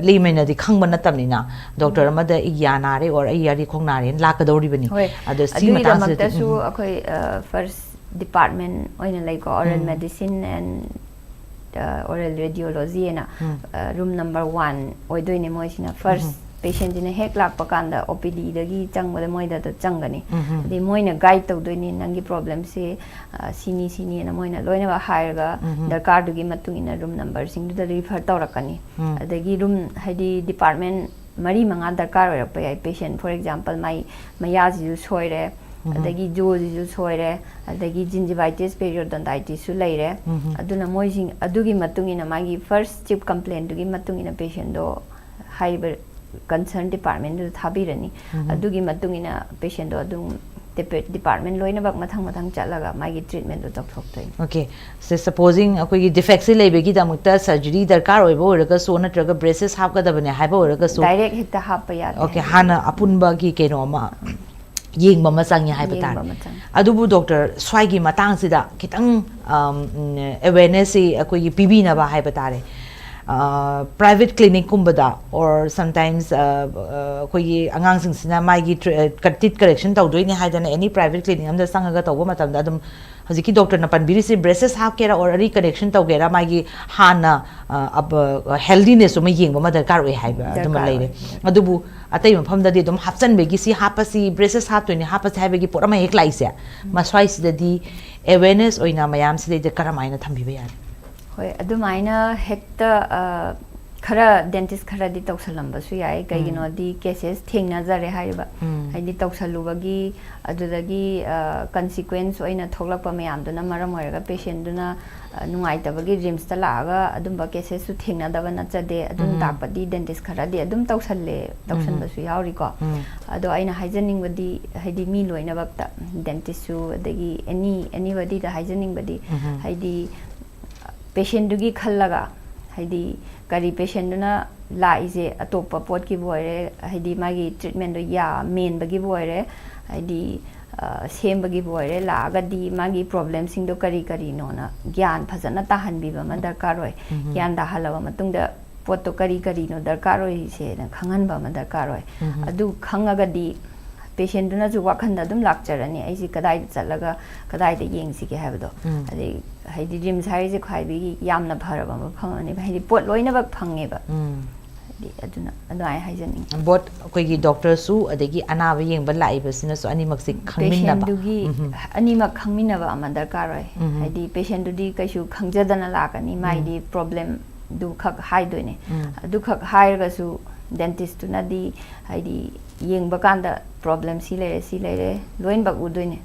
ꯂꯦꯃꯦꯟꯅꯗꯤ ꯈꯪꯕ ꯅꯠꯇꯕꯅꯤꯅ, ꯗꯣꯛꯇꯔ ꯑꯃꯗ ꯑꯩ ꯌꯥ ꯅꯥꯔꯦ ꯑꯣꯔ ꯑꯩ ꯌꯥꯔꯤ ꯈꯣꯡ ꯅꯥꯔꯦꯅ ꯂꯥꯛꯀꯗꯧꯔꯤꯕꯅꯤ꯫ ꯍꯣꯏ, ꯑꯗꯣ ꯁꯤꯒꯤ ꯃꯇꯥꯡꯁꯤꯗ ꯑꯗꯨꯒꯤꯗꯃꯛꯇꯁꯨ ꯑꯩꯈꯣꯏ ꯐꯥꯔꯁ ꯗꯤꯄꯥꯔꯠꯃꯦꯟ ꯑꯣꯏꯅ ꯂꯩꯀꯣ, oral medicine and oral radiology ꯍꯥꯏꯅ, ꯔꯨꯝ ꯅꯝꯕꯔ ꯋꯥꯟ ꯑꯣꯏꯗꯣꯏꯅꯦ ꯃꯣꯏꯁꯤꯅ꯫ ꯐꯥꯔꯁ ꯄꯦꯁꯦꯟꯁꯤꯅ ꯍꯦꯛ ꯂꯥꯛꯄ ꯀꯥꯟꯗ ꯑꯣ ꯄꯤ ꯗꯤꯗꯒꯤ ꯆꯪꯕꯗ ꯃꯣꯏꯗ ꯑꯗꯨ ꯆꯪꯒꯅꯤ꯫ ꯑꯗꯩ ꯃꯣꯏꯅ ꯒꯥꯏꯗ ꯇꯧꯗꯣꯏꯅꯤ, "ꯅꯪꯒꯤ ꯄ꯭ꯔꯣꯕ꯭ꯂꯦꯝꯁꯦ ꯁꯤꯅꯤ ꯁꯤꯅꯤꯅ" ꯃꯣꯏꯅ ꯂꯣꯏꯅꯃꯛ ꯍꯥꯏꯔꯒ, ꯗꯔꯀꯥꯔꯗꯨꯒꯤ ꯃꯇꯨꯡ ꯏꯟꯅ ꯔꯨꯝ ꯅꯝꯕꯔꯁꯤꯡꯗꯨꯗ ꯔꯤꯐꯔ ꯇꯧꯔꯛꯀꯅꯤ꯫ ꯑꯗꯒꯤ ꯔꯨꯝ, ꯍꯥꯏꯗꯤ ꯗꯤꯄꯥꯔꯠꯃꯦꯟ ꯃꯔꯤ ꯃꯉꯥ ꯗꯔꯀꯥꯔ ꯑꯣꯏꯔꯛꯄ ꯌꯥꯏ꯫ ꯄꯦꯁꯦꯟ, ꯐꯣꯔ ꯑꯦꯛꯖꯥꯝꯄꯜ, ꯃꯥꯏ ꯃꯌꯥꯁꯤꯁꯨ ꯁꯣꯏꯔꯦ, ꯑꯗꯒꯤ ꯖꯣꯁꯤꯁꯨ ꯁꯣꯏꯔꯦ, ꯑꯗꯒꯤ ꯖꯤꯟꯖꯤꯚꯥꯏꯇꯤꯁ, ꯄꯦꯔꯤꯑꯣꯗꯣꯟꯇꯥꯏꯇꯤꯁꯁꯨ ꯂꯩꯔꯦ꯫ ꯑꯗꯨꯅ ꯃꯣꯏꯁꯤꯡ ꯑꯗꯨꯒꯤ ꯃꯇꯨꯡ ꯏꯟꯅ, ꯃꯥꯒꯤ ꯐꯥꯔꯁ ꯆꯤꯞ ꯀꯝꯄ꯭ꯂꯦꯟꯗꯨꯒꯤ ꯃꯇꯨꯡ ꯏꯟꯅ ꯄꯦꯁꯦꯟꯗꯣ ꯍꯥꯏꯔꯤꯕ ꯀꯟꯁꯔꯟ ꯗꯤꯄꯥꯔꯠꯃꯦꯟꯗꯨꯗ ꯊꯥꯕꯤꯔꯅꯤ꯫ ꯑꯗꯨꯒꯤ ꯃꯇꯨꯡ ꯏꯟꯅ ꯄꯦꯁꯦꯟꯗꯣ ꯑꯗꯨꯝ ꯗꯤꯄꯥꯔꯠꯃꯦꯟ ꯂꯣꯏꯅꯃꯛ ꯃꯊꯪ ꯃꯊꯪ ꯆꯠꯂꯒ ꯃꯥꯒꯤ ꯇ꯭ꯔꯤꯠꯃꯦꯟꯗꯣ ꯇꯧꯊꯣꯛꯇꯣꯏꯅꯤ꯫ ꯑꯣꯀꯦ꯫ ꯁꯦ, ꯁꯄꯣꯖꯤꯡ ꯑꯩꯈꯣꯏꯒꯤ ꯗꯤꯐꯦꯛꯁꯤ ꯂꯩꯕꯒꯤꯗꯃꯛꯇ ꯁꯔꯖꯔꯤ ꯗꯔꯀꯥꯔ ꯑꯣꯏꯕ ꯑꯣꯏꯔꯒꯁꯨ, ꯅꯠꯇ꯭ꯔꯒ ꯕ꯭ꯔꯦꯁꯦꯁ ꯍꯥꯞꯀꯗꯕꯅꯦ ꯍꯥꯏꯕ ꯑꯣꯏꯔꯒꯁꯨ, ꯗꯥꯏꯔꯦꯛ ꯍꯦꯛꯇ ꯍꯥꯞꯄ ꯌꯥꯗꯦ꯫ ꯑꯣꯀꯦ, ꯍꯥꯟꯅ ꯑꯄꯨꯟꯕꯒꯤ ꯀꯩꯅꯣ ꯑꯃ ꯌꯦꯡꯕ ꯑꯃ ꯆꯪꯉꯦ ꯍꯥꯏꯕ ꯌꯦꯡꯕ ꯇꯥꯔꯦ꯫ ꯑꯃ ꯆꯪꯉꯦ꯫ ꯑꯗꯨꯕꯨ ꯗꯣꯛꯇꯔ, ꯁ꯭ꯋꯥꯏꯒꯤ ꯃꯇꯥꯡꯁꯤꯗ ꯈꯤꯇꯪ ꯑꯦꯋꯦꯔꯅꯦꯁꯁꯤ ꯑꯩꯈꯣꯏꯒꯤ ꯄꯤꯕꯤꯅꯕ ꯍꯥꯏꯕ ꯇꯥꯔꯦ꯫ ꯄ꯭ꯔꯥꯏꯚꯦꯠ ꯀ꯭ꯂꯤꯅꯤꯛꯀꯨꯝꯕꯗ, ꯑꯣꯔ ꯁꯝꯇꯥꯏꯝꯁ ꯑꯩꯈꯣꯏꯒꯤ ꯑꯉꯥꯡꯁꯤꯡꯁꯤꯅ ꯃꯥꯒꯤ ꯇꯤꯠ ꯀꯔꯦꯛꯁꯟ ꯇꯧꯗꯣꯏꯅꯦ ꯍꯥꯏꯗꯅ ꯑꯦꯅꯤ ꯄ꯭ꯔꯥꯏꯚꯦꯠ ꯀ꯭ꯂꯤꯅꯤꯛ ꯑꯃꯗ ꯆꯪꯉꯒ ꯇꯧꯕ ꯃꯇꯝꯗ, ꯑꯗꯨꯝ ꯍꯧꯖꯤꯛꯀꯤ ꯗꯣꯛꯇꯔꯅ ꯄꯟꯕꯤꯔꯤꯁꯤ, ꯕ꯭ꯔꯦꯁꯦꯁ ꯍꯥꯞꯀꯦꯔꯥ ꯑꯣꯔ ꯑꯔꯤ ꯀꯔꯦꯛꯁꯟ ꯇꯧꯒꯦꯔꯥ, ꯃꯥꯒꯤ ꯍꯥꯟꯅ ꯍꯦꯜꯗꯤꯅꯦꯁ ꯑꯃ ꯌꯦꯡꯕ ꯑꯃ ꯗꯔꯀꯥꯔ ꯑꯣꯏ ꯍꯥꯏꯕ ꯑꯗꯨꯃ ꯗꯔꯀꯥꯔ ꯂꯩꯔꯦ꯫ ꯑꯣꯏ꯫ ꯑꯗꯨꯕꯨ ꯑꯇꯩ ꯃꯐꯝꯗꯗꯤ ꯑꯗꯨꯝ ꯍꯥꯞꯆꯟꯕꯒꯤ, ꯁꯤ ꯍꯥꯞꯄꯁꯤ, ꯕ꯭ꯔꯦꯁꯦꯁ ꯍꯥꯞꯇꯣꯏꯅꯤ, ꯍꯥꯞꯄꯁꯤ ꯍꯥꯏꯕꯒꯤ ꯄꯣꯠ ꯑꯃ ꯍꯦꯛ ꯂꯥꯛꯏꯁꯦ, ꯃꯁ꯭ꯋꯥꯏꯁꯤꯗꯗꯤ ꯑꯦꯋꯦꯔꯅꯦꯁ ꯑꯣꯏꯅ ꯃꯌꯥꯝꯁꯤꯗꯩꯗ ꯀꯔꯝꯍꯥꯏꯅ ꯊꯝꯕꯤꯕ ꯌꯥꯅꯤ? ꯍꯣꯏ, ꯑꯗꯨꯃꯥꯏꯅ ꯍꯦꯛꯇ, ꯑ, ꯈꯔ ꯗꯦꯟꯇꯤꯁ ꯈꯔꯗꯤ ꯇꯧꯁꯜꯂꯝꯕꯁꯨ ꯌꯥꯏ꯫ ꯀꯩꯒꯤꯅꯣꯗꯤ ꯀꯦꯁꯦꯁ ꯊꯦꯡꯅꯖꯔꯦ ꯍꯥꯏꯔꯤꯕ꯫ ꯎꯝ꯫ ꯍꯥꯏꯗꯤ ꯇꯧꯁꯜꯂꯨꯕꯒꯤ, ꯑꯗꯨꯗꯒꯤ, ꯑ, ꯀꯟꯁꯤꯀ꯭ꯋꯦꯟꯁ ꯑꯣꯏꯅ ꯊꯣꯛꯂꯛꯄ ꯃꯌꯥꯝꯗꯨꯅ ꯃꯔꯝ ꯑꯣꯏꯔꯒ ꯄꯦꯁꯦꯟꯗꯨꯅ, ꯑ, ꯅꯨꯡꯉꯥꯏꯇꯕꯒꯤ ꯔꯤꯝꯁꯇ ꯂꯥꯛꯑꯒ ꯑꯗꯨꯝꯕ ꯀꯦꯁꯦꯁꯁꯨ ꯊꯦꯡꯅꯗꯕ ꯅꯠꯆꯗꯦ꯫ ꯑꯗꯨꯝ ꯎꯝ꯫ ꯇꯥꯛꯄꯗꯤ ꯗꯦꯟꯇꯤꯁ ꯈꯔꯗꯤ ꯑꯗꯨꯝ ꯇꯧꯁꯜꯂꯦ, ꯇꯧꯁꯟꯕꯁꯨ ꯌꯥꯎꯔꯤꯀꯣ꯫ ꯎꯝ꯫ ꯑꯗꯣ ꯑꯩꯅ ꯍꯥꯏꯖꯅꯤꯡꯕꯗꯤ, ꯍꯥꯏꯗꯤ ꯃꯤ ꯂꯣꯏꯅꯃꯛꯇ, ꯗꯦꯟꯇꯤꯁꯁꯨ, ꯑꯗꯒꯤ ꯑꯦꯅꯤ, ꯑꯦꯅꯤꯕꯗꯤꯗ ꯍꯥꯏꯖꯅꯤꯡꯕꯗꯤ, ꯎꯝ꯫ ꯍꯥꯏꯗꯤ ꯄꯦꯁꯦꯟꯗꯨꯒꯤ ꯈꯜꯂꯒ, ꯍꯥꯏꯗꯤ ꯀꯔꯤ ꯄꯦꯁꯦꯟꯗꯨꯅ ꯂꯥꯛꯏꯁꯦ ꯑꯇꯣꯞꯄ ꯄꯣꯠꯀꯤꯕꯨ ꯑꯣꯏꯔꯦ, ꯍꯥꯏꯗꯤ ꯃꯥꯒꯤ ꯇ꯭ꯔꯤꯠꯃꯦꯟꯗꯣ ꯌꯥ ꯃꯦꯟꯕꯒꯤꯕꯨ ꯑꯣꯏꯔꯦ, ꯍꯥꯏꯗꯤ ꯁꯦꯝꯕꯒꯤꯕꯨ ꯑꯣꯏꯔꯦ, ꯂꯥꯛꯑꯒꯗꯤ ꯃꯥꯒꯤ ꯄ꯭ꯔꯣꯕ꯭ꯂꯦꯝꯁꯤꯡꯗꯣ ꯀꯔꯤ ꯀꯔꯤꯅꯣꯅ ꯒ꯭ꯌꯥꯟ ꯐꯖꯅ ꯇꯥꯍꯟꯕꯤꯕ ꯑꯃ ꯗꯔꯀꯥꯔ ꯑꯣꯏ꯫ ꯒ꯭ꯌꯥꯟ ꯇꯥꯍꯜꯂꯕ ꯃꯇꯨꯡꯗ ꯄꯣꯠꯇꯣ ꯀꯔꯤ ꯀꯔꯤꯅꯣ ꯗꯔꯀꯥꯔ ꯑꯣꯏꯔꯤꯁꯦꯅ ꯈꯪꯍꯟꯕ ꯑꯃ ꯗꯔꯀꯥꯔ ꯑꯣꯏ꯫ ꯑꯗꯨ ꯈꯪꯉꯒꯗꯤ ꯄꯦꯁꯦꯟꯗꯨꯅꯁꯨ ꯋꯥꯈꯟꯗ ꯑꯗꯨꯝ ꯂꯥꯛꯆꯔꯅꯤ, ꯑꯩꯁꯦ ꯀꯗꯥꯏꯗ ꯆꯠꯂꯒ ꯀꯗꯥꯏꯗ ꯌꯦꯡꯁꯤꯒꯦ ꯍꯥꯏꯕꯗꯣ꯫ ꯑꯗꯩ ꯍꯥꯏꯗꯤ ꯔꯤꯝꯁ ꯍꯥꯏꯔꯤꯁꯦ ꯈ꯭ꯋꯥꯏꯗꯒꯤ ꯌꯥꯝꯅ ꯐꯔꯕ ꯃꯐꯝ ꯑꯃꯅꯦꯕ, ꯍꯥꯏꯗꯤ ꯄꯣꯠ ꯂꯣꯏꯅꯃꯛ ꯐꯪꯉꯦꯕ꯫ ꯍꯥꯏꯗꯤ ꯑꯗꯨꯅ ꯑꯗꯨꯃꯥꯏꯅ ꯍꯥꯏꯖꯅꯤꯡꯉꯤ꯫ ꯕꯣꯠ ꯑꯩꯈꯣꯏꯒꯤ ꯗꯣꯛꯇꯔꯁꯨ ꯑꯗꯒꯤ ꯑꯅꯥꯕ ꯌꯦꯡꯕ ꯂꯥꯛꯏꯕꯁꯤꯅꯁꯨ ꯑꯅꯤꯃꯛꯁꯦ ꯈꯪꯃꯤꯟꯅꯕ꯫ ꯄꯦꯁꯦꯟꯗꯨꯒꯤ ꯑꯅꯤꯃꯛ ꯈꯪꯃꯤꯟꯅꯕ ꯑꯃ ꯗꯔꯀꯥꯔ ꯑꯣꯏ꯫ ꯍꯥꯏꯗꯤ ꯄꯦꯁꯦꯟꯗꯨꯗꯤ ꯀꯩꯁꯨ ꯈꯪꯖꯗꯅ ꯂꯥꯛꯀꯅꯤ, ꯃꯥꯏꯗꯤ ꯄ꯭ꯔꯣꯕ꯭ꯂꯦꯝꯗꯨ ꯈꯛ ꯍꯥꯏꯗꯣꯏꯅꯦ꯫ ꯑꯗꯨꯈꯛ ꯍꯥꯏꯔꯒꯁꯨ ꯗꯦꯟꯇꯤꯁꯇꯨꯅꯗꯤ ꯍꯥꯏꯗꯤ ꯌꯦꯡꯕ ꯀꯥꯟꯗ ꯄ꯭ꯔꯣꯕ꯭ꯂꯦꯝ ꯁꯤ ꯂꯩꯔꯦ, ꯁꯤ ꯂꯩꯔꯦ, ꯂꯣꯏꯅꯃꯛ ꯎꯗꯣꯏꯅꯦ꯫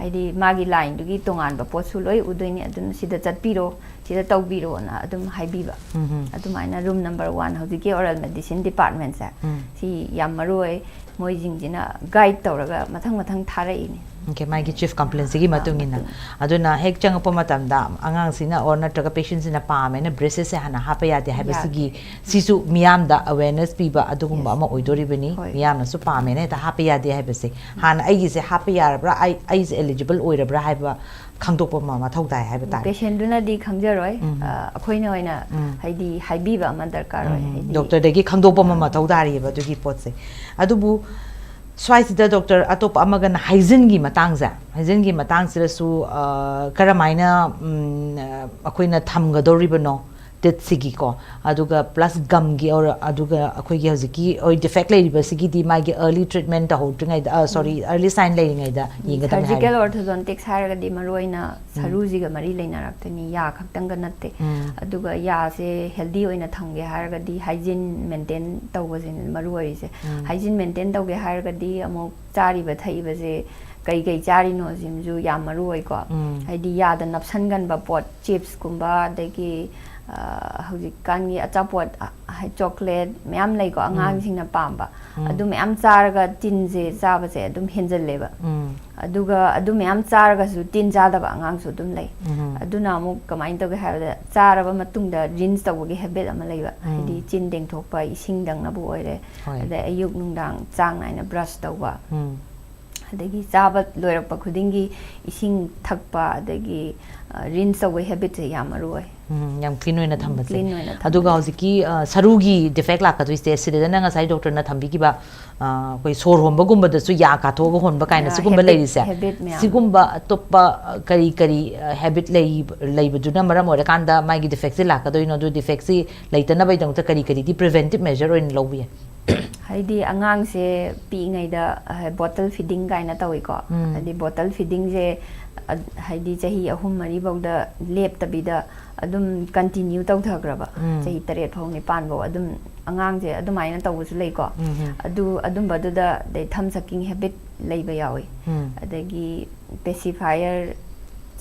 ꯍꯥꯏꯗꯤ ꯃꯥꯒꯤ ꯂꯥꯏꯟꯗꯨꯒꯤ ꯇꯣꯉꯥꯟꯕ ꯄꯣꯠꯁꯨ ꯂꯣꯏ ꯎꯗꯣꯏꯅꯦ꯫ ꯑꯗꯨꯅ ꯁꯤꯗ ꯆꯠꯄꯤꯔꯣ, ꯁꯤꯗ ꯇꯧꯕꯤꯔꯣꯅ ꯑꯗꯨꯝ ꯍꯥꯏꯕꯤꯕ꯫ ꯑꯗꯨꯃꯥꯏꯅ ꯔꯨꯝ ꯅꯝꯕꯔ ꯋꯥꯟ ꯍꯧꯖꯤꯛꯀꯤ ꯑꯣꯔꯦꯜ ꯃꯦꯗꯤꯁꯤꯟ ꯗꯤꯄꯥꯔꯠꯃꯦꯟꯁꯦ, ꯁꯤ ꯌꯥꯝ ꯃꯔꯨ ꯑꯣꯏ꯫ ꯃꯣꯏꯁꯤꯡꯁꯤꯅ ꯒꯥꯏꯗ ꯇꯧꯔꯒ ꯃꯊꯪ ꯃꯊꯪ ꯊꯥꯔꯛꯏꯅꯦ꯫ ꯑꯣꯀꯦ, ꯃꯥꯒꯤ ꯆꯤꯐ ꯀꯝꯄ꯭ꯂꯦꯟꯁꯤꯒꯤ ꯃꯇꯨꯡ ꯏꯟꯅ꯫ ꯑꯗꯨꯅ ꯍꯦꯛ ꯆꯪꯉꯛꯄ ꯃꯇꯝꯗ ꯑꯉꯥꯡꯁꯤꯅ ꯑꯣꯔ ꯅꯠꯇ꯭ꯔꯒ ꯄꯦꯁꯦꯟꯁꯤꯅ ꯄꯥꯝꯃꯦꯅ ꯕ꯭ꯔꯦꯁꯦꯁꯁꯦ ꯍꯥꯟꯅ ꯍꯥꯞꯄ ꯌꯥꯗꯦ ꯍꯥꯏꯕꯁꯤꯒꯤ, ꯁꯤꯁꯨ ꯃꯤꯌꯥꯝꯗ ꯑꯋꯦꯔꯅꯦꯁ ꯄꯤꯕ ꯑꯗꯨꯒꯨꯝꯕ Yes. ꯑꯃ ꯑꯣꯏꯗꯣꯔꯤꯕꯅꯤ꯫ ꯍꯣꯏ꯫ ꯃꯤꯌꯥꯝꯅꯁꯨ ꯄꯥꯝꯃꯦꯅ ꯍꯦꯛꯇ ꯍꯥꯞꯄ ꯌꯥꯗꯦ ꯍꯥꯏꯕꯁꯦ, ꯍꯥꯟꯅ ꯑꯩꯒꯤꯁꯦ ꯍꯥꯞꯄ ꯌꯥꯔꯕ꯭ꯔꯥ, ꯑꯩ ꯑꯩꯁꯦ ꯑꯦꯂꯤꯖꯤꯕꯜ ꯑꯣꯏꯔꯕ꯭ꯔꯥ ꯍꯥꯏꯕ ꯈꯪꯗꯣꯛꯄ ꯑꯃ ꯃꯊꯧ ꯇꯥꯏ ꯍꯥꯏꯕ ꯇꯥꯔꯦ꯫ ꯄꯦꯁꯦꯟꯗꯨꯅꯗꯤ ꯈꯪꯖꯔꯣꯏ꯫ ꯑ, ꯑꯩꯈꯣꯏꯅ ꯑꯣꯏꯅ ꯍꯥꯏꯗꯤ ꯍꯥꯏꯕꯤꯕ ꯑꯃ ꯗꯔꯀꯥꯔ ꯑꯣꯏ꯫ ꯍꯥꯏꯗꯤ ꯗꯣꯛꯇꯔꯗꯒꯤ ꯈꯪꯗꯣꯛꯄ ꯑꯃ ꯃꯊꯧ ꯇꯥꯔꯤꯑꯕ ꯑꯗꯨꯒꯤ ꯄꯣꯠꯁꯦ꯫ ꯑꯗꯨꯕꯨ ꯁ꯭ꯋꯥꯏꯁꯤꯗ ꯗꯣꯛꯇꯔ ꯑꯇꯣꯞꯄ ꯑꯃꯒꯅ ꯍꯥꯏꯖꯤꯟꯒꯤ ꯃꯇꯥꯡꯁꯦ, ꯍꯥꯏꯖꯤꯟꯒꯤ ꯃꯇꯥꯡꯁꯤꯗꯁꯨ, ꯑ, ꯀꯔꯝꯍꯥꯏꯅ, ꯎꯝ, ꯑ, ꯑꯩꯈꯣꯏꯅ ꯊꯝꯒꯗꯧꯔꯤꯕꯅꯣ ꯇꯤꯠꯁꯤꯒꯤꯀꯣ, ꯑꯗꯨꯒ ꯄ꯭ꯂꯁ ꯒꯝꯒꯤ ꯑꯣꯔ ꯑꯗꯨꯒ ꯑꯩꯈꯣꯏꯒꯤ ꯍꯧꯖꯤꯛꯀꯤ ꯍꯣꯏ ꯗꯤꯐꯦꯛ ꯂꯩꯔꯤꯕꯁꯤꯒꯤꯗꯤ ꯃꯥꯒꯤ ꯑꯔꯂꯤ ꯇ꯭ꯔꯤꯠꯃꯦꯟ ꯇꯧꯍꯧꯗ꯭ꯔꯤꯉꯩꯗ, ꯑ, ꯁꯣꯔꯤ, ꯑꯔꯂꯤ ꯁꯥꯏꯟ ꯂꯩꯔꯤꯉꯩꯗ ꯌꯦꯡꯒꯗꯕꯅꯤ ꯍꯥꯏꯕ꯫ ꯁꯔꯖꯤꯀꯦꯜ ꯑꯣꯔꯊꯣꯗꯣꯟꯇꯤꯛꯁ ꯍꯥꯏꯔꯒꯗꯤ ꯃꯔꯨꯑꯣꯏꯅ ꯁꯔꯨꯁꯤꯒ ꯃꯔꯤ ꯂꯩꯅꯔꯛꯇꯣꯏꯅꯤ, ꯌꯥ ꯈꯛꯇꯪꯒ ꯅꯠꯇꯦ꯫ ꯑꯗꯨꯒ ꯌꯥꯁꯦ ꯍꯦꯜꯗꯤ ꯑꯣꯏꯅ ꯊꯝꯒꯦ ꯍꯥꯏꯔꯒꯗꯤ ꯍꯥꯏꯖꯤꯟ ꯃꯦꯟꯇꯦꯟ ꯇꯧꯕꯁꯤꯅꯦ ꯃꯔꯨ ꯑꯣꯏꯔꯤꯁꯦ꯫ ꯍꯥꯏꯖꯤꯟ ꯃꯦꯟꯇꯦꯟ ꯇꯧꯒꯦ ꯍꯥꯏꯔꯒꯗꯤ ꯑꯃꯨꯛ ꯆꯥꯔꯤꯕ ꯊꯛꯏꯕꯁꯦ ꯀꯩ ꯀꯩ ꯆꯥꯔꯤꯅꯣ ꯁꯤꯃꯁꯨ ꯌꯥꯝ ꯃꯔꯨ ꯑꯣꯏꯀꯣ꯫ ꯍꯥꯏꯗꯤ ꯌꯥꯗ ꯅꯞꯁꯟꯒꯟꯕ ꯄꯣꯠ, ꯆꯤꯞꯁꯀꯨꯝꯕ, ꯑꯗꯒꯤ, ꯑ, ꯍꯧꯖꯤꯛꯀꯥꯟꯒꯤ ꯑꯆꯥꯄꯣꯠ, ꯑ, ꯍꯥꯏ, ꯆꯣꯀ꯭ꯂꯦꯠ ꯃꯌꯥꯝ ꯂꯩꯀꯣ, ꯑꯉꯥꯡꯁꯤꯡꯅ ꯄꯥꯝꯕ꯫ ꯑꯗꯨ ꯃꯌꯥꯝ ꯆꯥꯔꯒ ꯇꯤꯟꯁꯦ ꯆꯥꯕꯁꯦ ꯑꯗꯨꯝ ꯍꯦꯟꯖꯜꯂꯦꯕ꯫ ꯑꯗꯨꯒ ꯑꯗꯨ ꯃꯌꯥꯝ ꯆꯥꯔꯒꯁꯨ ꯇꯤꯟ ꯆꯥꯗꯕ ꯑꯉꯥꯡꯁꯨ ꯑꯗꯨꯝ ꯂꯩ꯫ ꯑꯗꯨꯅ ꯑꯃꯨꯛ ꯀꯃꯥꯏꯅ ꯇꯧꯒꯦ ꯍꯥꯏꯕꯗ, ꯆꯥꯔꯕ ꯃꯇꯨꯡꯗ ꯔꯤꯟꯁ ꯇꯧꯕꯒꯤ ꯍꯦꯕꯤꯠ ꯑꯃ ꯂꯩꯕ, ꯍꯥꯏꯗꯤ ꯆꯤꯟ ꯇꯦꯡꯊꯣꯛꯄ, ꯏꯁꯤꯡꯗꯪꯅꯕꯨ ꯑꯣꯏꯔꯦ, ꯍꯣꯏ꯫ ꯑꯗꯩ ꯑꯌꯨꯛ ꯅꯨꯡꯗꯥꯡ ꯆꯥꯡ ꯅꯥꯏꯅ ꯕ꯭ꯔꯁ ꯇꯧꯕ, ꯎꯝ꯫ ꯑꯗꯒꯤ ꯆꯥꯕ ꯂꯣꯏꯔꯛꯄ ꯈꯨꯗꯤꯡꯒꯤ ꯏꯁꯤꯡ ꯊꯛꯄ, ꯑꯗꯒꯤ ꯔꯤꯟꯁ ꯇꯧꯕꯒꯤ ꯍꯦꯕꯤꯠꯁꯦ ꯌꯥꯝ ꯃꯔꯨ ꯑꯣꯏ꯫ ꯎꯝ, ꯌꯥꯝ ꯀ꯭ꯂꯤꯟ ꯑꯣꯏꯅ ꯊꯝꯕꯁꯦ꯫ ꯀ꯭ꯂꯤꯟ ꯑꯣꯏꯅ ꯊꯝꯕꯁꯦ꯫ ꯑꯗꯨꯒ ꯍꯧꯖꯤꯛꯀꯤ ꯑ, ꯁꯔꯨꯒꯤ ꯗꯤꯐꯦꯛ ꯂꯥꯛꯀꯗꯣꯏꯁꯦ, ꯁꯤꯗꯅ ꯉꯁꯥꯏ ꯗꯣꯛꯇꯔꯅ ꯊꯝꯕꯤꯈꯤꯕ, ꯑ, ꯑꯩꯈꯣꯏ ꯁꯣꯔ ꯍꯣꯟꯕꯒꯨꯝꯕꯗꯁꯨ ꯌꯥ ꯀꯥꯊꯣꯛꯑꯒ ꯍꯣꯟꯕ ꯀꯥꯏꯅ ꯑ, ꯁꯤꯒꯨꯝꯕ ꯍꯦꯕꯤꯠ- ꯂꯩꯔꯤꯁꯦ꯫ ꯍꯦꯕꯤꯠ ꯃꯌꯥꯝ꯫ ꯁꯤꯒꯨꯝꯕ ꯑꯇꯣꯞꯄ ꯑ, ꯀꯔꯤ ꯀꯔꯤ ꯍꯦꯕꯤꯠ ꯂꯩꯕꯗꯨꯅ ꯃꯔꯝ ꯑꯣꯏꯔꯀꯥꯟꯗ ꯃꯥꯒꯤ ꯗꯤꯐꯦꯛꯁꯦ ꯂꯥꯛꯀꯗꯣꯏꯅꯣ? ꯑꯗꯨ ꯗꯤꯐꯦꯛꯁꯤ ꯂꯩꯇꯅꯕꯒꯤꯗꯃꯛꯇ ꯀꯔꯤ ꯀꯔꯤꯗꯤ ꯄ꯭ꯔꯤꯚꯦꯟꯇꯤꯞ ꯃꯦꯖꯔ ꯑꯣꯏꯅ ꯂꯧꯕ ꯌꯥꯏ? ꯍꯥꯏꯗꯤ ꯑꯉꯥꯡꯁꯦ ꯄꯤꯛꯏꯉꯩꯗ, ꯑ, ꯕꯣꯇꯜ ꯐꯤꯗꯤꯡ ꯀꯥꯏꯅ ꯇꯧꯏꯀꯣ꯫ ꯎꯝ꯫ ꯍꯥꯏꯗꯤ ꯕꯣꯇꯜ ꯐꯤꯗꯤꯡꯁꯦ, ꯑ, ꯍꯥꯏꯗꯤ ꯆꯍꯤ ꯑꯍꯨꯝ ꯃꯔꯤ ꯐꯥꯎꯗ ꯂꯦꯞꯇꯕꯤꯗ ꯑꯗꯨꯝ ꯀꯟꯇꯤꯅ꯭ꯌꯨ ꯇꯧꯊꯈ꯭ꯔꯕ, ꯎꯝ꯫ ꯆꯍꯤ ꯇꯔꯦꯠ ꯐꯥꯎ, ꯅꯤꯄꯥꯟ ꯐꯥꯎ ꯑꯗꯨꯝ ꯑꯉꯥꯡꯁꯦ ꯑꯗꯨꯃꯥꯏꯅ ꯇꯧꯕꯁꯨ ꯂꯩꯀꯣ꯫ ꯎꯝ, ꯎꯝ꯫ ꯑꯗꯨ, ꯑꯗꯨꯝꯕꯗꯨꯗ, ꯑꯗꯩ ꯊꯝ ꯁꯛꯀꯤꯡ ꯍꯦꯕꯤꯠ ꯂꯩꯕ ꯌꯥꯎꯏ꯫ ꯎꯝ꯫ ꯑꯗꯒꯤ ꯄꯦꯁꯤꯐꯥꯏꯌꯔ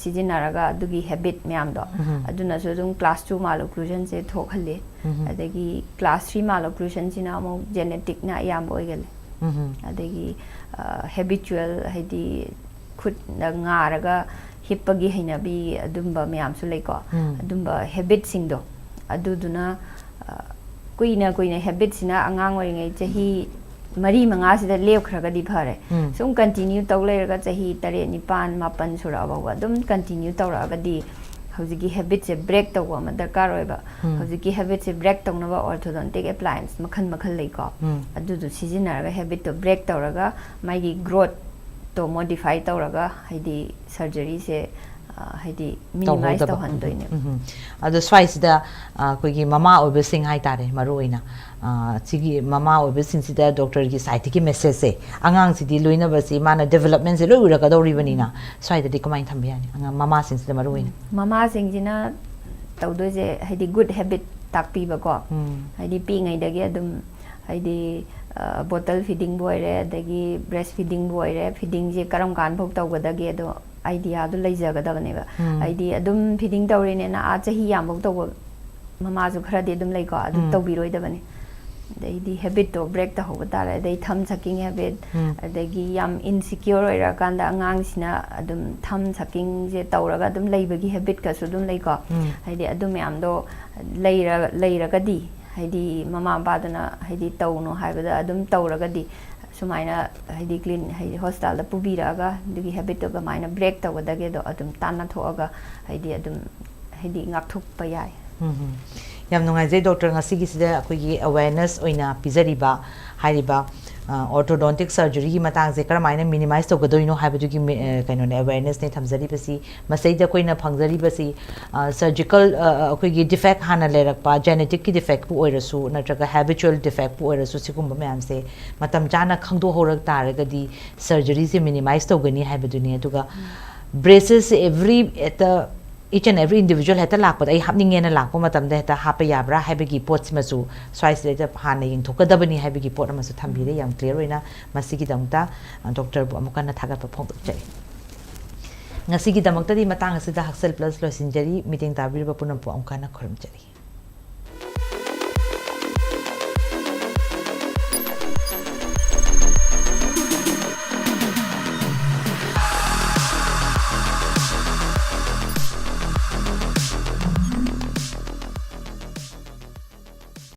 ꯁꯤꯖꯤꯟꯅꯔꯒ ꯑꯗꯨꯒꯤ ꯍꯦꯕꯤꯠ ꯃꯌꯥꯝꯗꯣ, ꯎꯝ꯫ ꯑꯗꯨꯅꯁꯨ ꯑꯗꯨꯝ ꯀ꯭ꯂꯥꯁ ꯇꯨ ꯃꯥꯜ ꯑꯣꯀ꯭ꯂꯨꯖꯟꯁꯦ ꯊꯣꯛꯍꯜꯂꯤ꯫ ꯎꯝ꯫ ꯑꯗꯒꯤ ꯀ꯭ꯂꯥꯁ ꯊ꯭ꯔꯤ ꯃꯥꯜ ꯑꯣꯀ꯭ꯂꯨꯖꯟꯁꯤꯅ ꯑꯃꯨꯛ ꯖꯦꯅꯦꯇꯤꯛꯅ ꯑꯌꯥꯝꯕ ꯑꯣꯏꯒꯜꯂꯤ꯫ ꯎꯝ꯫ ꯑꯗꯒꯤ ꯍꯦꯕꯤꯆꯨꯋꯦꯜ, ꯍꯥꯏꯗꯤ ꯈꯨꯠꯅ ꯉꯥꯔꯒ ꯍꯤꯞꯄꯒꯤ ꯍꯩꯅꯕꯤ, ꯑꯗꯨꯝꯕ ꯃꯌꯥꯝꯁꯨ ꯂꯩꯀꯣ꯫ ꯎꯝ꯫ ꯑꯗꯨꯝꯕ ꯍꯦꯕꯤꯠꯁꯤꯡꯗꯣ, ꯑꯗꯨꯗꯨꯅ, ꯑ, ꯀꯨꯏꯅ ꯀꯨꯏꯅ ꯍꯦꯕꯤꯠꯁꯤꯅ ꯑꯉꯥꯡ ꯑꯣꯏꯔꯤꯉꯩ ꯆꯍꯤ ꯃꯔꯤ ꯃꯉꯥꯁꯤꯗ ꯂꯦꯞꯈ꯭ꯔꯒꯗꯤ ꯐꯔꯦ꯫ ꯎꯝ꯫ ꯁꯨꯝ ꯀꯟꯇꯤꯅ꯭ꯌꯨ ꯇꯧ ꯂꯩꯔꯒ ꯆꯍꯤ ꯇꯔꯦꯠ, ꯅꯤꯄꯥꯟ, ꯃꯥꯄꯟ ꯁꯨꯔꯛꯑ ꯐꯥꯎꯕ ꯑꯗꯨꯝ ꯀꯟꯇꯤꯅ꯭ꯌꯨ ꯇꯧꯔꯛꯑꯒꯗꯤ ꯍꯧꯖꯤꯛꯀꯤ ꯍꯦꯕꯤꯠꯁꯦ ꯕ꯭ꯔꯦꯛ ꯇꯧꯕ ꯑꯃ ꯗꯔꯀꯥꯔ ꯑꯣꯏꯕ꯫ ꯎꯝ꯫ ꯍꯧꯖꯤꯛꯀꯤ ꯍꯦꯕꯤꯠꯁꯦ ꯕ꯭ꯔꯦꯛ ꯇꯧꯅꯕ ꯑꯣꯔꯊꯣꯗꯣꯟꯇꯤꯛ ꯑꯦꯄ꯭ꯂꯥꯏꯌꯦꯟꯁ ꯃꯈꯜ ꯃꯈꯜ ꯂꯩꯀꯣ꯫ ꯎꯝ꯫ ꯑꯗꯨꯗꯣ ꯁꯤꯖꯤꯟꯅꯔꯒ ꯍꯦꯕꯤꯠꯇꯣ ꯕ꯭ꯔꯦꯛ ꯇꯧꯔꯒ ꯃꯥꯒꯤ ꯒ꯭ꯔꯣꯠꯇꯣ ꯃꯣꯗꯤꯐꯥꯏ ꯇꯧꯔꯒ, ꯍꯥꯏꯗꯤ ꯁꯔꯖꯔꯤꯁꯦ, ꯑ, ꯍꯥꯏꯗꯤ ꯃꯤꯅꯤꯃꯥꯏꯁ ꯇꯧꯍꯧꯗꯕ꯫ ꯇꯧꯍꯟꯗꯣꯏꯅꯦ꯫ ꯎꯝ, ꯎꯝ꯫ ꯑꯗꯣ ꯁ꯭ꯋꯥꯏꯁꯤꯗ, ꯑ, ꯑꯩꯈꯣꯏꯒꯤ ꯃꯃꯥ ꯑꯣꯏꯕꯁꯤꯡ ꯍꯥꯏꯇꯥꯔꯦ, ꯃꯔꯨ ꯑꯣꯏꯅ, ꯑ, ꯁꯤꯒꯤ ꯃꯃꯥ ꯑꯣꯏꯕꯁꯤꯡꯁꯤꯗ ꯗꯣꯛꯇꯔꯒꯤ ꯁꯥꯏꯠꯇꯒꯤ ꯃꯦꯁꯦꯖꯁꯦ, ꯑꯉꯥꯡꯁꯤꯗꯤ ꯂꯣꯏꯅꯕꯁꯤ ꯃꯥꯅ ꯗꯦꯕꯂꯞꯃꯦꯟꯁꯦ ꯂꯣꯏ ꯎꯔꯛꯀꯗꯧꯔꯤꯕꯅꯤꯅ, ꯁ꯭ꯋꯥꯏꯗꯗꯤ ꯀꯃꯥꯏꯅ ꯊꯝꯕ ꯌꯥꯅꯤ? ꯑꯉꯥꯡ ꯃꯃꯥꯁꯤꯡꯁꯤꯗ ꯃꯔꯨ ꯑꯣꯏꯅ꯫ ꯃꯃꯥꯁꯤꯡꯁꯤꯅ ꯇꯧꯗꯣꯏꯁꯦ, ꯍꯥꯏꯗꯤ ꯒꯨꯗ ꯍꯦꯕꯤꯠ ꯇꯥꯛꯄꯤꯕꯀꯣ꯫ ꯎꯝ꯫ ꯍꯥꯏꯗꯤ ꯄꯤꯛꯏꯉꯩꯗꯒꯤ ꯑꯗꯨꯝ, ꯍꯥꯏꯗꯤ, ꯑ, ꯕꯣꯇꯜ ꯐꯤꯗꯤꯡꯕꯨ ꯑꯣꯏꯔꯦ, ꯑꯗꯒꯤ ꯕ꯭ꯔꯦꯁ ꯐꯤꯗꯤꯡꯕꯨ ꯑꯣꯏꯔꯦ, ꯐꯤꯗꯤꯡꯁꯦ ꯀꯔꯝ ꯀꯥꯟ ꯐꯥꯎ ꯇꯧꯒꯗꯒꯦ, ꯑꯗꯣ ꯑꯥꯏꯗꯤꯌꯥꯗꯣ ꯂꯩꯖꯒꯗꯕꯅꯦꯕ꯫ ꯎꯝ꯫ ꯍꯥꯏꯗꯤ ꯑꯗꯨꯝ ꯐꯤꯗꯤꯡ ꯇꯧꯔꯤꯅꯦꯅ ꯑꯥ ꯆꯍꯤ ꯌꯥꯝꯐꯥꯎ ꯇꯧꯕ ꯃꯃꯥꯁꯨ ꯈꯔꯗꯤ ꯑꯗꯨꯝ ꯂꯩꯀꯣ, ꯑꯗꯨ ꯎꯝ꯫ ꯇꯧꯕꯤꯔꯣꯏꯗꯕꯅꯤ꯫ ꯑꯗꯩꯗꯤ ꯍꯦꯕꯤꯠꯇꯣ ꯕ꯭ꯔꯦꯛ ꯇꯧꯍꯧꯕ ꯇꯥꯔꯦ꯫ ꯑꯗꯩ ꯊꯝ ꯁꯛꯀꯤꯡ ꯍꯦꯕꯤꯠ, ꯎꯝ. ꯑꯗꯒꯤ ꯌꯥꯝ ꯏꯟꯁꯤꯀ꯭ꯌꯣꯔ ꯑꯣꯏꯔꯀꯥꯟꯗ ꯑꯉꯥꯡꯁꯤꯅ ꯑꯗꯨꯝ ꯊꯝ ꯁꯛꯀꯤꯡꯁꯦ ꯇꯧꯔꯒ ꯑꯗꯨꯝ ꯂꯩꯕꯒꯤ ꯍꯦꯕꯤꯠꯀꯁꯨ ꯑꯗꯨꯝ ꯂꯩꯀꯣ꯫ ꯎꯝ. ꯍꯥꯏꯗꯤ ꯑꯗꯨ ꯃꯌꯥꯝꯗꯣ ꯂꯩꯔ ꯂꯩꯔꯒꯗꯤ, ꯍꯥꯏꯗꯤ ꯃꯃꯥ ꯃꯄꯥꯗꯨꯅ ꯍꯥꯏꯗꯤ ꯇꯧꯅꯣ ꯍꯥꯏꯕꯗ ꯑꯗꯨꯝ ꯇꯧꯔꯒꯗꯤ, ꯁꯨꯃꯥꯏꯅ ꯍꯥꯏꯗꯤ ꯀ꯭ꯂꯤꯟ ꯍꯥꯏꯗꯤ ꯍꯣꯁꯄꯤꯇꯥꯜꯗ ꯄꯨꯕꯤꯔꯛꯑꯒ ꯑꯗꯨꯒꯤ ꯍꯦꯕꯤꯠꯇꯣ ꯀꯃꯥꯏꯅ ꯕ꯭ꯔꯦꯛ ꯇꯧꯒꯗꯒꯦꯗꯣ ꯑꯗꯨꯝ ꯇꯥꯟꯅꯊꯣꯛꯑꯒ ꯍꯥꯏꯗꯤ ꯑꯗꯨꯝ ꯍꯥꯏꯗꯤ ꯉꯥꯛꯊꯣꯛꯄ ꯌꯥꯏ꯫ ꯎꯝ, ꯎꯝ. ꯌꯥꯝ ꯅꯨꯡꯉꯥꯏꯖꯩ ꯗꯣꯛꯇꯔ, ꯉꯁꯤꯒꯤꯁꯤꯗ ꯑꯩꯈꯣꯏꯒꯤ ꯑꯦꯋꯦꯌꯔꯅꯦꯁ ꯑꯣꯏꯅ ꯄꯤꯖꯔꯤꯕ ꯍꯥꯏꯔꯤꯕ ꯑꯣꯔꯊꯣꯗꯣꯟꯇꯤꯛ ꯁꯔꯖꯔꯤꯒꯤ ꯃꯇꯥꯡꯁꯦ ꯀꯔꯝꯍꯥꯏꯅ ꯃꯤꯅꯤꯃꯥꯏꯁ ꯇꯧꯒꯗꯣꯏꯅꯣ ꯍꯥꯏꯕꯗꯨꯒꯤ ꯃꯤ- ꯑ, ꯀꯩꯅꯣꯅꯦ, ꯑꯦꯋꯦꯌꯔꯅꯦꯁꯅꯦ ꯊꯝꯖꯔꯤꯕꯁꯤ꯫ ꯃꯁꯤꯗ ꯑꯩꯈꯣꯏꯅ ꯐꯪꯖꯔꯤꯕꯁꯤ ꯁꯔꯖꯤꯀꯜ ꯑꯩꯈꯣꯏꯒꯤ ꯗꯤꯐꯦꯛ ꯍꯥꯟꯅ ꯂꯩꯔꯛꯄ, ꯖꯦꯅꯦꯇꯤꯛꯀꯤ ꯗꯤꯐꯦꯛꯄꯨ ꯑꯣꯏꯔꯁꯨ ꯅꯠꯇ꯭ꯔꯒ ꯍꯦꯕꯤꯆꯨꯋꯦꯜ ꯗꯤꯐꯦꯛꯄꯨ ꯑꯣꯏꯔꯁꯨ, ꯁꯤꯒꯨꯝꯕ ꯃꯌꯥꯝꯁꯦ ꯃꯇꯝ ꯆꯥꯅ ꯈꯪꯗꯣꯛꯍꯧꯔ ꯇꯥꯔꯒꯗꯤ ꯁꯔꯖꯔꯤꯁꯦ ꯃꯤꯅꯤꯃꯥꯏꯁ ꯇꯧꯒꯅꯤ ꯍꯥꯏꯕꯗꯨꯅꯤ꯫ ꯑꯗꯨꯒ ꯕ꯭ꯔꯦꯁꯦꯁꯁꯦ ꯑꯦꯚ꯭ꯔꯤ ꯍꯦꯛꯇ each and every individual ꯍꯦꯛꯇ ꯂꯥꯛꯄꯗ ꯑꯩ ꯍꯥꯞꯅꯤꯡꯉꯦꯅ ꯂꯥꯛꯄ ꯃꯇꯝꯗ ꯍꯦꯛꯇ ꯍꯥꯞꯄ ꯌꯥꯕ꯭ꯔꯥ ꯍꯥꯏꯕꯒꯤ ꯄꯣꯠꯁꯤꯃꯁꯨ ꯁ꯭ꯋꯥꯏꯁꯤꯗ ꯍꯦꯛꯇ ꯍꯥꯟꯅ ꯌꯦꯡꯊꯣꯛꯀꯗꯕꯅꯤ ꯍꯥꯏꯕꯒꯤ ꯄꯣꯠ ꯑꯃꯁꯨ ꯊꯝꯕꯤꯔꯦ꯫ ꯌꯥꯝ ꯀ꯭ꯂꯤꯌꯥꯔ ꯑꯣꯏꯅ ꯃꯁꯤꯒꯤꯗꯃꯛꯇ ꯗꯣꯛꯇꯔꯕꯨ ꯑꯃꯨꯛ ꯍꯟꯅ ꯊꯥꯒꯠꯄ ꯐꯣꯡꯗꯣꯛꯆꯔꯤ꯫ ꯉꯁꯤꯒꯤꯗꯃꯛꯇꯗꯤ ꯃꯇꯥꯡ ꯑꯁꯤꯗ ꯍꯛꯁꯦꯜ ꯄ꯭ꯂꯁ ꯂꯣꯏꯁꯤꯟꯖꯔꯤ꯫ ꯃꯤꯠꯌꯦꯡ ꯇꯥꯕꯤꯔꯤꯕ ꯄꯨꯝꯅꯃꯛꯄꯨ ꯑꯃꯨꯛ ꯍꯟꯅ ꯈꯨꯔꯨꯝꯖꯔꯤ꯫